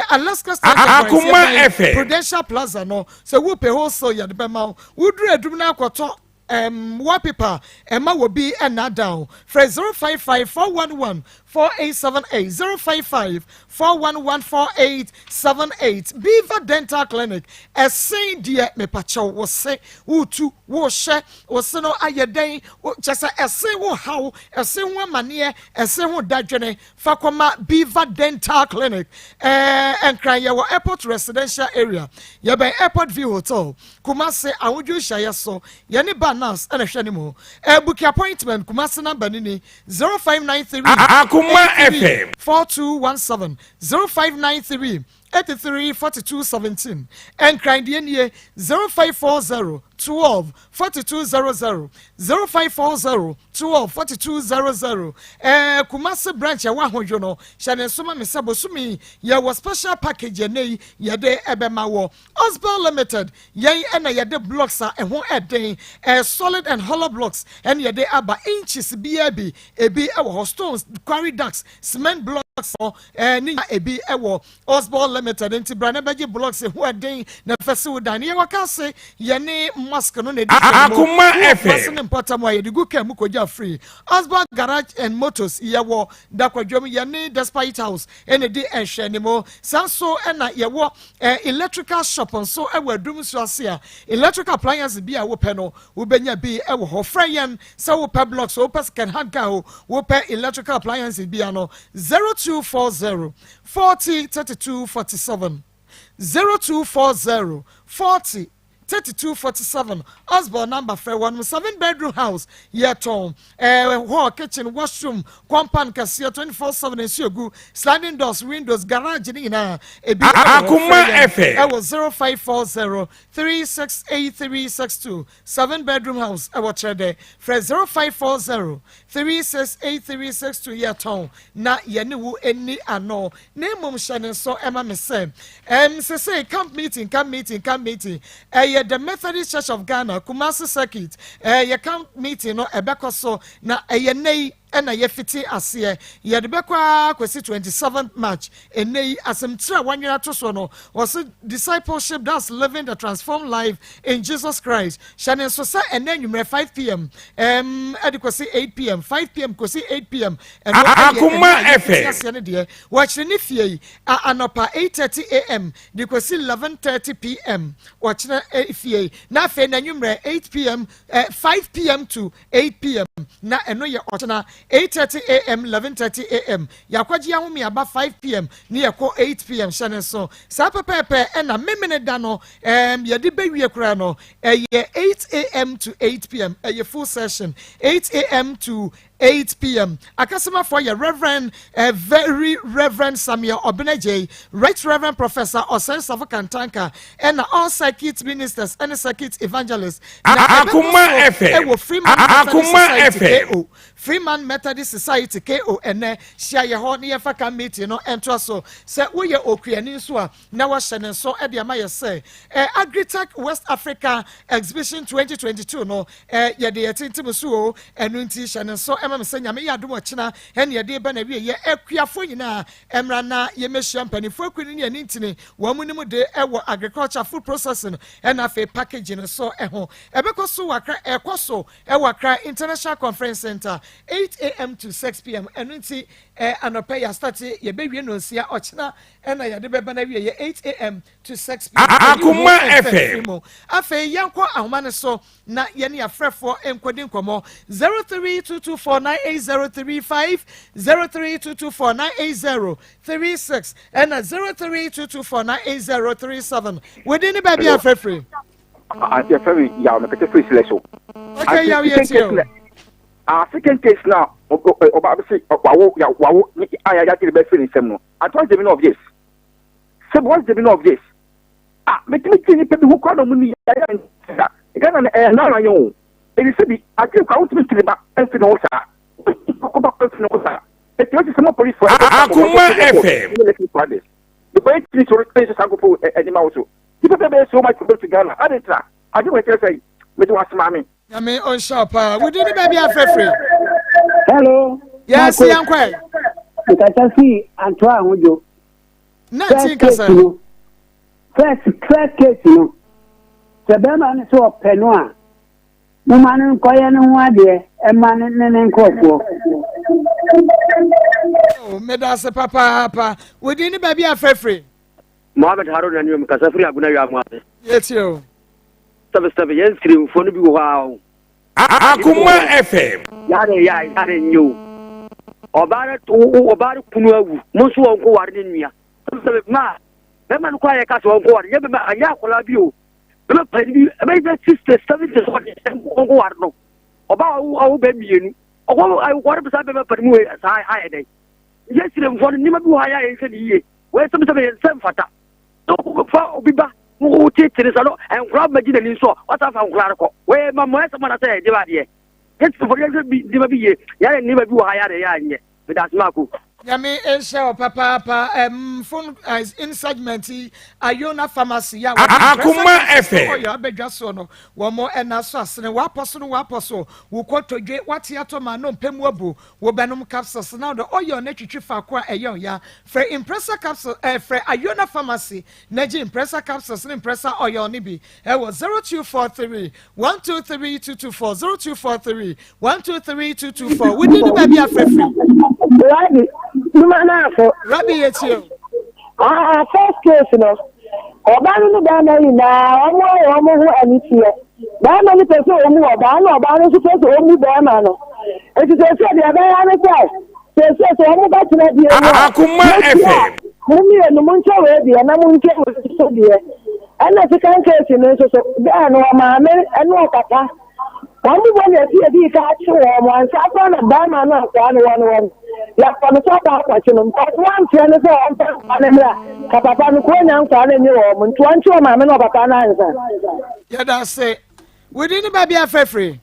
Alaska Star Enterprise, Akoma yɛbɛn FM. Prudential Plaza no. Sɛ wopɛ wholesale yɛde bɛma wo. Woduru Adum na akɔtɔ Wallpaper ɛma wɔ bi ɛnna wo. Frɛ 055 411 4878, 055 411 4878. Beaver Dental Clinic, ɛsen deɛ mepakyɛw wo se wotu wohyɛ wo se no ayɛ dɛn, kyɛ sɛ ɛsen wo haw, ɛsen ho amanneɛ, ɛsen ho dadwene, fa kɔma Beaver Dental Clinic. Nkran yɛwɔ Airport Residential Area, yɛbɛn Airport View Hotel. Kumasi Ahodwo nhyiaeɛ so, yɛne Ba Nurse na ɛhwɛ ne mu. Book appointment, Kumasi number no ni, 0593 Akoma 83 FM. 4217, 0593 83 42 17. Nkran deɛ nie, 0540 12 4200, 0540 12 4200. Kumasi branch ɛwɔ Ahodwo no, hyɛ ne nso ma me sɛ bosome yi yɛwɔ special package ɛnɛ yi yɛde ɛbɛma wɔ. Osbel Limited, yɛn na yɛde blocks a ɛho ɛden, ɛyɛ solid and hollow blocks ɛna yɛde aba, inches biara bi, ebi ɛwɔ hɔ, stones, quarry ducts, cement blocks hɔ, ɛɛ ne nyinaa ebi ɛwɔ Osbel Limited, nti bra na bɛgye blocks ɛho ɛden na ɛfɛ si wo dan. Ne yɛwɔ ka se yɛne mosque no na ɛdi kan mu, Akoma wɔ FM. Kumasi ne mpɔtam a yɛde gu kaa mu kɔgya free. Osbel Garage and Motors, yɛwɔ Dakwadwom, yɛne Despite House ɛna ɛdi nhwɛanimu, saa nso ɛna yɛwɔ Electrical shop nso wɔ Adum nsuo ase a electrical appliances bi a wopɛ no wobɛnya bi wɔ hɔ. Frɛ yɛn sɛ wopɛ blocks o, wopɛ second hand car o, wopɛ electrical appliances bi a no 0240 40 32 47, 0240 40 32 47. Osborn number frɛ wɔn. Seven bedroom house yɛtɔn, hall, kitchen, washroom, compound kɛseɛ, 24/7 nsuo gu, sliding doors, windows, garage ne nyinaa ebi ɛwɔ hɔ. Akoma Frɛ yɛn FM. ɛwɔ 0540 368362. Seven bedroom house ɛwɔ kyerɛ dɛ frɛ 0540 368362. Yɛtɔn na yɛne wo ani ano. Na mmom hyɛ ne nso ɛma me sɛ sese camp meeting, camp meeting, camp meeting ɛyɛ the Methodist Church of Ghana Kumasi Circuit, ɛyɛ camp meeting no ɛbɛkɔ so na ɛyɛ nne yi. na yɛfiti aseɛ. Yɛde bɛkɔ ara kɔsi 27 March. Ɛnnɛ yi, asɛmtiri a wɔanwene ato soɔ no, wɔse Discipleship, That's Living the Transformed Life in Jesus Christ. Hyɛ no nso sɛ ɛnnɛ anwummerɛ 5 pm ɛm de kɔsi 8 pm, 5 pm kɔsi 8 pm, ɛno yɛ Akoma ɛnnɛ a yɛfiti FM. aseɛ no deɛ. Wɔkyere ne fie yi a anɔpa 8:30 am de kɔsi 11:30 pm, wɔkyena fie yi, na afei n'anwummerɛ 8 pm, 5 pm to 8 pm, na ɛno yɛ ɔkyena 8:30 am, 11:30 am. Yɛakɔgye ahome aba 5 pm ne yɛkɔ 8 pm. Hyɛ no nso saa pɛpɛɛpɛ ɛna Memene da no ɛɛm yɛde bɛwie koraa no ɛyɛ 8 am to 8 pm, ɛyɛ full session 8 am to 8 pm. Akasemafoɔ yɛ Reverend eh, Very Reverend Samuel Obenagyei, Right Reverend Professor Osei Safo Kantanka, ɛna all circuit ministers ɛne circuit evangelists. Na ɛbɛkɔ Akoma so FM. ɛwɔ Freeman Methodist Akoma Society FM. KO. Freeman Methodist Society KO ɛnɛ hyia yɛ hɔ ne yɛmfa ka meeting no ɛntoa so. Sɛ woyɛ okuani nso a na wahyɛ ne nso de ama yɛ sɛ eh, Agritech West Africa Exhibition 2022 no eh, yɛde yɛ tintim so o, ɛno nti hyɛ ne nso ma me sɛ Nyame yɛ adom ɔkyena ɛne yɛde ba na wie yɛ akuafoɔ nyinaa ɛmmra na yɛmmɛhyia mpanimfoɔ akuo no ne ɛne ntini wɔn mu nim de ɛwɔ agriculture, food processing ɛna afei packaging so ɛho. Ɛbɛkɔ so wɔ Accra, ɛkɔ so ɛwɔ Accra International Conference Center 8am to 6pm. Ɛno nti eh, anɔpɛ yɛ astate yɛbɛwie nonsia, ɔkyena ɛna yɛde bɛba no awie yɛ 8am to 6pm. Ɛyi wo ho Akoma mfa FM. mfiri mu. Afei yɛnkɔ ahoma no so na yɛne afrɛfoɔ nkɔdi nkɔmmɔ. 0322498035, 0322498036 ɛna 0322498037. Wodi ne baabi a frɛfiri. Ante yɛfrɛ me Yaw, mekasa firi Silɛ so. Okay, Yaw, yɛtie o. Ah, second case na ɔba bɛse wawo wawo ne a yɛagye ne bɛfiri ne nsam no. Ante what's the meaning of this? Sɛ what's the meaning of this? Ah, metumi gye nipa bi ho koraa na ɔmo ni yɛayɛ nsa. Ghana no ɛyɛ nana yɛn o. Ɛdi sɛ bi agye koraa wotumi tiri ba ɛmfi ne ho saa. Wotumi ba ɛmfi ne ho saa. Ɛti wɔsi sɛ mo polisi fo. Akoma FM. Because ɛtumi sɔrɔ ɛnso saa nkɔfo ɛnima wo so. Nipa bɛɛ bɛyɛ so much problem to Ghana. Adi ntra. Ade wɔ ɛkyerɛ sɛ mede wɔ asoma me. Nyame ɔnhyɛ wo paa. Wo din ne baabi a frɛfrɛ? Hello. Yes, yɛn kɔ. Nkasa fi Antoa Ahodwo. Na ti nkasa. First first case no. Sɛ bɛrima no sɛ ɔpɛ no a, moma no nkɔyɛ ne ho adeɛ ɛma ne ne ne nkurɔfoɔ. Oh, meda ase papaapa. Wo din ne baabi a frɛfrɛ? Mohammed Haruna ni o, mekasa firi Agona Wiamu ase. Yɛtie o. Sɛbe sɛbe, yɛn Nsirimfoɔ no bi wɔ hɔ a o. Akoma FM. Yare yɛ yare nyɛ o. Ɔbaa no ɔbaa no kunu awu, mo nso wɔn ko ware ne nua. Sɛbe sɛbe, maa bɛma no kɔ a yɛka sɛ wɔn ko ware, nyɛ bɛma anyɛ akwadaa bi o. Bɛma panyin bi ɛbɛyɛ sɛ 60 70 sɛ ɔde wɔn ko ware no. Ɔbaa ɔwo ɔwo bɛ mmienu. Ɔkɔ ware saa bɛma panyin mu saa ayɛ dɛn. Yɛ Nsirimfoɔ no nneɛma bi wɔ hɔ a yɛ a yɛnhwɛ ne yie. Wei sɛm sɛ yɛn nsɛm fata. Na fa obi ba wo tete sa no nkora bɛgye n'ani nso wasa fa nkora no kɔ. Wei ma mo ɛsɛm anasɛ ɛde ba adeɛ. Yɛte fo yɛhwɛ bi nneɛma bi yie. Yɛayɛ nneɛma bi wɔ ha yɛade yɛ anyɛ. Meda ase maako. Nyame nhyɛ wo papaapa um, phone uh, in segment yi Ayona Pharmacy a wɔde Akoma FM ɔyɛ abɛdwa soɔ no wɔn ɛna so asene wapɔ so no wapɔ so wokɔ todwe wate atɔ ma no mpɛ mu abu Wobɛnom capsules na wode oil no atwitwi faako a ɛyɛ wo ya. Frɛ Impressa capsule eh, frɛ Ayona Pharmacy na gye Impressa capsules ne Impressa oil no bi ɛwɔ 0243 123 224, 0243 123 224. Wo din ne baabi a frɛ firi. Rabi, duma n'afo. Rabi yɛ tie o. Ah, first case no, ɔbaa no ne bɛrima nyinaa wɔn ayɛ wɔn ho aniteɛ. Bɛrima no pɛ sɛ ɔmu ɔbaa na ɔbaa no nso pɛ sɛ ɔmu bɛrima no. Nti seesei deɛ ɛbɛyɛ ne sɛ, seesei sɛ wɔn bɛtena bio no a, Akoma mohyia a, FM. mo mmienu monkyɛ wei deɛ na monkyɛ wei nso deɛ. Ɛna second case no nso so, bɛɛ no ɔmaame ne ɔpapa, wɔn bɔ na ɛsi yɛdii ka akye wɔn ansa koraa na bɛrima no akoa no wɔ no wɔ no. Yɛakɔ no sɛ ɔba akɔkye no, because wɔankyerɛ no sɛ ɔmfa nkwadaa no mmra, ka papa no kuro nya nkwadaa no nye wɔn, nti ɔnkye ɔmaame ne ɔpapa no ansa. Yɛda ase. Wo din ne baabi a frɛfiri?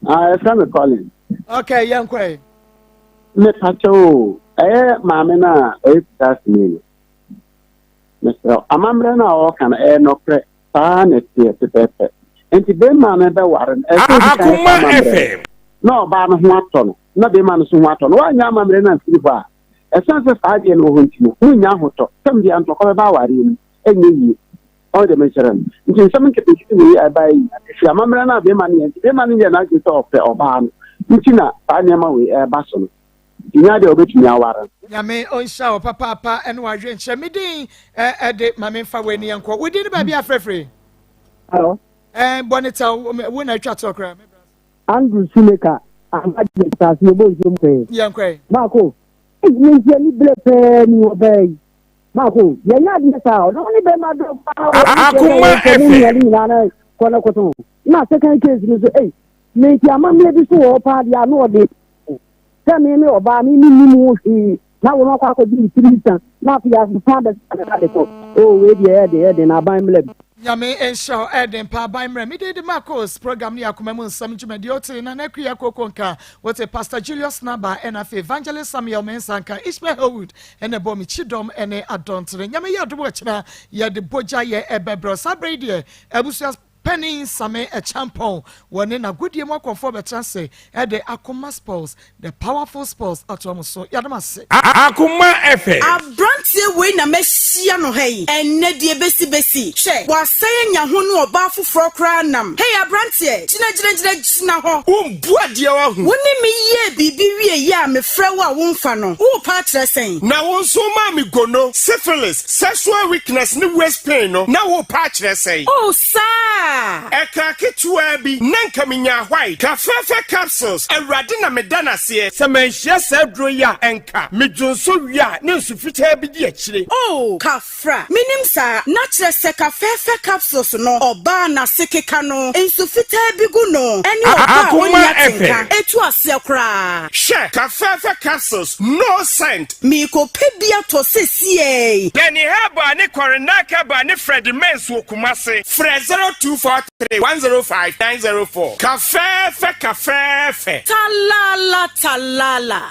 Ah, yɛfrɛ me Colin. Okay, yɛnkɔ ɛ. Mepakyɛ o, ɛyɛ maame no a ɔyɛ Kumasi no. Mesrɛ wo, amammerɛ no a ɔreka no, ɛyɛ nɔkorɛ. Saa na ɛteɛ pɛpɛɛpɛ. Nti bɛrima no bɛware no, ɛsɛ sɛ ɔdi kan yɛ saa Akoma amammerɛ no. FM. na ɔbaa no ho atɔ no na bɛrima no nso ho atɔ no. Woanyɛ amammerɛ no amfiri hɔ a, ɛsiane sɛ saa adeɛ no wɔ hɔ nti no, monnya ahotɔ. Sɛm deɛ ntɔkwa bɛba awareɛ mu, ɛnyɛ yie. Ɔho deɛ mekyerɛ no? Nti nsɛm nketenkete wei a ɛbaeɛ yi, ɛfiri amammerɛ no a bɛrima no yɛ nti, bɛrima no yɛ n'adwene sɛ ɔpɛ ɔbaa no nti na saa nneɛma wei ɛreba so no. Nti nyɛ adeɛ a wobɛtumi aware no. Nyame ɔnhyira wo papaapa ɛne w'adwenkyerɛ. Me din ɛde ma memfa w'ani nkɔ. Wo din ne baabi afrɛfrɛ? Hello. Ɛɛ bɔ ne tɛw wo na atwa toɔ koraa. Andrew Sumeka Amagye asase yɛbɔ nsuo mu pɛɛ. Yɛnkɔ. Baako, ne nti ani bere pɛɛ ni wɔ bɛɛ yi. Baako, yɛnyɛ adeɛ saa ɔno ne bɛrima dɔ paa. Akoma FM. Ne nyinaa na kɔ ne koto. Na second case no so, ei, ne nti amammerɛ bi so wɔ hɔ paa deɛ ano ɔde. Sɛ me me ɔbaa me me nim ho hwee na wɔn akɔ akɔgye ne tiri sa na afei asesa abɛsa de kɔ. Oh, wei deɛ ɛyɛ den ɛyɛ den na aban mmerɛ bi. Nyame nhyira wo ɛden paa aban mmerɛ. Me din de Marcos program no yɛ akoma mu nsɛm dwumadie wote Nana Akua Koko nka wote Pastor Julius Naba ɛna afei Evangelist Samuel Mensah nka Ishmael Howard ɛna ɛbɔ me kyidɔm ɛne adɔntere Nyame yɛ adom ɔkyena yɛde bogya yɛ ɛbɛbrɛ saa berɛ yi deɛ abusua Panin Same Acheampong wɔ ne n'agodie mu akɔmfoɔ bɛtena ase de Akoma Sports, the powerful sports ato wɔn so. Yɛda mo ase. Akoma FM. Abranteɛ wei na mahyia no ha yi ɛnnɛ deɛ bɛsi bɛsi hwɛ wasɛe anya ho ne ɔbaa foforɔ koraa nam hey abranteɛ gyina gyina gyina gyina hɔ. Wo mbu adeɛ wahu. Wo ne me yɛɛ biribi wie yɛ a mefrɛ wo a womfa no worepa akyerɛ sɛn? Na wo nso womaa me gono, syphilis, Sexual weakness ne waist pain no na worepɛ akyerɛ sɛn? Oh saa! Ɛkaa ketewaa bi na nka menyaa white kafɛɛfɛ capsules, Awurade na meda no aseɛ. Sɛ manhyia saa aduro yi a ɛnka me dwonsɔ wie a na nsu fitaa bi di akyire. Oh Kafra, menim saa, na kyerɛ sɛ kafɛɛfɛ capsules no ɔbaa n'ase keka no, nsu fitaa bi gu no, ɛne ɔbaa a ɔnni atenka, ɛtu aseɛ koraa. Hwɛ, kafɛɛfɛ capsules, no scent. Merekɔpɛ bi atɔ sesiei. Danny Herbal ne Corinna Herbal ne Freddie Mens wɔ Kumasi. Frɛ 0243 105 904. Kafɛɛfɛ kafɛɛfɛ. Talala talala.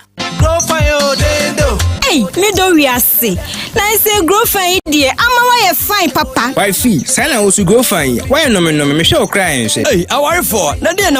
Ei, me dɔ wiase. Na ɛsɛ growfan yi deɛ ama woayɛ fine papa. Wifey, saa na wo so growfan yi, woayɛ nɔmenɔme, mehwɛ wo koraa ɛnhwɛ. Ei, awarefoɔ, na deɛ na.